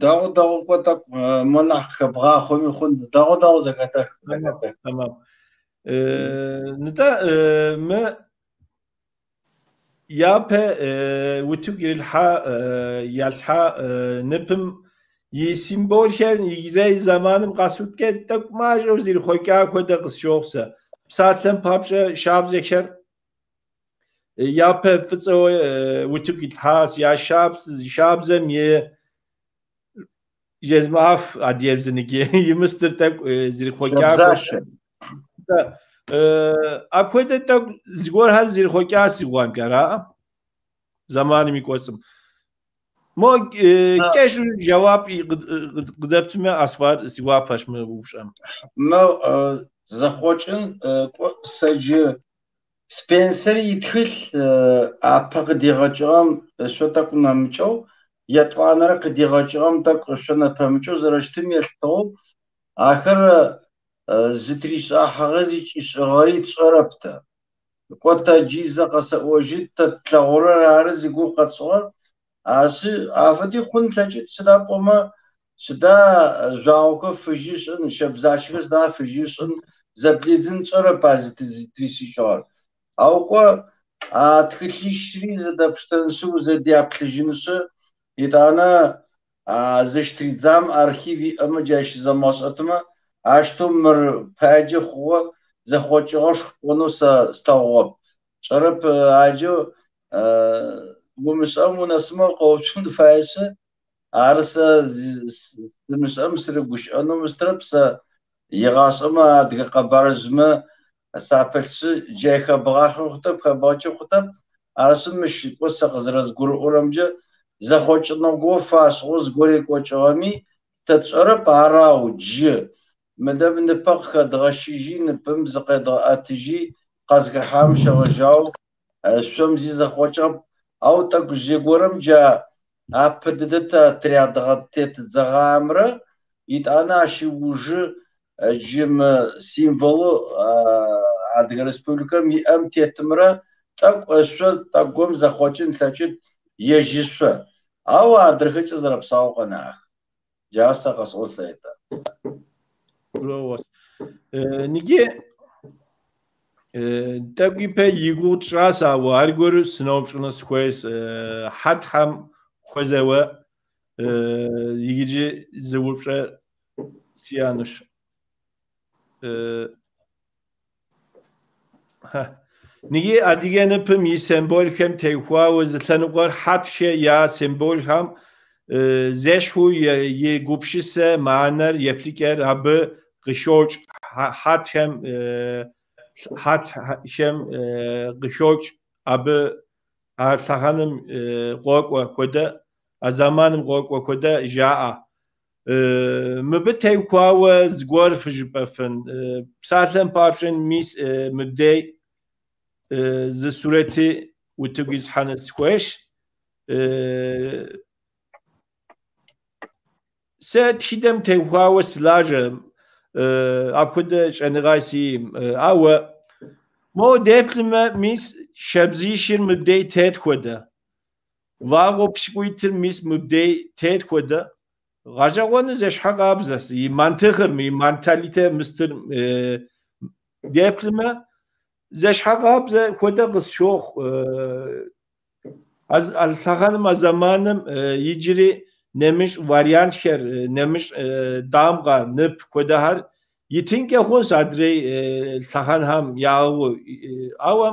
Дэгъу, дэгъу, кӏуэ тӏэкӏу, мо нэхъ хэбгъахъуэми хъун. Дэгъу, дэгъу, зэхэтэх, зэхэтэх. Тэмам. Нтӏэ, мы япэ утыку ирилъхьа, ялъхьа ныпым и символхэр иджырей зэманым къэсыхукӏэ тӏэкӏу мащӏэу зрихъуэкӏа хуэдэ къысщохъу сэ. Псалъэм папщӏэ, шабзэхэр япэ фӏыцӏэу утыку итлъхьащ, я шабзэм и жезмыӏэф адыгэбзэныги, и мыстыр тӏэкӏу зрихъуэкӏа. Шабзащэ. Апхуэдэ тӏэкӏу зыгуэрхэр зрихъуэкӏа си гугъэмкӏэ, араӏэ? Зэманым и кӏуэцӏым. Мо кӏэщӏу жэуап къыдэптмэ, Асфар, си гуапэщ мы упщӏэм. Мы зэхъуэкӏын кӏуэ сэ джы Спенсер и тхылъ апэ къыдигъэкӏыгъэм ышъо тӏэкӏу нэмыкӏэу, етӏуанэрэ къыдигъэкӏыгъэм тӏэкӏу ышъо нэпэмыкӏэу зэрэщытым елъытыгъэу, ахэр зытришӏахьыгъэ зыкӏишӏыгъэри тшӏэрэп тэ. Кӏо тэ джы зэ къэсэӏожьы, тэ тлъэгъурэр ары зигугъу къэтшӏыгъэр. Арышъы, афэди хъун лъэкӏыт, сыда пӏомэ, сыда жъуагъохэр фыжьы ышӏын, щэбзащэхэр сыда фыжьы ышӏын, зэблидзын тшӏэрэп а зытришӏыкӏыгъэр. Ау кӏо, а тхылъищри зэдэпштэнышъы, узэдяплъыжьынышъы, етӏанэ а зыщтридзам архив иӏэмэ, джащ зэмыгъэшӏэтымэ, ащтэу мыр паджэ хъугъэ, зэхъокӏыгъэшху пӏонэу сэ слъэгъугъэп. Тшӏэрэп аджэу умышӏэм унэсымэ укъэуцун фаешъы, ары сэ сымышӏэм сырыгущыӏэнэу мыстырэп, сэ игъашӏэмэ адыгэ къэбарыжъмэ сапылъшъы, джай хэбгъахъуи хъутэп, хэбгъэкӏи хъутэп, арышъы мыщ кӏо сэ къызэрэзгурыӏорэмкӏэ зэхъокӏыныгъэу фашӏыгъэу зыгорэ рекӏокӏыгъэми тэ тшӏэрэп, арау джы мыдэ ныпэ къыхэдгъэщыжьи, ныпым зыкъедгъэӏэтыжьи, къазыхэхьам щегъэжьау шъом зи зэхъокӏыгъэп, ау тӏэкӏу зыгорэм джа апэ дэдэ тэ тырядгъэ-тетдзэгъамрэ итӏанэ ащ ыужы джы мы символэу Адыгэ Республикэм иӏэм тетымрэ тӏэкӏу ышъо тӏэкӏум зэхъокӏын лъэкӏыт ежь ышъо, ау адрэхэкӏэ зэрэпсаоу къэнагъэх. Джа сэ къэсӏон слъэкӏытэ. Ныджы тӏэкӏу ипэ и гугъу тщӏащ, ауэ аргуэру сыноупщӏыну сыхуейщ хьэтхэм хуэзэуэ иджы зы упщӏэ сиӏэнущ. Ныджы адыгэ ныпым и символхэм теухуауэ зы лъэныкъуэр хьэтхэ я символхэм зэщхьу и гупсысэ мыхьэнэр еплъыкӏэр абы къыщокӏ хьэтхэм къыщокӏ абы а лъэхъэнэм къокӏуэ хуэдэ, а зэманым къокӏуэ хуэдэ жаӏэ. Мыбы теухуауэ зыгуэр фыжыпӏэфын. Псалъэм папщӏэ, мис мыбдей зы сурэти утыку ислъхьэну сыхуейщ. Сэ тхыдэм теухуауэ сылажьэ, апхуэдэ щӏэныгъэ сиӏым. Ауэ мо деплъмэ, мис шабзищыр мыбдей тет хуэдэ. Вагъуэ пщыкӏуитыр мис мыбдей тет хуэдэ. Гъэщӏэгъуэну зэщхьэкъабзэщ. И мантыхыр, и менталитет мыстыр деплъмэ, зэщхьэкъабзэ хуэдэ къысщохъу. А лъэхъэнэм, а зэманым иджыри нэмыщӏ вариантхэр, нэмыщӏ дамгъэ, нып хуэдэхэр итынкӏэ хъунщ адрей лъэхъэнхэм яӏыгъыу. Ауэ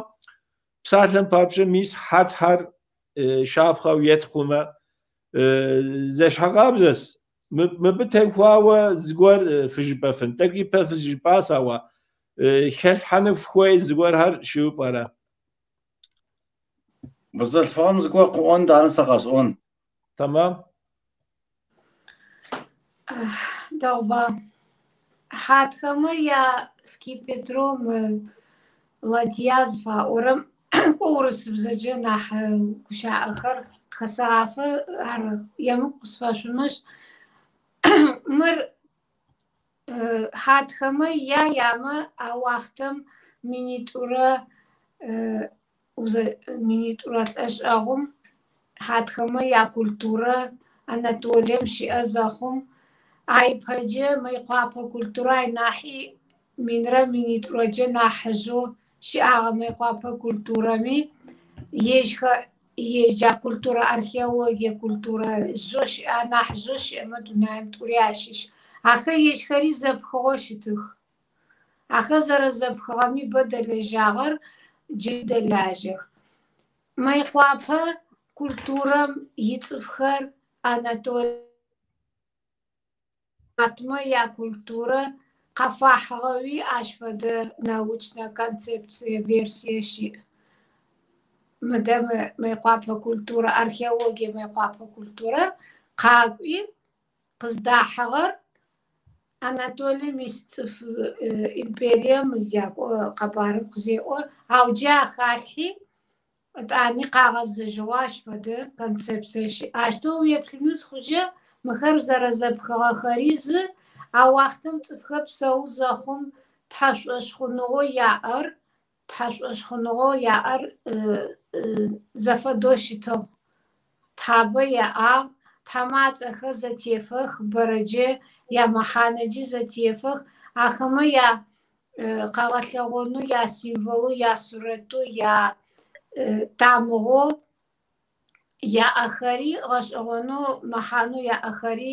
Псалъэм папщӏэ, мис хьэтхэр щапхъэу етт хъумэ, зэщхьэкъабзэщ. Мыбы теухуауэ зыгуэр фыжыпӏэфын. Тӏэкӏу ипэ фыжыпӏащ, ауэ хэлъхьэну фхуей зыгуэрхэр щыӏэу пӏэрэ? Бзылъфыгъэм зыгуэр къыӏон, итӏанэ сэ къэсӏон. Тэмам. Дэгъуба. Хьатхэмэ я скипетрэу мы ладья зыфаӏорэм кӏо урысыбзэкӏэ нахь гущыӏэхэр къыхэсэгъафэ, ар емыкӏу къысфэшъумышӏ. Мыр хьатхэмэ я ямэ а уахътэм минитӏурэ лӏэшӏэгъум хьатхэмэ якультурэ Анатолием щыӏэ зэхъум, ай пэджэ Мыекъуапэ культурэ ай нахьи минрэ минитӏурэджэ нахьыжъэу щыӏагъэ Мыекъуапэ культурэми ежьхэ ежь джа культурэ археологие культурэ жъэу щыӏэ нахь жъэу щыӏэмэ дунаим тӏури ащыщ. Ахэр ежьхэри зэпхыгъэу щытых. Ахэр зэрэзэпхыгъэми бэ дэлэжьагъэр джы дэлажьэх. Мыекъуапэ культурэм ицӏыфхэр Анатолием хьатмэ якультурэ къафахьыгъэуи ащ фэдэ научнэ концепцие версие щыӏ. Мыдэ Мыекъуапэ культурэ, археологие Мыекъуапэ культурэр къакӏуи къыздахьыгъэр Анатолием ис цӏыф империем якӏо къэбарым къызеӏо, ау джы ахалъхьи етӏани къагъэзэжьыгъэу ащ фэдэ концепцие щыӏ. Ащтэу уеплъыны зыхъукӏэ мыхэр зэрэзэпхыгъэхэри зы, а уахътэм цӏыфхэр псэу зэхъум тхьэшӏошъхъуныгъэу яӏэр, тхьэшӏошъхъуныгъэу яӏэр зэфэдэу щытыгъ. Тхьабэ яӏагъ, тхьэмэ ацӏэхэр зэтефэх, бэрэджэ ямэхьанэджи зэтефэх, ахэмэ я къэгъэлъэгъонэу, я символэу, я сурэтэу, я тамыгъэу яӏэхэри гъэшӏэгъонэу мэхьанэу яӏэхэри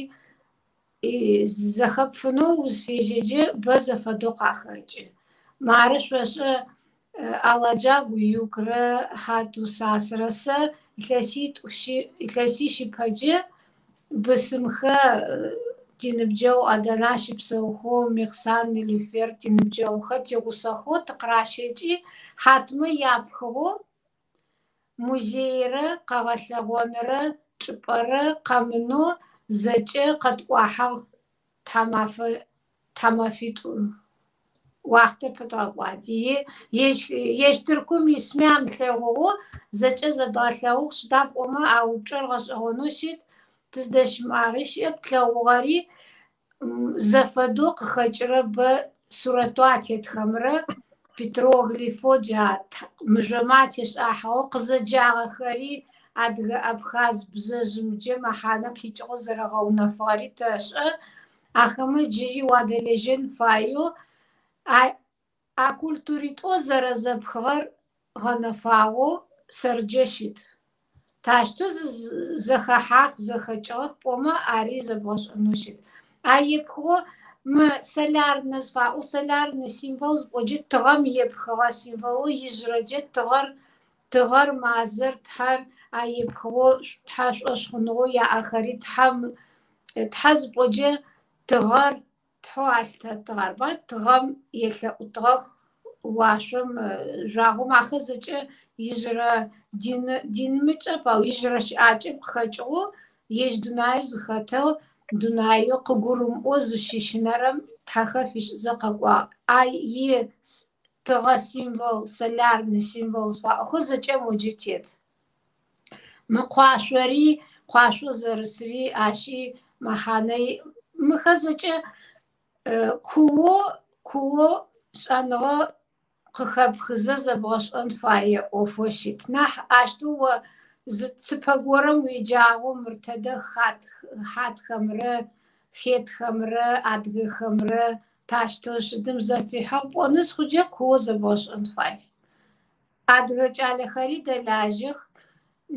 зэхэпфынэу узфежьэджэ бэ зэфэдэу къахэкӏы. Мары шъошӏэ Аладжа Гуюкрэ Хьатусасрэ сэ илъэсищ ыпэджэ бысымхэ тиныбджэгъу Адана щыпсэухэу Михсан Нилюфер тиныбджэгъухэр тигъусэхэу тыкъыращэкӏи хьатмэ япхыгъэу музейрэ къэгъэлъэгъонрэ чӏыпӏэрэ къэмынэу зэкӏэ къэткӏуахьыгъ тхьамэфитӏу уахътэ пэдгъэкӏуади. Ежь Тыркум исми амылъэгъугъэу зэкӏэ зэдгъэлъэгъугъ, сыда пӏомэ а упчӏэр гъэшӏэгъонэу щыт, тыздэщымыӏагъи щыӏэп, тлъэгъугъэри зэфэдэу къыхэкӏырэ бэ сурэтэу атетхэмрэ петроглифэу джа мыжъомэ атешӏахьыгъэу къызэджагъэхэри адыгэ абхаз бзэжъымджэ мэхьанэ къикӏыгъэу зэрэгъэунэфыгъэри тэшӏэ. Ахэмэ джыри уадэлэжьэн фаеу а культуритӏоу зэрэзэпхыгъэр гъэнэфагъэу сэрджэ щыт. Тащтэу зэхэхьах, зэхэкӏыгъэх пӏомэ ари зэбгъэшӏэнэу щыт. А епхыгъэу мы солярнэ зыфаӏоу солярнэ символ зыпӏоджэ тыгъэм епхыгъэ символэу ижърэджэ тыгъэр, тыгъэр, мазэр, тхьэр а епхыгъэу тхьэ шӏошъхъуныгъэу яӏэхэри тхьэм тхьэ зыпӏоджэ тыгъэр тхьэу алъытэтыгъ арба тыгъэм елъэӏутыгъэх уашъом жъуагъом ахэр зэкӏэ ижъырэ динымыкӏэп, ау ижъырэ щыӏакӏэм къыхэкӏыгъэу ежь дунаеу зыхэтэу дунаеу къыгурымыӏоу зыщыщынэрэм тхьэхэр фишӏызэ къэкӏуагъ. А и тыгъэ символ, солярный символ зыфаӏохэу зэкӏэ моджэ тет. Мы къуашъори, къуашъоу зэрысри ащи мэхьанэ иӏ. Мыхэр зэкӏэ куоу, куоу шӏэныгъэ къыхэпхызэ зэбгъэшӏэн фае ӏофэу щыт. Нахь ащтэу о зы цыпэ горэм уеджагъэу мыр тэдэ хьатхэмрэ хетхэмрэ адыгэхэмрэ тащтэу шъыдым зэфихьыгъ пӏоны зыхъукӏэ куоу зэбгъэшӏэн фай. Адыгэ кӏалэхэри дэлажьэх,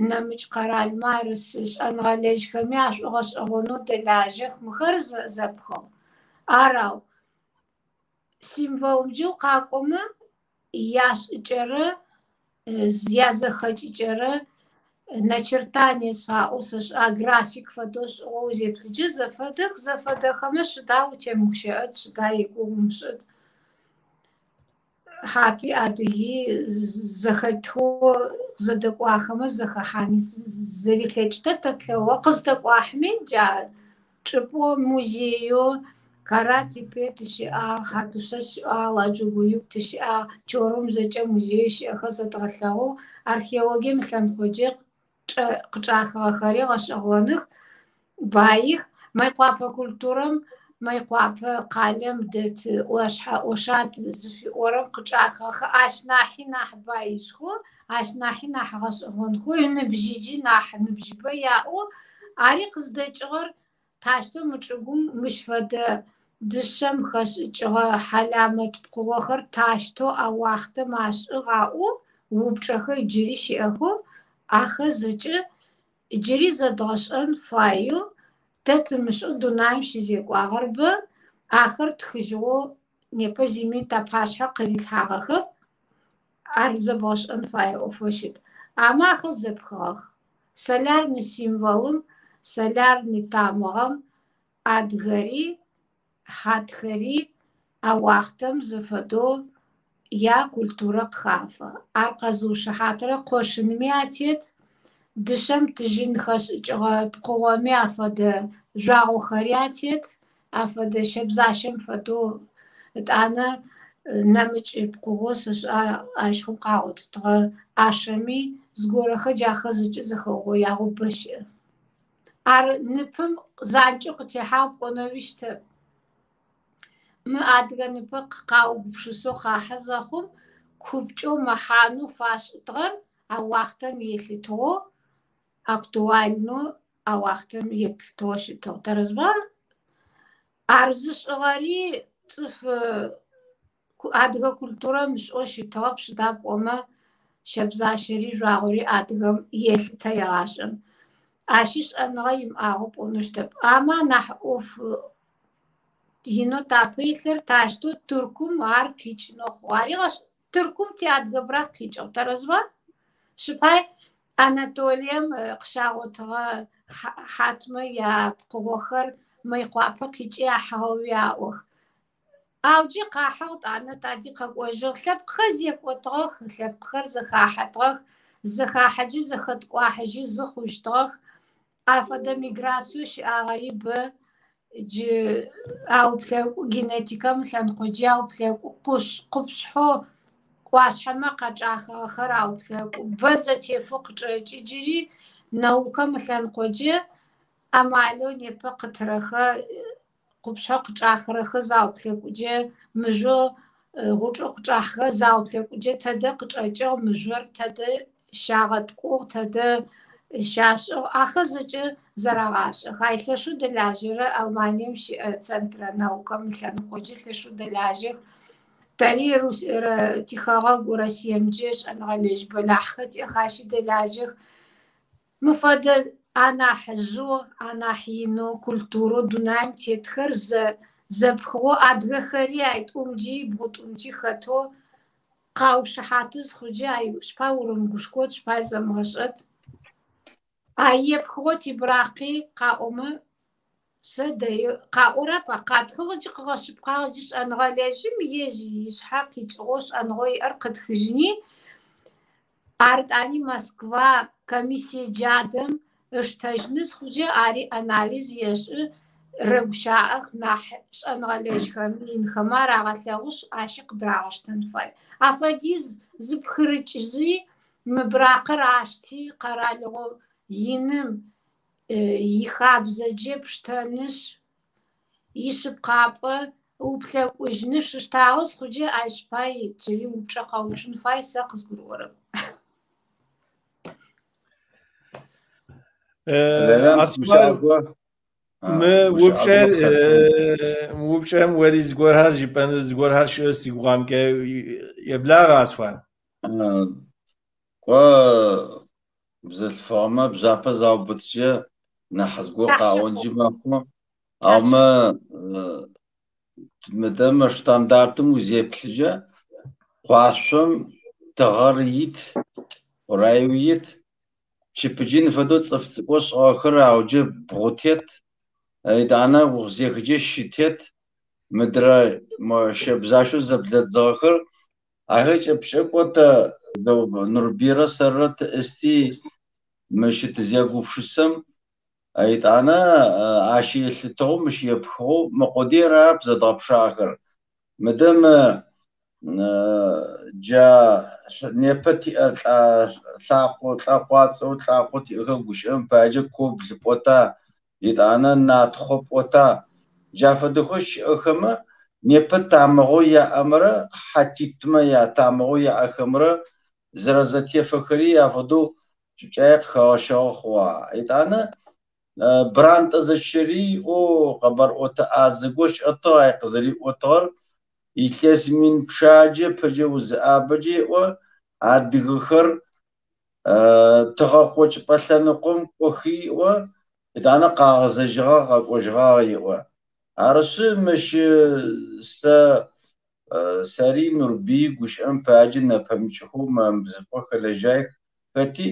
нэмыкӏ къэралмэ арыс шӏэныгъэлэжьхэми ашӏогъэшӏэгъонэу дэлажьэх, мыхэр зэпхыгъ. Арау символымджэ укъакӏомэ яшӏыкӏэрэ Язэхэкӏыкӏэрэ начертание зыфаӏоу сэшӏа график фэдэу шӏыгъэу узеплъыджэ зэфэдэх, зэфэдэхэмэ шъыда утемыгущыӏэт, шъыда игугъу умышӏыт. Хьати адыги зэхэтхэу зэдэкӏуахэмэ зэхэхьани зэрилъэкӏытэр тэ тлъэгъугъэ. Къыздэкӏуахьми джа чӏыпӏэу музееу Кара-Тепе тыщыӏагъ, Хьатушъэ щыӏагъ, Аладжугуюк тыщыӏагъ, Чорум зэкӏэ музееу щыӏэхэр зэдгъэлъэгъугъ. Археологием ылъэныкъоджэ къычӏахыгъэхэри гъэшӏэгъоных, баих. Мыекъуапэ культурэм, Мыекъуапэ къалэм дэт ӏуашъхьэ Ошат зыфиӏорэм къычӏахыгъэхэр ащ нахьи нахь баижьхэу, ащ нахьи нахь гъэшӏэгъонхэу, ыныбжьыджи нахь ныбжьыбэ яӏэу, ари къыздэкӏыгъэр тащтэу мы чӏыгум мыщ фэдэ дышъэм хэшӏыкӏыгъэ хьаламэт пкъыгъохэр тащтэу а уахътэм ашӏыгъ аӏоу упчӏэхэр джыри щыӏэхэу, ахэр зэкӏэ джыри зэдгъэшӏэн фаеу, тэ тымышӏэу дунаим щызекӏуагъэр бэ, ахэр тхыжьыгъэу непэ зыми тапашъхьэ къырилъхьагъэхэп, ар зэбгъэшӏэн фае ӏофэу щыт. Амэ ахэр зэпхыгъэх. Солярный символым, солярный тамыгъэм адыгэри, хьатхэри а уахътэм зэфэдэу якультурэ къыхафэ. Ар къэзыушыхьатырэ къошынми атет, дышъэм тыжьын хэшӏыкӏыгъэ пкъыгъоми афэдэ жъуагъохэри атет, афэдэ щэбзащэм фэдэу ытӏанэ нэмыкӏ пкъыгъоу сэшӏа ащыгъум къагъотытыгъэ ӏашэми зыгорэхэр джахэр зэкӏэ зэхэугъоягъэу бэ щыӏэ. Ар ныпым занкӏэу къытехьагъ пӏонэуи щытэп. Мы адыгэ ныпыр къаугупшысэу къахьы зэхъум купкӏэу мэхьанэу фашӏытыгъэр а уахътэм елъытыгъэу актуальнэу а уахътэм елъытыгъэу щытыгъ. Тэрэзба? Ар зышӏыгъэри цӏыф адыгэ культурэм ышӏэу щытыгъэп, сыда пӏомэ щэбзащэри жъуагъори адыгэм елъытэ егъашӏэм. Ащи шӏэныгъэ имыӏагъэу пӏонэу щытэп. Амэ анахь ӏоф инэу тапэ илъыр тащтэу Тыркум ар къикӏынэу хъугъэ. Ари Тыркум тиадыгэ быракъ къикӏыгъ, тэрэзба? Шъыпай Анатолием къыщагъотыгъэ хьатмэ япкъыгъохэр Мыекъуапэ къикӏи ахьыгъэуи аӏох. Ау джы къахьыгъ тӏанэ тади къэкӏожьыгъ. Лъэпкъхэр зекӏотыгъэх, лъэпкъхэр зэхахьэтыгъэх, зэхахьэджи зэхэткӏуахьыжьи зы хъущтыгъэх. Афэдэ миграциеу щыӏагъэри бэ. Джы ауплъэкӏу генетикэм лъэныкъоджи ауплъэкӏу, къупшъхьэу ӏуашъхьэмэ къачӏахыгъэхэр ауплъэкӏу. Бэ зэтефэу къычӏэкӏы джыри наукэм ылъэныкъоджэ амалэу непэ къытырэхэр къупшъхьэу къычӏахырэхэр зауплъэкӏуджэ, мыжъо гъучӏэу къычӏахыхэр зауплъэкӏуджэ, тэдэ къычӏэкӏыгъ мыжъор, тэдэ щагъэткӏугъ, тэдэ щашӏыгъ. Ахэр зэкӏэ зэрагъашӏэх. Ай лъэшэу дэлажьэрэ Алманием щыӏэ центрэ наукэм ылъэныкъоджэ лъэшэу дэлажьэх. Тэри тихэгъэгу Россиемджэ шӏэныгъэлэжь бэлахьхэр тиӏэх, ащи дэлажьэх. Мы фэдэ анахь жъэу, анахь инэу культурэу дунаим тетхэр зэпхыгъэу адыгэхэри ай тӏумджи бгъутӏумджи хэтэу къаушыхьаты зыхъуджэ ай шъпай урымыгушхот, шъпай зэмыгъэшӏэт. Ай епхыгъэу тибыракъи къаӏомэ сэ дэи къаӏорэп, а къатхыгъ ыкӏи къыгъэшъыпкъагъ ыкӏи шӏэныгъэлэжьым ежь ишъхьэ къикӏыгъэу шӏэныгъэу иӏэр къытхыжьыни. Ар тӏани Москва комиссие джадэм ыштэжьыны зыхъуджэ ари анализ ешӏы, рэгущаӏэх нахь шӏэныгъэлэжьхэми инхэмэ арагъэлъэгъушъ, ащи къыдырагъэштэн фай. Афэдиз зыпхырыкӏыжьи мы быракъыр ашти къэралыгъо иным ихабзэджэ пштэнышъ, ишъыпкъапӏэ ыуплъэкӏужьынышъ ыштагъэ зыхъуджэ ащ пай джыри упчӏэ къэуцун фай сэ къызгурыӏорэп. Асмал, мы упчӏэр мы упчӏэм уэри зыгуэрхэр жыпӏэну зыгуэрхэр щыӏэ си гугъэмкӏэ еблагъэ, Асфар. Кӏо бзылъфыгъэмэ бжъапэ заубытыкӏэ нахь зыгор къаӏонкӏи мэхъу. Аумэ мыдэ мы штандартым узеплъыкӏэ къуашъом тыгъэр ит. Хъураеу ит. Чыпыджын фэдэу цӏыф цӏыкӏоу шӏыгъэхэр ауджэ бгъу тет. Етӏанэ укъызехыджэ щы тет. Мыдрэ мо щэбзащэу зэблэдзыгъэхэр ахэр кӏэпкӏэ кӏо тэ Нурбыйрэ сэррэ тыӏысти мыщ тызегупшысэм етӏанэ ащ елъытыгъэу мыщ епхыгъэу мы къодыер арэп зэдгъэпшагъэхэр. Мыдэ мы джа непэ тиӏэ лӏакъо лӏэкъуацӏэу лӏакъо тиӏэхэр гущыӏэм паеджэ Кобл пӏота, етӏанэ Натхъо пӏота. Джа фэдэхэу щыӏэхэмэ непэ тамыгъэу яӏэмрэ хьатитмэ ятамыгъэу яӏэхэмрэ зэрэзэтефэхэри афэдэу шӏукӏае къыхэгъэщыгъэ хъугъэ. Етӏанэ Брантӏэ Зэчэрый ӏоу къэбарӏотэ ӏазэго щыӏэтыгъ ай къызэриӏотыгъэр илъэс мин пчъаджэ пэджэ узыӏабэджэ еӏо адыгэхэр тыгъэкъокӏыпӏэ лъэныкъом кӏохи еӏо, етӏанэ къагъэзэжьыгъагъ, къэкӏожьыгъагъ еӏо. Арышъы мыщ сэ сэри Нурбый гущыӏэм паеджэ нэпэмыкӏхэу бзылъфыгъэ хэлэжьаих хэти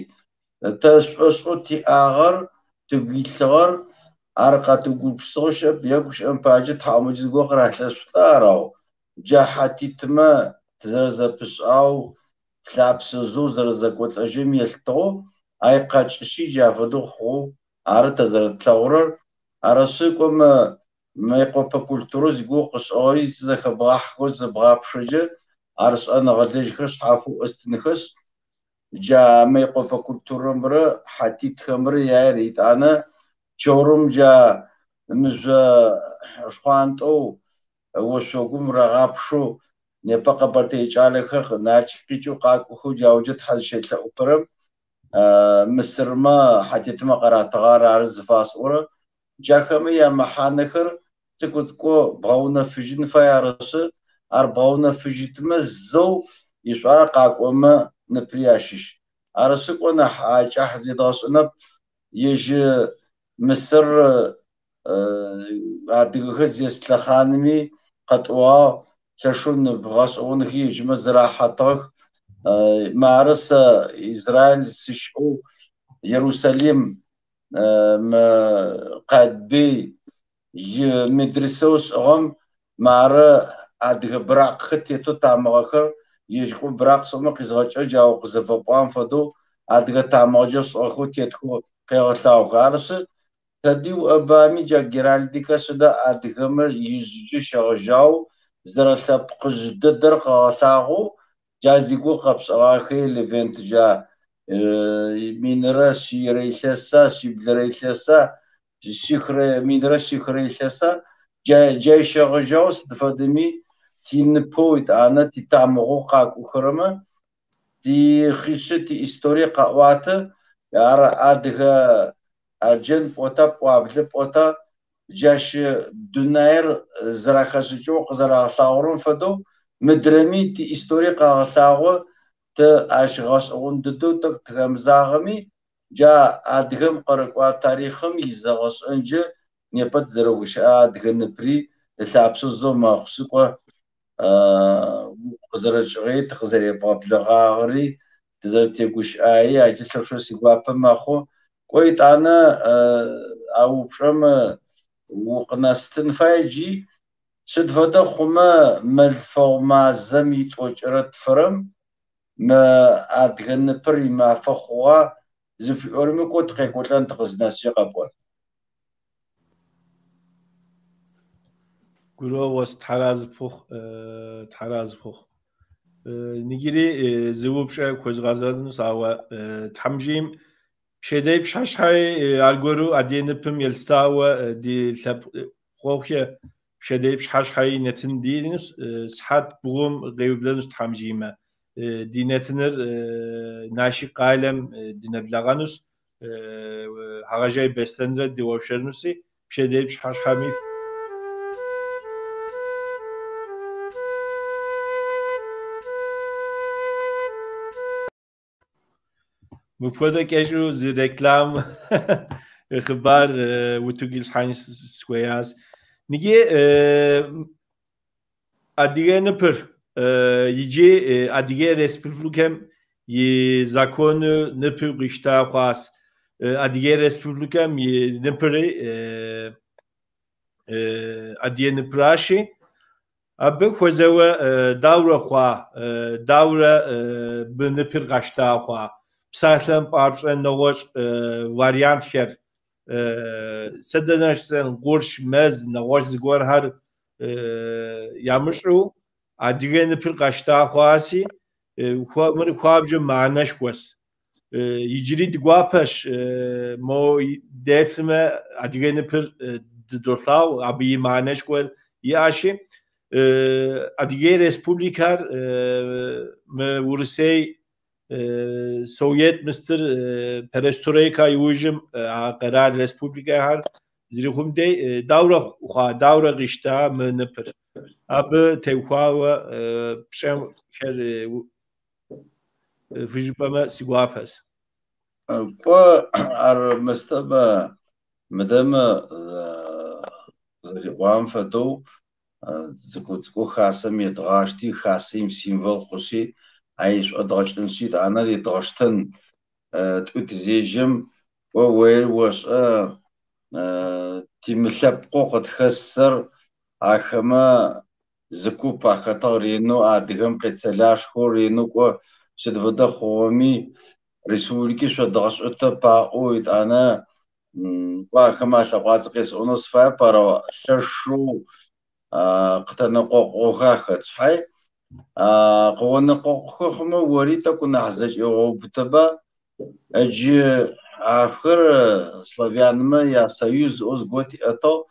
тэ шӏошӏэу тиӏагъэр, тыгу илъыгъэр ар къэтыгупшысыгъэу щыӏэп, е гущыӏэм паеджэ тхьаӏумэджэ зыгорэ къыралъэшъулӏэ арау. Джа хьатитмэ тызэрэзэпышӏагъэу, лъапсэжъэу зэрэзэкӏолӏэжьым елъытыгъэу ай къэкӏыщи джа фэдэу хъугъэу ары тэ зэрэтлъэгъурэр. Арышъы кӏомэ Мыекъопэ культурэу зигугъу къышӏыгъэри зэхэбгъахьэхэу зэбгъапшэджэ ар шӏэныгъэлэжьхэр шъхьафэу ӏэстынхэшъ, джа Мыекъопэ культурэмрэ хьатитхэмрэ яер етӏанэ Чорум джа мыжъо шхъуантӏэу ошъогум рагъапшэу непэ къэбэртэе кӏалэхэр Налщык къикӏэу къакӏохэу джауджэ тхьэ зыщелъэӏухэрэм Мысырмэ хьатитмэ къаратыгъэр ары зыфасӏорэр. Джахэмэ ямэхьанэхэр цӏыкӏу-цӏыкӏоу бгъэунэфыжьын фай арышъы, ар бгъэунэфыжьытмэ зэу ишӏуагъэ къакӏомэ ныпри ащыщ. Арышъы кӏо нахь кӏахь зедгъэшӏынэп, ежь Мысыр адыгэхэр зес лъэхъаными къэтӏуагъ, лъэшэу нып гъэшӏэгъонхи ежьмэ зэрахьатыгъэх. Мары сэ Израиль сыщыӏэу Иерусалим мы Къайтбей и медресэу шӏыгъэм мары адыгэ быракъхэр тетэу тамыгъэхэр, ежь кӏо быракъ сӏомэ къизгъэкӏэжь, ау къызэфэпӏуагъэм фэдэу адыгэ тамыгъэкӏэ шӏыгъэхэу тетхэу къегъэлъагъох. Арышъы, тэди уӏэбами джа геральдикэ сыда адыгэмэ ижъыкӏэ щегъэжьагъэу зэрэлъэпкъыжъ дэдэр къэгъэлъагъоу джа зигугъу къэпшӏыгъахэ Левент джа минрэ шъийрэ илъэса, шъиблырэ илъэса, шъихрэ минрэ шъихрэ илъэса, джа джай щегъэжьагъэу сыд фэдэми тиныпэу етӏанэ титамыгъэу къакӏохэрэмэ тихъишъэ тиисторие къаӏуатэ, ар адыгэ арджэн пӏота, пӏуаблэ пӏота, джащ дунаир зэрахэшӏыкӏэу къызэрагъэлъагъорэм фэдэу мыдрэми тиисторие къагъэлъагъо, тэ ащ гъэшӏэгъон дэдэу тӏэкӏу тыхэмызагъэми, джа адыгэм къырыкӏуа тарихъым изэгъэшӏэнджэ непэ тызэрэгущыӏэ адыгэ ныпри ылъапсэу зэу мэхъу. Кӏо къызэрэкӏыгъи, тыкъызэребгъэблэгъагъэри, тызэрэтегущыӏаи аджы лъэшэу сигуапэ мэхъу. Кӏо етӏанэ а упчӏэм укъынэстын фай джи сыд фэдэ хъумэ мэлфэгъу мазэм итӏокӏырэ тфырэм мы адыгэ ныпыр имафэ хъугъа зыфиӏорэми кӏо тыкъекӏолӏэн тыкъызнэскӏэ къэпӏон. Гурыӏуэгъуэщ, Тхьэразэ пхухъу, Тхьэразэ пхухъу. Ныджыри зы упщӏэ хуэзгъэзэнущ, ауэ Тхьэмжийм пщэдей пщыхьэщхьэи аргуэру адыгэ ныпым елъытауэ ди лъэпкъ ӏуэхукӏэ пщэдей пщыхьэщхьэи нэтын диӏэнущ, сыхьэт бгъум къиублэнущ Тхьэмжиймэ. Ди нэтыныр Налшык къалэм дынэблэгъэнущ, Хьэгъэжей Беслъэнрэ дыуэршэрынущи, пщэдей пщыхьэщхьэми. Мыпхуэдэ кӏэщӏу зы реклам хъыбар утыку ислъхьэн сыхуеящ. Ныджы адыгэ ныпыр иджы Адыгэ Республикэм И закону ныпыр къищта хъуащ. Адыгей Республикэм и ныпри адыгэ ныпращи, абы хуэзэуэ даурэ хъуа, даурэ мы ныпыр къащта хъуа. Псалъэм папщӏэ нэгъуэщӏ вариантхэр сэ дэнэ жысӏэн, къурш, мэз, нэгъуэщӏ зыгуэрхэр ямыщӏу адыгэ ныпыр къащта хъуащи, мыр хуабжьу мыхьэнэшхуэщ. Иджыри ди гуапэщ, мо деплъмэ адыгэ ныпыр дыдолъагъу, абы и мыхьэнэшхуэр иӏэщи. Адыгей Республикэр мы Урысей Совет мыстыр перестройка иужьым а къэрал республикэхэр зэрыхъум дей даурэ хъуа, даурэ къищта мы ныпыр. Абы теухуауэ пщӏэхэр фыжыпӏэмэ си гуапэщ. Кӏуэ ар мыстэмэ мыдэмэ зэриӏуам фэдэу цӏыкӏу-цӏыкӏу хасэм едгъашти, хасэм символ хъущи, ай шӏодгъэкӏынщи, итӏанэ едгъэштэн тӏу тызежьэм, кӏуэ уейр ошӏэ тимылъэпкъэу къытхэсэр ахэмэ зы куп ахэтыгъ ренэу адыгэм къецэлашхэу ренэу кӏо сыд фэдэ хъугъэми республики шъодгъэшӏытэ паӏоу итӏанэ кӏо ахэмэ алъэкъуацӏэ къесӏонэу сыфаеп, ар лъэшэу къытэнэкъокъугъэхэ ахэт. Шъхьай къыонэкъокъухэ хъумэ ори тӏэкӏу нахь зэкӏегъэубытэба. Ыджы ахэр славянмэ я союз ыӏоу зыгот иӏэтыгъ,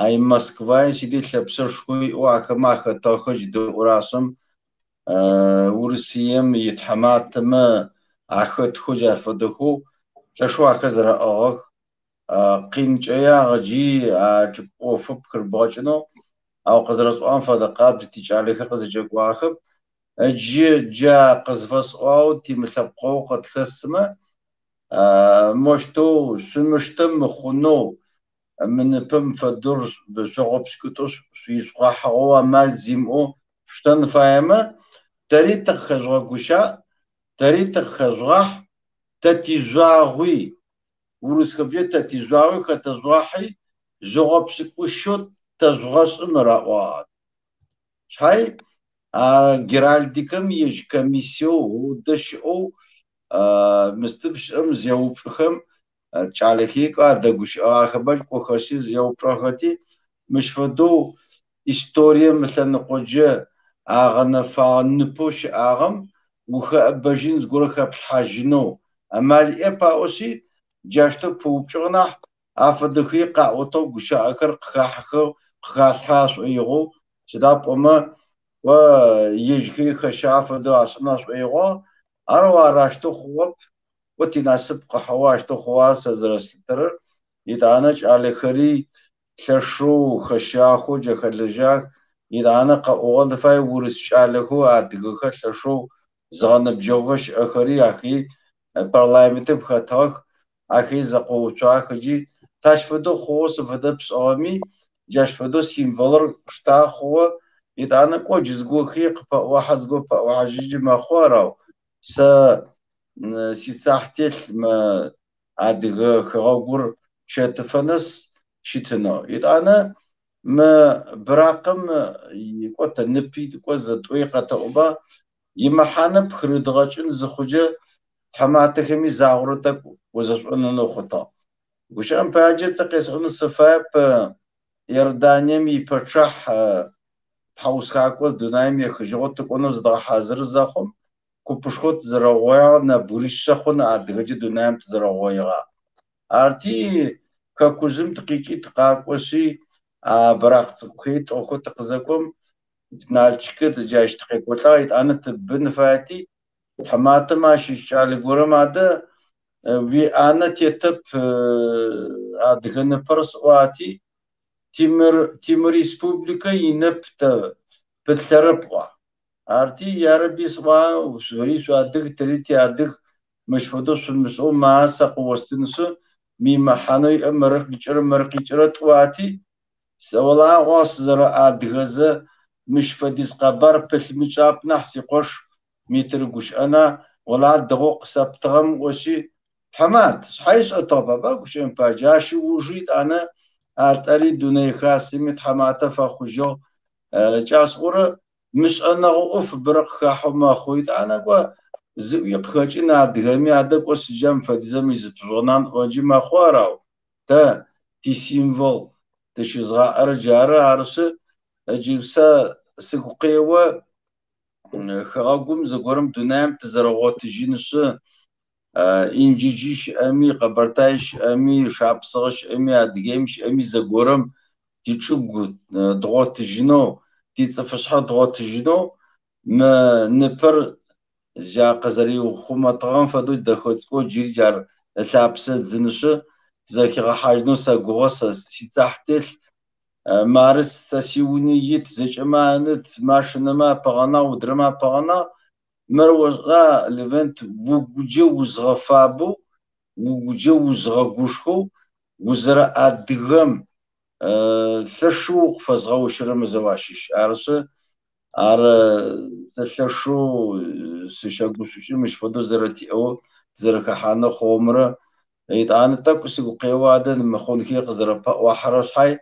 ай Москва сиди лъэпсэшхо иӏэу ахэмэ ахэтыгъэхэ джыдэӏурашъэм Урысыем итхьаматэмэ ахэтхэу джа фэдэхэу лъэшэу ахэр зэраӏыгъых. Къинкӏэягъ джи а чӏыпӏэ ӏофыр пхырыбгъэкӏынэу, ау къызэрэсӏуагъэм фэдэ къабз тикӏалэхэр къызэкӏэкӏуагъэхэп. Ыджы джа къызыфэсӏуагъэу тимылъэпкъэгъу къытхэсмэ, мощтэу шъумыштэ мыхъунэу мы ныпым фэдэу шъогъо пшӏыкӏутӏу шъуишъугъахьыгъэу амал зимыӏэу шъуштэн фаемэ, тэри тыкъыхэжъугъэгущаӏ, тэри тыкъыхэжъугъахь, тэ тижъуагъуи, урысхэмкӏэ тэ тижъуагъуи хэтэжъугъахьи, жъогъо пшӏыкӏущэу тэжъугъэшӏы мыр аӏуагъ. Шъхьай а геральдикэм ежь комиссиеу ыудэ щыӏэу мыстым щыӏэм зеупчӏыхэм кӏалэхи адэгущыӏагъэхэмэ кӏохэси зеупчӏыгъэхэти, мыщ фэдэу историем ылъэныкъоджэ агъэнэфагъэ ныпэу щыӏагъэм ухэӏэбэжьын зыгорэ хэплъхьажьынэу амал иӏэп аӏошъи, джащтэу пыупкӏыгъ нахь афэдэхи къаӏотэу гущыӏэхэр къыхахьэхэу къыхалъхьэ ашӏоигъоу, сыда пӏомэ кӏо ежьхэри хэщагъэ фэдэу ашӏын ашӏоигъуагъ, арэу ар ащтэу хъугъэп, кӏо тинасып къыхьыгъэу ащтэу хъугъэ сэ зэрэслъытэрэр, итӏанэ кӏалэхэри лъэшэу хэщагъэхэу джа хэлэжьагъэх, итӏанэ къэӏогъэн фай урыс кӏалэхэу адыгэхэр лъэшэу зыгъэныбджэгъухэр щыӏэхэри ахи парламентым хэтыгъэх, ахи зэкъоуцуагъэх ыкӏи тащ фэдэу хъугъэу сыд фэдэ пшӏыгъэми, джащ фэдэу символыр шта хъугъэ, итӏанэ кӏо джы зыгохи къыпэӏохьэ, зыго пэӏохьажьыджи мэхъу, арау сэ сицахь телъ мы адыгэ хэгъэгур щэтыфэ нэс щытынэу. Итӏанэ мы быракъым кӏо тэ ныпи кӏо зэ-тӏуи къэтэӏоба, имэхьанэ пхырыдгъэкӏын зыхъуджэ тхьаматэхэми загъорэ тӏэкӏу узэшӏонэнэу хъутыгъ. Гущыӏэм паеджэ цӏэ къесӏонэу сыфаеп Иорданием ипэчъахь тхьаусхакӏо дунаим ехыжьыгъэу тыкӏонэу зыдгъэхьазыры зэхъум, купышхо тызэрэугъоягъ, нэбгыришъэ хъун адыгэкӏэ дунаим тызэрэугъоигъа. Арти хэкужъым тыкъикӏи тыкъакӏошъи, а быракъ цӏыкӏухэри тӏыгъхэу тыкъызэкӏом, Налчыкы джащ тыкъекӏолӏагъ, итӏанэ тыбыбын фаети, тхьаматэм ащыщ кӏалэ горэм адэ уиӏанэ тетэп адыгэ ныпэр сӏуати, тимыр тимыреспубликэ инып тэ пытлъэрэп ыӏуагъ. Арти ярэби сӏуагъ, шъори шъуадыг, тэри тиадыг, мыщ фэдэу шъумышӏэу ма сэ къыостынышъы, мы мэхьанэу иӏэм мыры къикӏырэ, мыры къикӏырэ тӏуати, сэ олахьэ сызэрэадыгэзэ мыщ фэдиз къэбар пылъмыкӏап нахь сикъош Митр гущыӏэна, Олахьэ дэгъоу къысэптыгъэм ыӏошъи, тхьамат, сшъхьэ ишӏэтыгъэп, аба гущыӏэм пае. Ащ ыужи етӏанэ ар тӏэри Дунэе Хасэми тхьаматэ фэхъужьыгъ. Кӏасӏорэ мышӏэныгъэ ӏоф бэрэ къыхахьэу мэхъу. Етӏанэ кӏо зыӏуи къыхэкӏын адыгэми, адэ кӏо сыджам фэдизэм изыпыжъугъэнан ӏонджи мэхъу арау. Тэ тисимвол тыщызгъаӏэрэ джары, арышъы, ыджы сэ сыгу къео хэгъэгум зэгорэм дунаим тызэрэгъотыжьынышъы, Инджыджи щыӏэми, Къэбэртай щыӏэми, Шапсыгъэ щыӏэми, Адыгеим щыӏэми зэгорэм тичӏыгу дгъотыжьынэу, тицӏыфышъхьэ дгъотыжьынэу мы ныпэр джа къызэриухъумэтыгъэм фэдэу дэхэ цӏыкӏоу джыри джар ылъапсэ ыдзынышъы, тызэхигъэхьажьынэу сэгугъэ, сэ сицахь телъ. Мары сэ сиуни ит, зэкӏэмэ аныт, машинэмэ апыгъэнагъ, удрэмэ апыгъэнагъ. Мыр ошӏа, Левент, угуджэ узгъэфабэу, угуджэ узгъэгушхоу, узэрэадыгэм лъэшэу укъыфэзгъэущырэмэ зэу ащыщ. Арышъы, ар сэ лъэшэу сыщэгушӏукӏы мыщ фэдэу зэрэтиӏэу тызэрэхэхьанэу хъугъэмрэ. Етӏанэ тӏэкӏу сыгу къео адэ мыхъунхи къызэрэпэӏуахьэрэ шъхьай.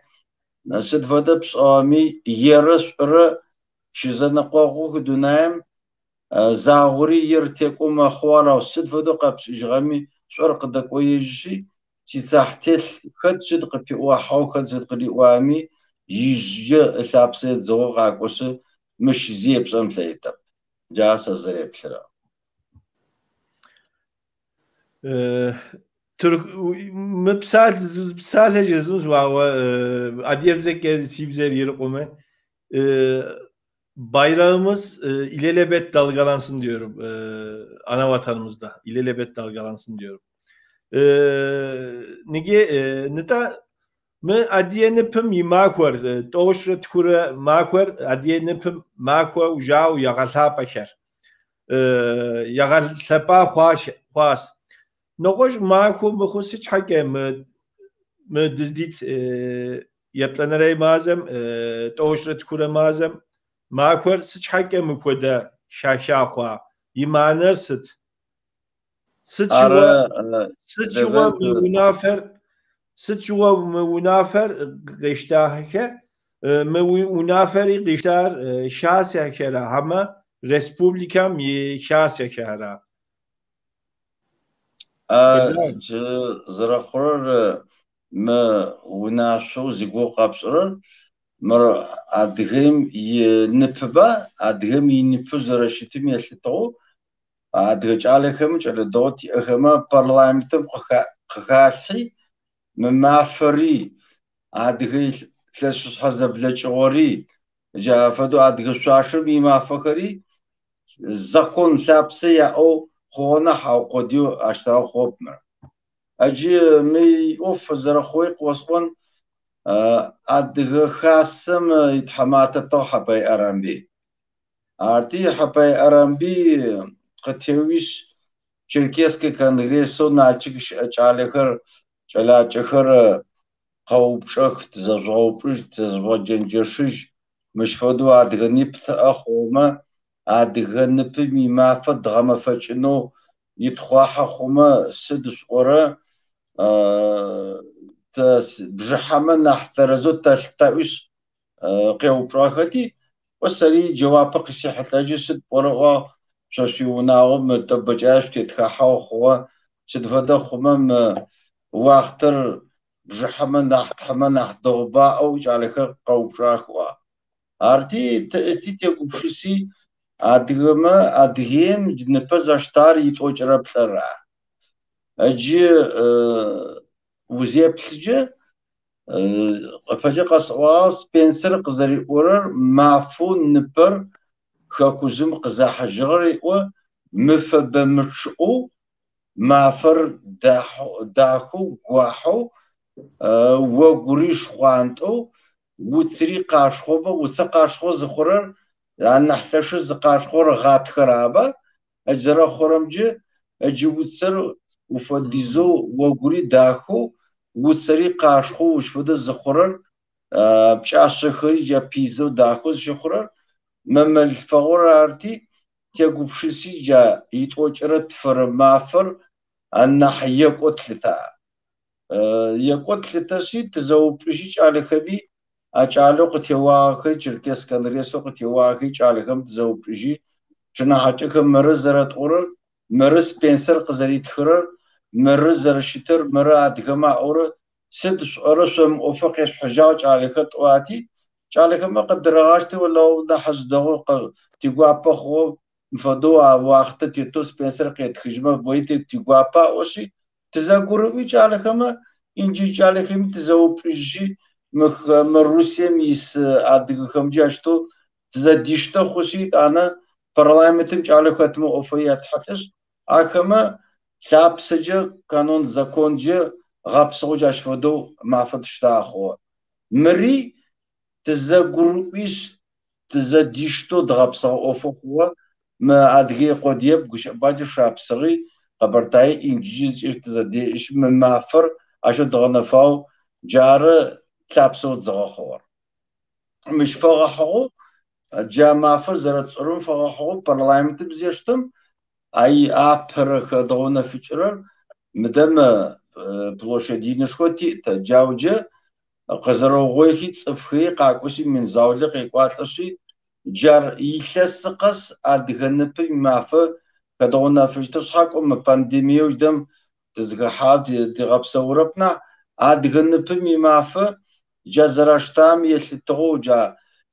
Сыд фэдэ пшӏыгъэми, ерэ шӏурэ щызэнэкъокъух дунаим, загъори ер текӏоу мэхъу, ар ау сыд фэдэу къэпшӏыжьыгъэми, шӏур къыдэкӏоежьышъи, сицахь телъ, хэт сыд къыпиӏуахьэу, хэт сыд къыриӏуами, ижъыкӏэ ылъапсэ едзыгъэу къакӏошъы, мыщ зи епшӏэн плъэкӏытэп. Джа сэ зэреплъырэр. Тырку мы псалъэ жысӏэнущ, ауэ адыгэбзэкӏэ си бзэр ирикъумэ, bayrağımız ilelebet dalgalansın diyorum ana vatanımızda. İlelebet dalgalansın diyorum. Ныге нытӏэ мы адыгэ ныпым и махуэр, 92 махуэр адыгэ ныпым махуэу жаӏэу ягъэлъапӏэхэр. Ягъэлъэпӏа хъуащ. Нэгъуэщӏ махуэ мыхъуу сыт щхьэкӏэ мы дыздит еплӏанэрей мазэм, 92 мазэм махуэр сыт щхьэкӏэ мыпхуэдэ хаха хъуа? И мыхьэнэр сыт? Сыт Ары, сыт щыгъуэ Левент, мы унафэр, сыт щыгъуэ мы унафэр къищтахэхэ? Мы унафэри къищтар хасэхэра хьэмэ республикэм и хасэхэра? Джы зэрэхъурэр мы унашъоу зигугъу къэпшӏырэр мыр Адыгеим иныпыба, Адыгеим иныпы зэрэщытым елъытыгъэу адыгэ кӏалэхэм кӏэлэ дэгъу тиӏэхэмэ парламентым къыхалъхьи мы мафэри, адыгэ илъэсышъхьэ зэблэкӏыгъори, джа фэдэу адыгэ шъуашэм имафэхэри закон лъапсэ яӏэу хъугъэ нахь аукъодыеу аштагъэ хъугъэп мыр. Аджы мы ӏоф зэрэхъугъи къыосӏон, Адыгэ Хасэм итхьаматэтыгъ Хьэпай Арамбий. Арти Хьэпай Арамбий къытеуишъ Черкесскэ конгрессэу Налчык щыӏэ кӏалэхэр, кӏэлакӏэхэр къэупчӏэх, тызэжъугъэупчӏыжь, тызэжъугъэджэнджэшыжь, мыщ фэдэу адыгэ нып тыӏэ хъумэ, адыгэ ныпым имафэ дгъэмэфэкӏынэу итхъуахьэ хъумэ сыд шъуӏорэ, тэ бжыхьэмэ нахь тэрэзэу тэлъытэӏуишъ къеупчӏыгъэхэти, кӏо сэри джэуапэ къысихьылӏэжьи сыд пӏорэ ыӏуагъ, шъо шъуиунагъо мы тӏэбэкӏае шъутетхахьэу хъугъэ, сыд фэдэ хъумэ мы уахътэр бжыхьэмэ нахь тхьэмэ нахь дэгъуба ыӏоу кӏалэхэр къэупчӏагъэх ыӏуагъ. Арти тыӏысти тегупшыси адыгэмэ Адыгеим ныпэ заштар итӏокӏырэ плӏэра. Ыджы узеплъыджэ ыпэкӏэ къэсӏуагъ Спенсер къызэриӏорэр мафэу ныпэр хэкужъым къызахьыжьыгъэр еӏо мыфэбэ мычъыӏэу мафэр дахэу гуахьэу огури шхъуантӏэу уцыри къашхъомэ уцэ къашхъо зыхъурэр анахь лъэшэу зыкъашхъор гъатхэр аба зэрэхъурэмджэ ыджы уцэр уфэдизэу огури дахэу уцэри къашхъоу ущ фэдэ зыхъурэр пкӏашъэхэри джа пизэу дахэу зыщыхъурэр мэмэлъфэгъур арти. Тегупшыси джа итӏокӏырэ тфырэ мафэр анахь екӏоу тлъыта. Екӏоу тлъытэшъи тызэупчӏыжьи кӏалэхэми а кӏалэу къытеуагъэхэр Черкес конгрессэу къытеуагъэхи кӏалэхэм тызэупчӏыжьи шынахьакӏэхэм мыры зэрэтӏорэр, мыры Спенсер къызэритхырэр, мыры зэрэщытыр, мыры адыгэмэ аӏорэр, сыд шъуӏорэ шъомыӏофэ къешъухьыжьагъ кӏалэхэр тӏуати, кӏалэхэмэ къыдырагъашти олау нахьыжъ дэгъу тигуапэ хъугъэ мыфэдэу а уахътэ тетэу Спенсер къетхыжьмэ бои тигуапэ аӏошъи, тызэгурыӏуи кӏалэхэмэ, инджыл кӏалэхэми тызэупчӏыжьи, мы Русием ис адыгэхэмкӏи ащтэу тызэдиштэ хъушъи, етӏанэ парламентым кӏалэу хэтмэ ӏофэ ятхьылӏышъ, ахэмэ лъапсэкӏэ, канон законкӏэ гъэпсыгъэу джащ фэдэу мафэ тштагъэ хъугъэ. Мыри тызэгурыӏуишъ, тызэдиштэу дгъэпсыгъэ ӏофэу хъугъэ. Мы Адыгей къодыеп, гущыӏэбакӏэ Шапсыгъи, Къэбэртаи, Инджыджи зэкӏэ тызэдеӏэшъ, мы мафэр ащэу дгъэнэфагъэу джары лъапсэу дзыгъэ хъугъэр. Мыщ фэгъэхьыгъэу, джа мафэр зэрэтшӏэрэм фэгъэхьыгъэу парламентым зештэм, ай апэрэ хэдгъэунэфыкӏырэр мыдэ мы площадь инышхо тиӏ тэ, джауджэ къызэрэугъоихи цӏыфхэри къакӏошъи мин заулэ къекӏуалӏэшъи, джар илъэсы къэс адыгэ ныпым имафэ хэдгъэунэфыщтыр шъхьакӏо мы пандемиеу джыдэм тызыхэхьагъ тигъэпсэурэп нахь, адыгэ ныпым имафэ джа зэраштам елъытыгъэу джа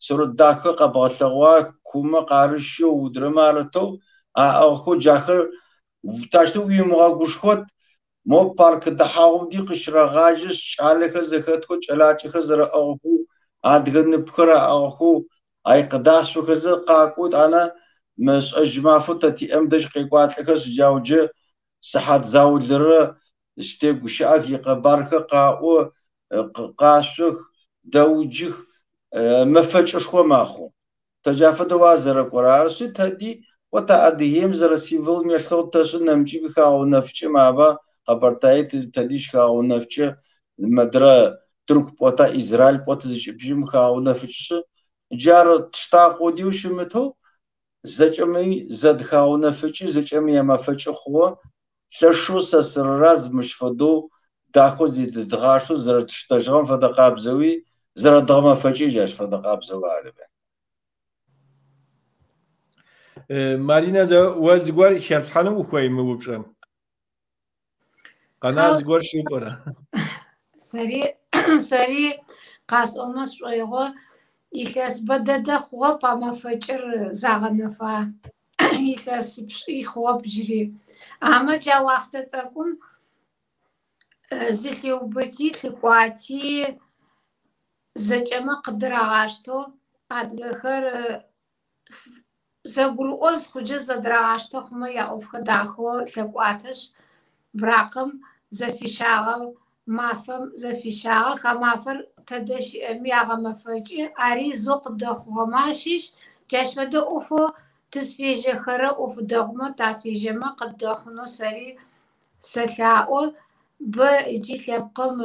сурэт дахэ къэбгъэлъэгъуа кумэ къарыщэу удрэмэ арытэу аӏыгъхэу джахэр тащтэу уимыгъэгушхот, мо парк дэхьагъум ди къыщырагъажьэшъ, кӏалэхэр зэхэтхэу, кӏэлакӏэхэр зэрэӏыгъхэу, адыгэ ныпхэр аӏыгъхэу, ай къыдашъохэзэ къакӏоу етӏанэ мы шӏэжь мафэу тэ тиӏэм дэжь къекӏуалӏэхэшъ, джауджэ сыхьат заулэрэ щытегущыӏэх, икъэбархэр къаӏо, къашъох, дэуджых, мэфэкӏышхо мэхъу. Тэ джа фэдэу ар зэрэкӏорэр. Арышъи, тэди, кӏо тэ Адыгеим зэрэсимволым елъытыгъэу тэшӏы, нэмыкӏыби хагъэунэфыкӏы, маба Къэбэртае тэди щыхагъэунэфыкӏы, мыдрэ Тырку пӏота, Израиль пӏот зыкӏыпжьым хагъэунэфыкӏышъы, джар тштагъ къодыеу щымытэу, зэкӏэми зэдыхагъэунэфыкӏы, зэкӏэми ямэфэкӏы хъугъэ. Лъэшэу сэ сырыраз мыщ фэдэу дахэу зедыдгъаштэу зэрэтштэжьыгъэм фэдэ къабзэуи, зэрэдгъэмэфэкӏи джащ фэдэ къабзэу арыбэ. Маринэ, зэ уэ зыгуэр хэлъхьэну ухуей мы упщӏэм? Къэна зыгуэр щыпӏэрэ? Сэри сэри къасӏомэ сшӏоигъо илъэс бэ дэдэ хъугъэп а мэфэкӏыр загъэнэфа. Илъэсипшӏи хъугъэп джыри. Амэ джа уахътэ тӏэкӏум зылъиубыти, лъыкӏуати зэкӏэмэ къыдырагъаштэу адыгэхэр зэгурыӏо зыхъукӏэ зэдырагъаштэ хъумэ яӏофхэр дахэу лъэкӏуатэшъ, бракъым зэфищагъэ мафэм зэфищагъэх. А мафэр тэдэ щыӏэми агъэмэфэкӏы. Ари зэу къыдэхъугъэмэ ащыщ. Джащ фэдэ ӏофэу тызфежьэхэрэ ӏоф дэгъумэ тафежьэмэ къыддэхъунэу сэри сэлъаӏо. Бэ иджы лъэпкъым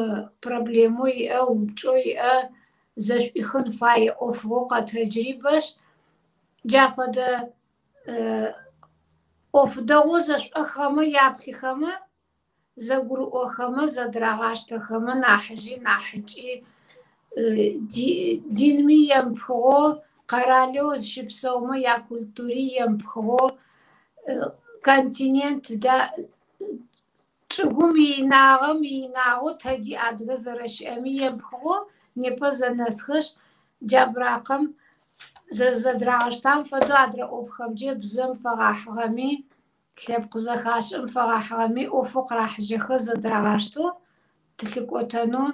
проблемэу иӏэ, упчӏэу иӏэ, зэшӏуихын фае ӏофыгъоу къэтэджыри бэшъ. Джа фэдэ ӏоф дэгъоу зэшӏохыгъэмэ яплъыхэмэ, зэгурыӏохэмэ, зэдырагъаштэхэмэ нахьыжъи нахьыкӏи, динми емыпхыгъэу, къэралэу зыщыпсэумэ якультури емыпхыгъэу, континент да чӏыгум иинагъэм иинагъэу тэди адыгэ зэрэщыӏэми емыпхыгъэу непэ зэнэсхэшъ, джа бракъым зэдырагъэштам фэдэу адрэ ӏофхэмкӏэ бзэм фэгъэхьыгъэми, лъэпкъ зэхашӏэм фэгъэхьыгъэми ӏофэу къырахьыжьэхэр зэдырагъаштэу тылъыкӏотэнэу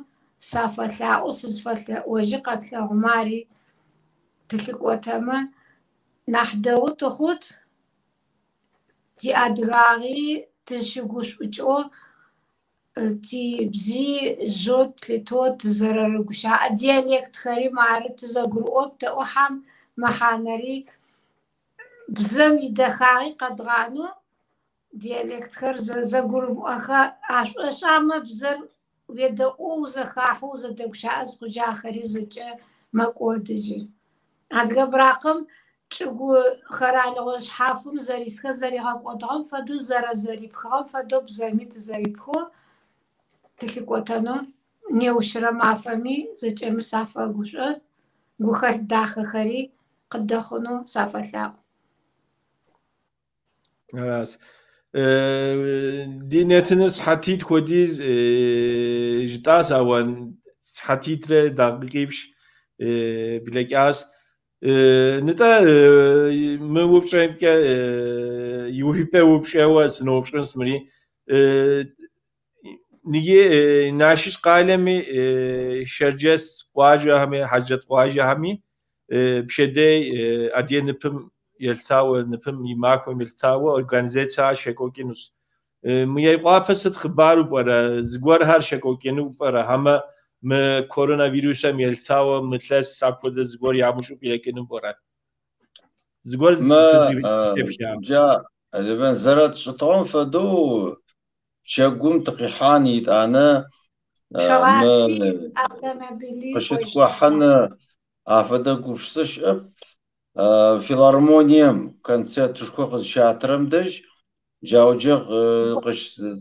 сафэлъаӏо, сызфэлъэӏожьы къэтлъэгъумэ ари тылъыкӏотэмэ нахь дэгъу тыхъут. Тиадыгагъи тызщыгушӏукӏэу, тибзи жьэу тлъытэу тызэрэрыгущыӏэ диалектхэри мары тызэгурыӏоп тэӏохьам мэхьанэри бзэм идэхагъи къэдгъанэу диалектхэр зэгурымыӏохэ ашӏошӏамэ бзэр уедэӏоу узэхахьэу узэдэгущыӏэ зыхъукӏэ ахэри зэкӏэ мэкӏодыжьы. Адыгэ бракъым Чӏыгу къэралыгъо шъхьафым зэрисхэр зэригъэкӏодыгъэм фэдэу, зэрэзэрипхыгъэм фэдэу бзэми тызэрипхыу тылъыкӏотэнэу неущрэ мафэми зэкӏэми сафэгушӏо, гухэлъ дахэхэри къыдэхъунэу сафэлъаӏо. Аращ. Ди нэтыныр сыхьэтитӏ хуэдиз жытӏащ, ауэ сыхьэтитӏрэ дакъикъипщӏ блэкӏащ. Нтӏэ, мы упщӏэмкӏэ иухыпӏэ упщӏэуэ сыноупщӏынщ мыри. Ныги Налшыч къалэми, Шэрджэс къуажэхэми, Хьэжрэт къуажэхэми пщэдей Адыгэ ныпым елъытауэ, ныпым и махуэм елъытауэ организацэхэр щекӏуэкӏынущ. Мейкъуапэ сыт хъыбару пӏэрэ? Зыгуэрхэр щекӏуэкӏыну пӏэрэ? Хьэмэ мы коронавирусым елъытауэ мы илъэс апхуэдэ зыгуэр ямыщӏу къекӏыну пӏэрэ? Зыгуэр Мы джа Левент зэрэтшӏытыгъэм фэдэу пчэгум тыкъихьан итӏанэ мы къыщыткӏухьын афэдэ гупшысэ щыӏэп. Филармонием концертышхо къызщатырэм дэжь джауджэ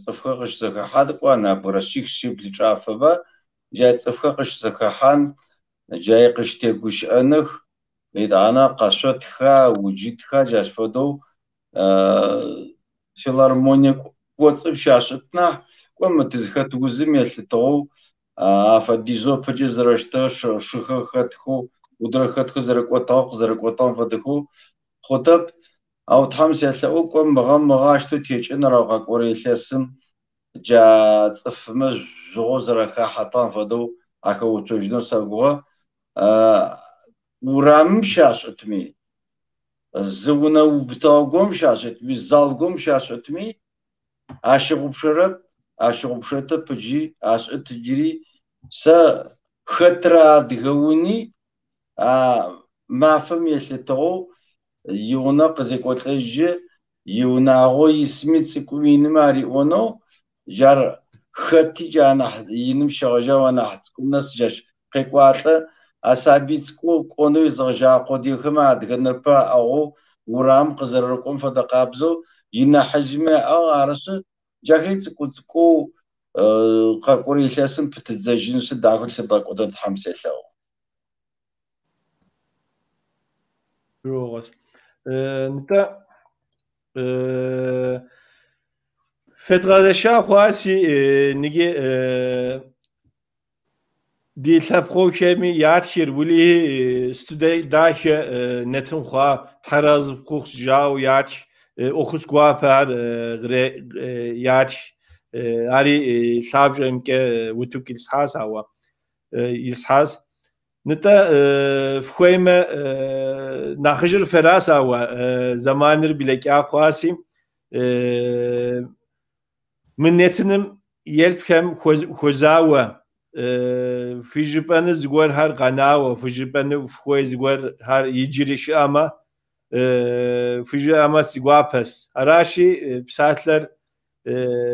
цӏыфхэр къыщызэхэхьан, кӏуа нэбгырэ шъих-шъибл чӏафэба, джай цӏыфхэр къыщызэхэхьан, джай къыщытегущыӏэных, итӏанэ къэшъотха, уджытха, джащ фэдэу филармоние кӏоцӏым щашӏыт нахь, кӏо мы тызхэт узым елъытыгъэу афэдизэу ыпэкӏэ зэрэщытыгъэр шыхэр хэтхэу, удрэ хэтхэу зэрэкӏотыгъэ къызэрэкӏотыгъэм фэдэхэу хъутэп. Ау Тхьэм селъэӏу, кӏо мыгъэм мыгъащтэу текӏын ау къэкӏорэ илъэсым джа цӏыфмэ жъугъэу зэрэхахьэтыгъэм фэдэу ахэуцожьынэу сэгугъэ. Урамым щашӏытми, зы унэ убытыгъэ горэм щашӏытми, зал горэм щашӏытми, ащыгъупшэрэп, ащыгъупшэтэп ыджи, ашӏыт ыджыри. Сэ хэтрэ адыгэ уни а мафэм елъытыгъэу иунэ къызекӏолӏэжьы, иунагъо исми цӏыкӏуми иными ариӏонэу, джар хэти джа анахь иным щегъэжьагъэу анахь цӏыкӏум нэс джащ къекӏуалӏэ. А сабый цӏыкӏоу кӏонэу езыгъэжьагъэ къодыехэмэ адыгэ ныпэ аӏыгъэу урамым къызэрэрыкӏом фэдэ къабзэу инахьыжъми аӏыгъ, арышъы джахи цӏыкӏу-цӏыкӏоу къэкӏорэ илъэсым пытыдзэжьынышъы дахэу лъыдгъэкӏотэн Тхьэм селъэӏу. Нтӏэ, федгъэзэша хъуаси ныги ди лъэпкъыхэми ятхыр уэлэхьи сыту дахэ нэтын хъуа, Тхьэразы пхухъу жаӏэу ятх, ӏуэхус гуапэ ар ятх, ари лъабжьэмкӏэ утыку илъхьащ, ауэ илъхьащ. Нтӏэ, фхуеймэ, нэхъыжьыр фэращ, ауэ зэманыр блэкӏа хъуаси, мы нэтыным еплъхэм хуэзауэ, фыжыпӏэну зыгуэрхэр къэнауэ, фыжыпӏэну фхуей зыгуэрхэр иджыри щыӏэмэ, фыжыӏэмэ си гуапэщ. Аращи, псалъэр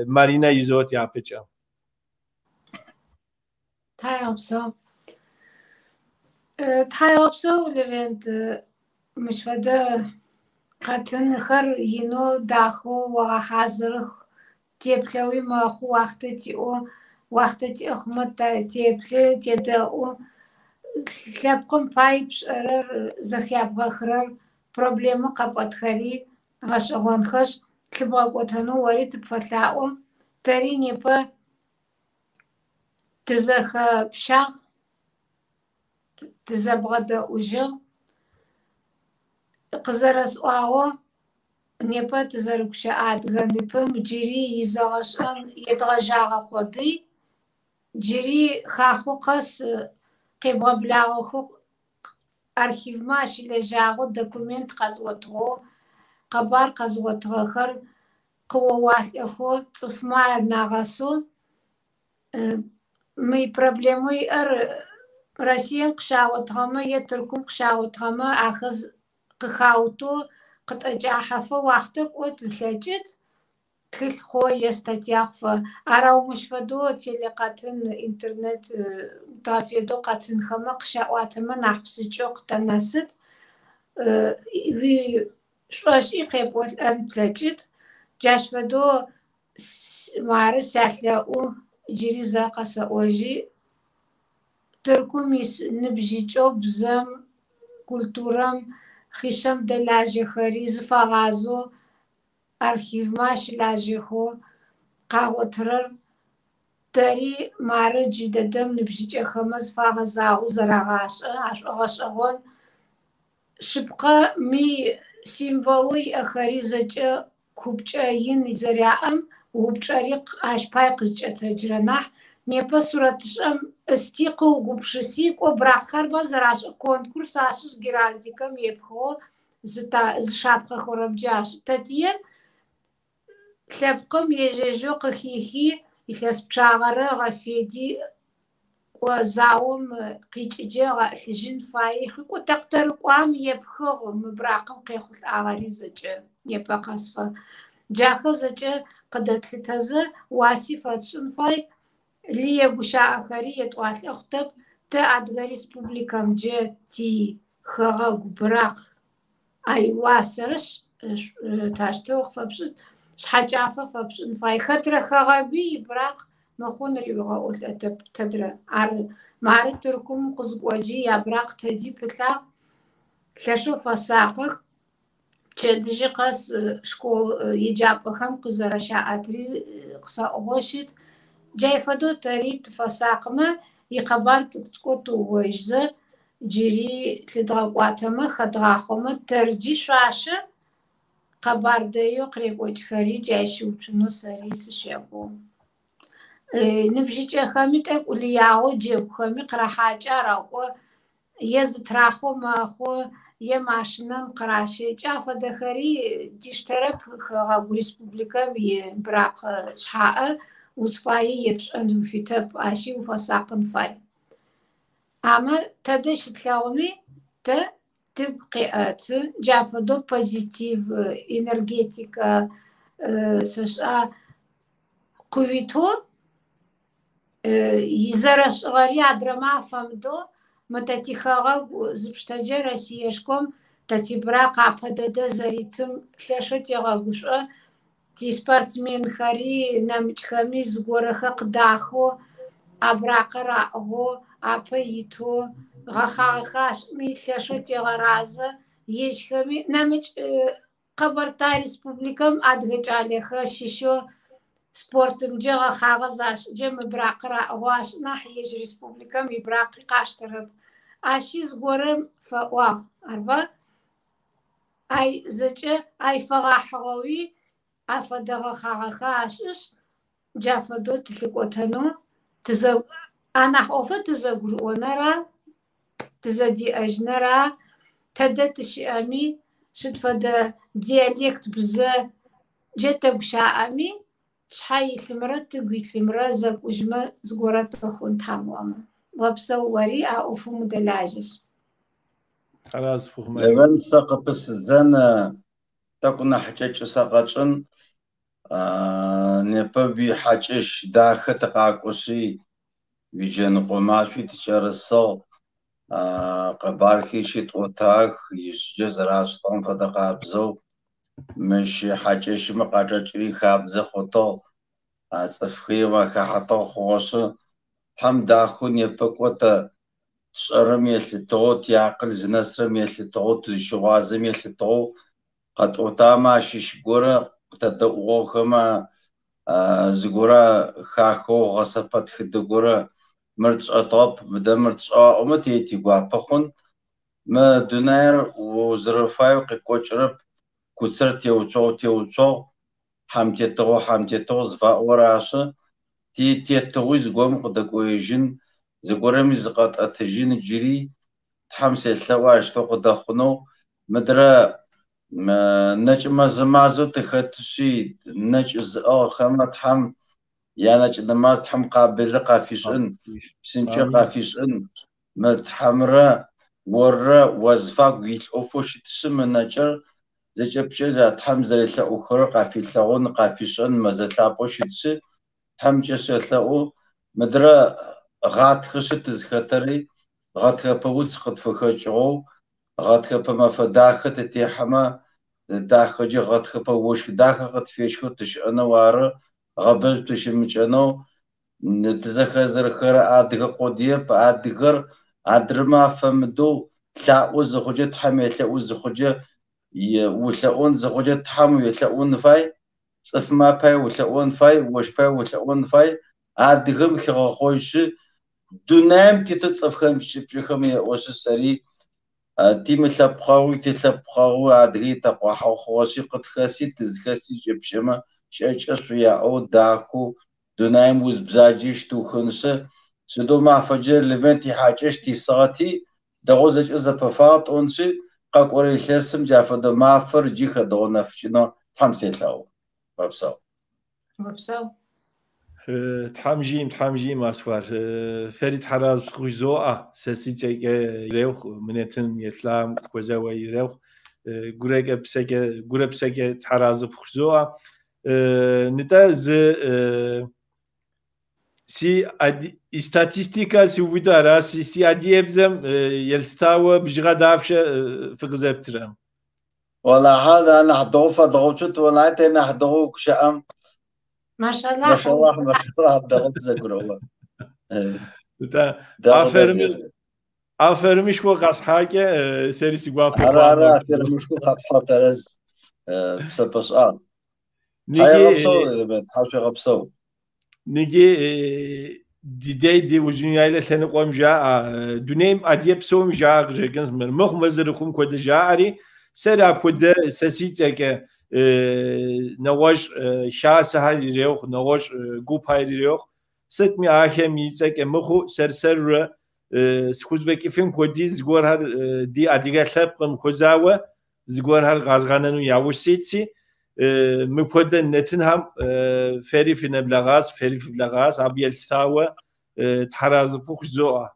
Маринэ изот япэкӏэ. Тхьаегъэпсэу. Тхьаегъэпсэу, Левент, мыщ фэдэ къэтынхэр инэу дахэу огъэхьазырых, теплъэуи мэхъу, уахътэ тиӏэу, уахътэ тиӏэ хъумэ теплъы, тедэӏу. Лъэпкъым пай пшӏэрэр, зэхябгъэхырэр, проблемэу къэпӏэтхэри гъэшӏэгъонхэшъ, лъыбгъэкӏотэнэу ори тыпфэлъаӏо. Тэри непэ тызэхэпщагъ, тызэбгъэдэӏужьыгъ. Къызэрэсӏуагъэу, непэ тызэрыгущыӏэ адыгэ ныпым джыри изэгъэшӏэн едгъэжьагъэ къодый. Джыри хахъо къэс къебгъэблагъэхэу архивмэ ащылэжьагъэу документ къэзгъотыгъэу, къэбар къэзгъотыгъэхэр къыоуалӏэхэу цӏыфмэ ар нагъэсэу мы проблемэу иӏэр Россием къыщагъотыгъэмэ е Тыркум къыщагъотыгъэмэ ахэр къыхаутэу къытӏэкӏахьэфэ уахътэ кӏот ылъэкӏыт, тхылъ хъо е статья хъуфэ. Арау мыщ фэдэу телекъэтын, интернет дгъэфедэу къэтынхэмэ къыщаӏуатэмэ нахь псынкӏэу къытэнэсыт. Уишӏошӏи къепӏолӏэн плъэкӏыт. Джащ фэдэу мары сялъэӏу джыри зэ къэсэӏожьи Тыркум ис ныбжьыкӏэу бзэм, культурэм, хъишъэм дэлажьэхэри зыфагъазэу архивмэ ащылажьэхэу къагъотырэр тэри мары джы дэдэм ныбжьыкӏэхэмэ зыфагъэзагъэу зэрагъашӏэ, ашӏогъэшӏэгъон. Шъыпкъэ мы символэу иӏэхэри зэкӏэ купкӏэ ин зэряӏэм упчӏэри ащ пай къызкӏэтэджырэ нахь. Непэ сурэтышӏэм ысти къыугупшыси, кӏо быракъхэр бэ зэрашӏэ конкурс ашӏышъ геральдикэм епхыгъэу зы шапхъэхэрэмкӏэ ашӏы. Тэтиер лъэпкъым ежь-ежьэу къыхихи, илъэс пчъагъэрэ ыгъэфеди, кӏо заом къикӏыджэ ыгъэӏылъыжьын фае. Кӏо тэкътэрыкӏуам епхыгъ мы быракъым къехъулӏагъэри зэкӏэ непэ къэсфэ. Джахэр зэкӏэ къыдэтлъытэзэ уаси фэтшӏын фай. Лые гущыӏэхэри етӏуалӏэ хъутэп. Тэ Адыгэ Республикэмджэ ти хэгъэгу быракъ ай уасэрэ тащтэу къыфэпшӏын, шъхьэкӏафэ фэпшӏын фай. Хэтрэ хэгъэгуи ибыракъ мыхъун риуигъэӏолӏэтэп тэдрэ. Ар мары Тыркум къызыкӏоджи ябыракъ тэди пылъагъ. Лъэшэу фэсакъых. Пчэдыжьы къэс школ еджапӏэхэм къызэрэщаӏэтри къысаӏогъэу щыт. Джай фэдэу тэри тыфэсакъымэ, икъэбар цӏыкӏу-цӏыкӏоу тыугъоижьызэ, джыри лъыдгъэкӏуатэмэ, хэдгъахъомэ, тэрджи шъуашэ къэбар дэеу къырекӏокӏхэри джай щыуцунэу сэри сыщэгугъу. Ныбжьыкӏэхэми тӏэкӏу лыягъэу джэгухэми къырахьакӏы араӏо, е зытрахъоу мэхъу, е машинэм къыращэкӏы, афэдэхэри диштэрэп хэгъэгу республикэм и быракъ шъхьаӏэ узфае епшӏэн уфитэп, ащи уфэсакъын фай. Амэ тэдэ щытлъэгъуми тэ тыгу къеӏэты, джа фэдэу позитив, энергетикэ сэшӏа къыуитэу изэрэшӏыгъэри адрэмэ афэмыдэу мы тэ тихэгъэгу зыпштэджэ Россиешхом тэ тибыракъ апэ дэдэ зэритым лъэшэу тегъэгушӏо. Тиспортсменхэри нэмыкӏхэми зыгорэхэр къыдахэу, а быракъыр аӏыгъэу, апэ итэу, гъэхъагъэхэр ашӏыми лъэшэу тегъэразэ. Ежьхэми нэмыкӏ Къэбэртай Республикэм адыгэ кӏалэхэр щыщэу спортымджэ гъэхъагъэ зашӏыджэ мы быракъыр аӏыгъэу ашӏы нахь ежь республикэм ибыракъи къаштэрэп. Ащи зыгорэм фэӏуагъ, арба? Ай зэкӏэ ай фэгъэхьыгъэуи афэдэ гъэхъагъэхэр ашӏышъ, джа фэдэу тылъыкӏотэнэу тызэ анахь ӏофыр тызэгурыӏонэра, тызэдеӏэжьынэра, тэдэ тыщыӏэми, сыд фэдэ диалект бзэ джэ тэгущаӏэми, тшъхьэ илъымрэ тыгу илъымрэ зэкӏужьмэ зыгорэ тыхъун Тхьам ыӏомэ. Опсэу ори а ӏофым удэлажьэшъ. Левент, сэ къыпысыдзэн тӏэкӏу нахь кӏэкӏы сэ къэчӏын. Непэ уихьакӏэщ дахэ тыкъакӏошъи, уиджэныкъо машӏуи тыкӏэрысыгъ, къэбархи щытӏотагъэх, ижъыкӏэ зэрашӏыщтыгъэм фэдэ къабзэу мыщ хьакӏэщымэ къачӏэкӏыри хабзэ хъутыгъ, цӏыфхэри уахахьэтыгъ хъугъэшъы, Тхьэм дахэу непэ кӏо тэ тшӏэрэм елъытыгъэу, тиакъыл зынэсрэм елъытыгъэу, тызщыгъуазэм елъытыгъэу къэтӏотамэ ащыщ горэ къытэдэӏугъэхэмэ зыгорэ хахэу гъэсэпэтхыдэ горэ мыр тшӏэтыгъэп, мыдэ мыр тшӏагъ аӏомэ те тигуапэ хъун. Мы дунаир узэрэфаеу къекӏокӏырэп, куцэр теуцогъу теуцогъу, хьамтетыгъо хьамтетыгъу зыфаӏорэр ашъы, ти тетыгъуи зыгорэм къыдэкӏоежьын, зыгорэми зыкъэтӏэтыжьын джыри Тхьэм селъэӏу ащтэу къыдэхъунэу, мыдрэ нэкӏ мэзэ мазэу тыхэтышъи, нэкӏ зыӏыгъхэмэ Тхьэм янэкӏ нэмаз Тхьэм къабылы къафишӏын, псынкӏэ къафишӏын. Мы Тхьэмрэ оррэ уазыфагу илъ ӏофэу щытышъы мы нэкӏыр зэкӏэ пкӏэ Тхьэм зэрелъэӏухэрэр къафилъэгъун, къафишӏэн мэзэ лъапӏэу щытышъи, Тхьэмкӏэ селъэӏу, мыдрэ гъатхэшъы тызхэтэри, гъэтхэпэ уц къытфыхэкӏыгъэу, Гъэтхэпэ мэфэ дахэ тытехьэмэ, дахэкӏэ гъэтхэпэ ощх дахэ къытфещхэу тыщыӏэнэу ары, гъэбэжъу тыщымыкӏэнэу, тызэхэзэрыхэрэ адыгэ къодыеп, адыгэр адрэмэ афэмыдэу лъаӏо зыхъукӏэ, Тхьэм елъэӏу зыхъукӏэ, улъэӏон зыхъукӏэ Тхьэм уелъэӏун фай, цӏыфмэ апай улъэӏон фай, ощ пай улъэӏон фай, адыгэм хигъэхъожьы, дунаим тетэу цӏыфхэм щыпкӏэхэм еӏошъы сэри тимылъэпкъэгъуи тилъэпкъэгъуи адыгэ итэкъуахьэу хъугъэшъи къытхэси тызхэси кӏэпкӏэмэ щыӏэкӏэшӏу яӏэу дахэу дунаим уз бзаджи щытыухынышъы сыдэу мафэкӏэ Левент ихьакӏэщ тисыгъэти дэгъоу зэкӏэ зэпэфагъ тӏоншъи къэкӏорэ илъэсым джа фэдэ мафэр джы хэдгъэунэфыкӏынэу Тхьэм селъэӏу. Опсэу. Опсэу. Тхьэм жиӏэм, Тхьэм жиӏэм, Асфар. Фэри тхьэразэ фхужызоӏэ, сэ си цӏэкӏэ ирехъу, мы нэтыным еплъам хуэзэуэ ирехъу. Гурэкӏэ псэкӏэ, гурэ псэкӏэ тхьэразэ фхужызоӏэ. Нтӏэ зы си статистикэ сиубыду аращи, си адыгэбзэм елъытауэ бжыгъэ дапщэ фыкъызэптырэ? Олахьэ, анахь дэгъу фэдгъэуцут, олахьэ тэ нахь дэгъоу гущыӏэм. Машаллахь. Машаллахь, машаллахь, дэгъоу тызэгурэӏо. Нтӏэ, афэрым, афэрымышхо къэсхьакӏэ сэри си гуапэ Ары, ары, афэрымышхо къэпхьыгъ, тэрэз. Псэпэшӏагъ. Тхьаегъэпсэу, тхьашъуегъэпсэу. Ныджы ди дей ди Узуняйлэ лъэныкъуэм жаӏэ, дунейм адыгэ псоми жаӏэ къыщӏэкӏынщ мыр. Мыхъумэ зэрыхъум хуэдэ жаӏэри, сэри апхуэдэ сэ си цӏэкӏэ нэгъуэщӏ хасэхэр ирехъу, нэгъуэщӏ гупхэр ирехъу. Сытми ахэм и цӏэкӏэ мыхъуу сэр-сэрурэ схузэфӏэкӏыфым хуэдиз зыгуэрхэр ди адыгэ лъэпкъым хуэзауэ зыгуэрхэр къэзгъэнэну яужь ситси, мыпхуэдэ нэтынхэм фэри фынэблэгъащ, фэри фыблэгъащ, абы елъытауэ тхьэразэ фхужызоӏэ.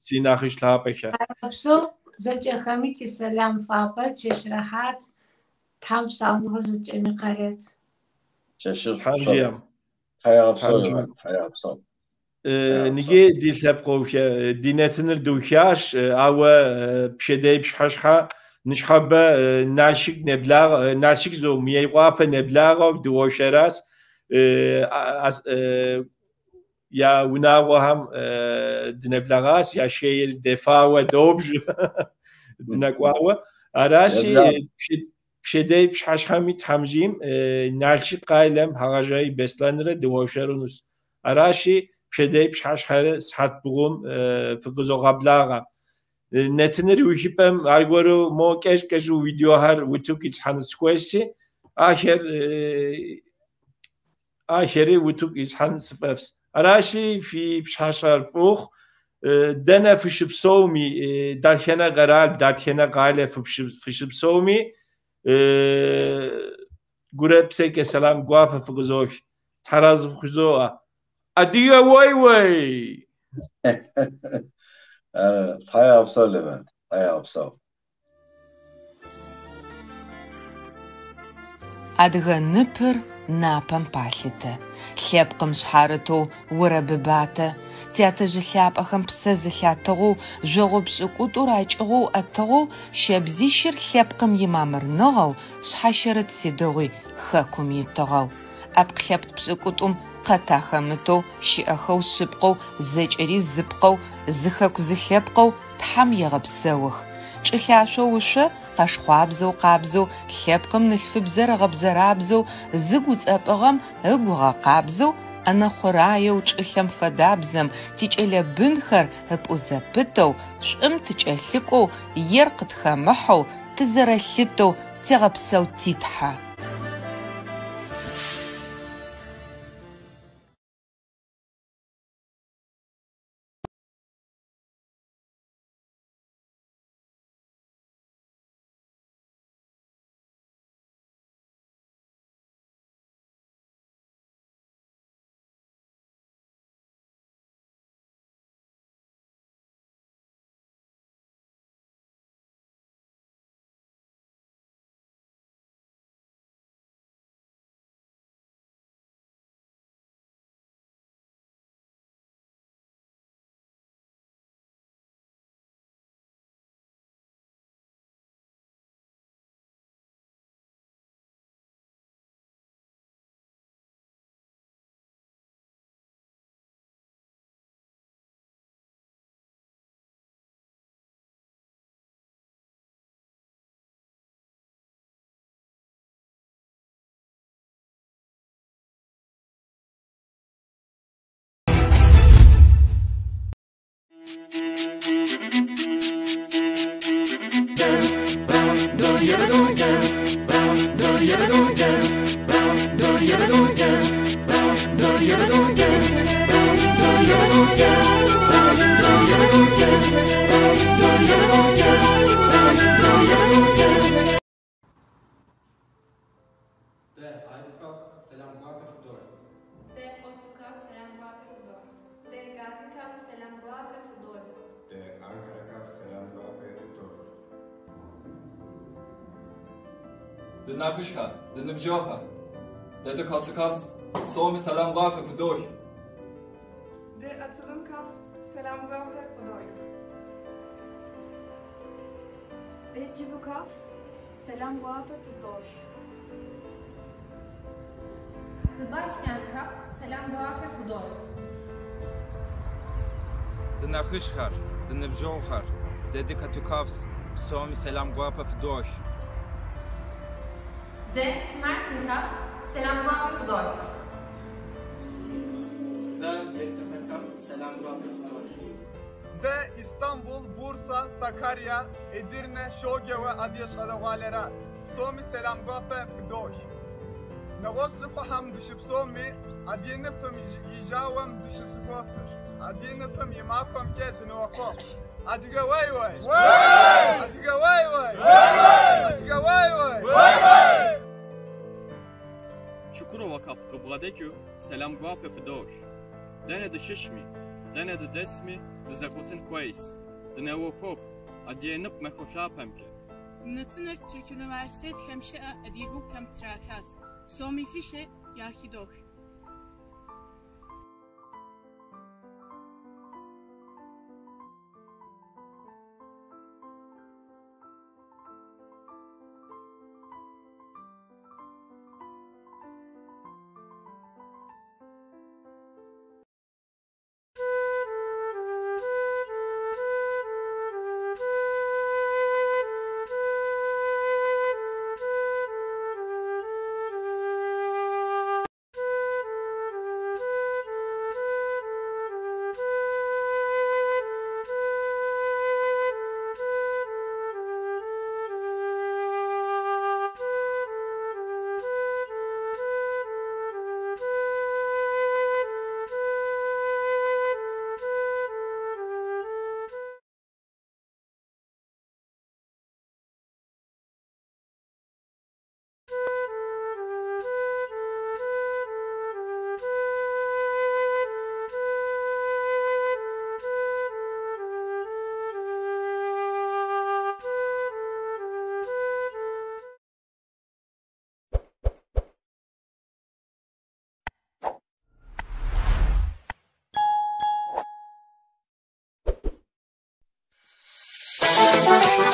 Си нэхъыжь лъапӏэхэ. Тхьэпсэу зэкӏэхэми тисэлам фабэ, чэщ рэхьат, Тхьэм псауныгъэ зэкӏэми къарет. Чэщыр Тхьэм жиӏэм. Тхьэегъэпсэу, тхьэегъэпсэу. Ныджы ди лъэпкъыухэ, ди нэтыныр дыухащ, ауэ пщэдей пщыхьэщхьэ ныщхьэбэ Налшык нэблагъэ, Налшык зо Мейкъуапэ нэблагъэу дыуэршэращ. Я унагъуэхэм дынэблэгъащ, я шейр дефауэ добж дынэкӏуауэ. Аращи, пщэдей пщыхьэщхьэми Тхьэм жиӏэм Налшык къалэм Хьэгъэжей Беслъэнрэ дыуэршэрынущ. Аращи, пщэдей пщыхьэщхьэрэ сыхьэт бгъум фыкъызогъэблагъэ. Нэтыныр иухыпӏэм аргуэру мо кӏэщӏ-кӏэщӏу видеохэр утыку ислъхьэну сыхуейщи, ахэр ахэри утыку ислъхьэн сфӏэфӏщ. Аращи, фи пщыхьэщхьэр фӏы ухъу, дэнэ фыщыпсэуми, дэтхэнэ къэрал, дэтхэнэ къалэ фыщыпсэуми, гурэ псэкӏэ сэлам гуапэ фыкъызох. Тхьэразэ фхужызоӏэ. Адыгэ уей-уей! Тхьэегъэпсэу, Левент, тхьэегъэпсэу. Адыгэ ныпыр напэм палъытэ, лъэпкъым шъхьарытэу орэбыбатэ, тятэжъ лъапӏэхэм псэ зылъатыгъэу, жъогъо пшӏыкӏутӏур акӏыгъоу ӏэтыгъэу, щэбзищыр лъэпкъым имамырныгъэу, шъхьащэрыт сыдигъуи хэкум итыгъэу. ӏэпкъ-лъэпкъ пшӏыкӏутӏум къэт ахэмытэу, щыӏэхэу шъыпкъэу, зэкӏэри зыпкъэу, зы хэку зы лъэпкъэу Тхьэм егъэпсэух. Чӏылъашъоу ышъо, къэшхъуабзэу къабзэу, лъэпкъым нылъфыбзэр ыгъэбзэрабзэу, зыгу уцӏэпӏыгъэм ыгу ыгъэкъабзэу, ӏэнэ хъураеу чӏылъэм фэдабзэм тикӏэлэ бынхэр ыпӏу зэпытэу, шӏум тыкӏэлъыкӏоу, ер къытхэмыхьэу, тызэрэлъытэу тегъэпсэу ти Тхьэ. De Aykaf selam guape fudor. De Ottukaf selam guape fudor. De Gazikaf selam guape fudor. De Ankarakaf selam guape fudor. De Nakışka, de Nıbjoha, de de Kasukaf, Somi selam guape fudor. De Atılımkaf selam guape fudor. De Cibukaf selam guape fudor. De Başkentkaf selam guape fudor. De Nakışkar, de Nıbjohar, de de Katukafs, Somi selam guape fudor. De Mersinkaf selam guape fudor. De Yettefekaf selam guape fudor. De İstanbul, Bursa, Sakarya, Edirne, Şoge ve Adyeşalawaleras. Somi selam guape fudor. Нэгъуэщӏ дыщыпсэуми, адыгэ ныпым и жьауэм дыщызэхуосыр. Адыгэ ныпым и махуэмкӏэ дынохъуэхъу. Адыгэ уей-уей! Адыгэ уей-уей! Адыгэ уей-уей! Çukurova kaf qıbladekü selam guape fudor. Dene dışışmi, dene de desmi, dızakotin kueys. Dınevokop, адыгэ нып махуэ лъапэмкӏэ. Нэтыныр Türk Üniversitet щыӏэ адыгэгухэм трахащ. Псоми фӏыщӏэ яхыдох. Thank you.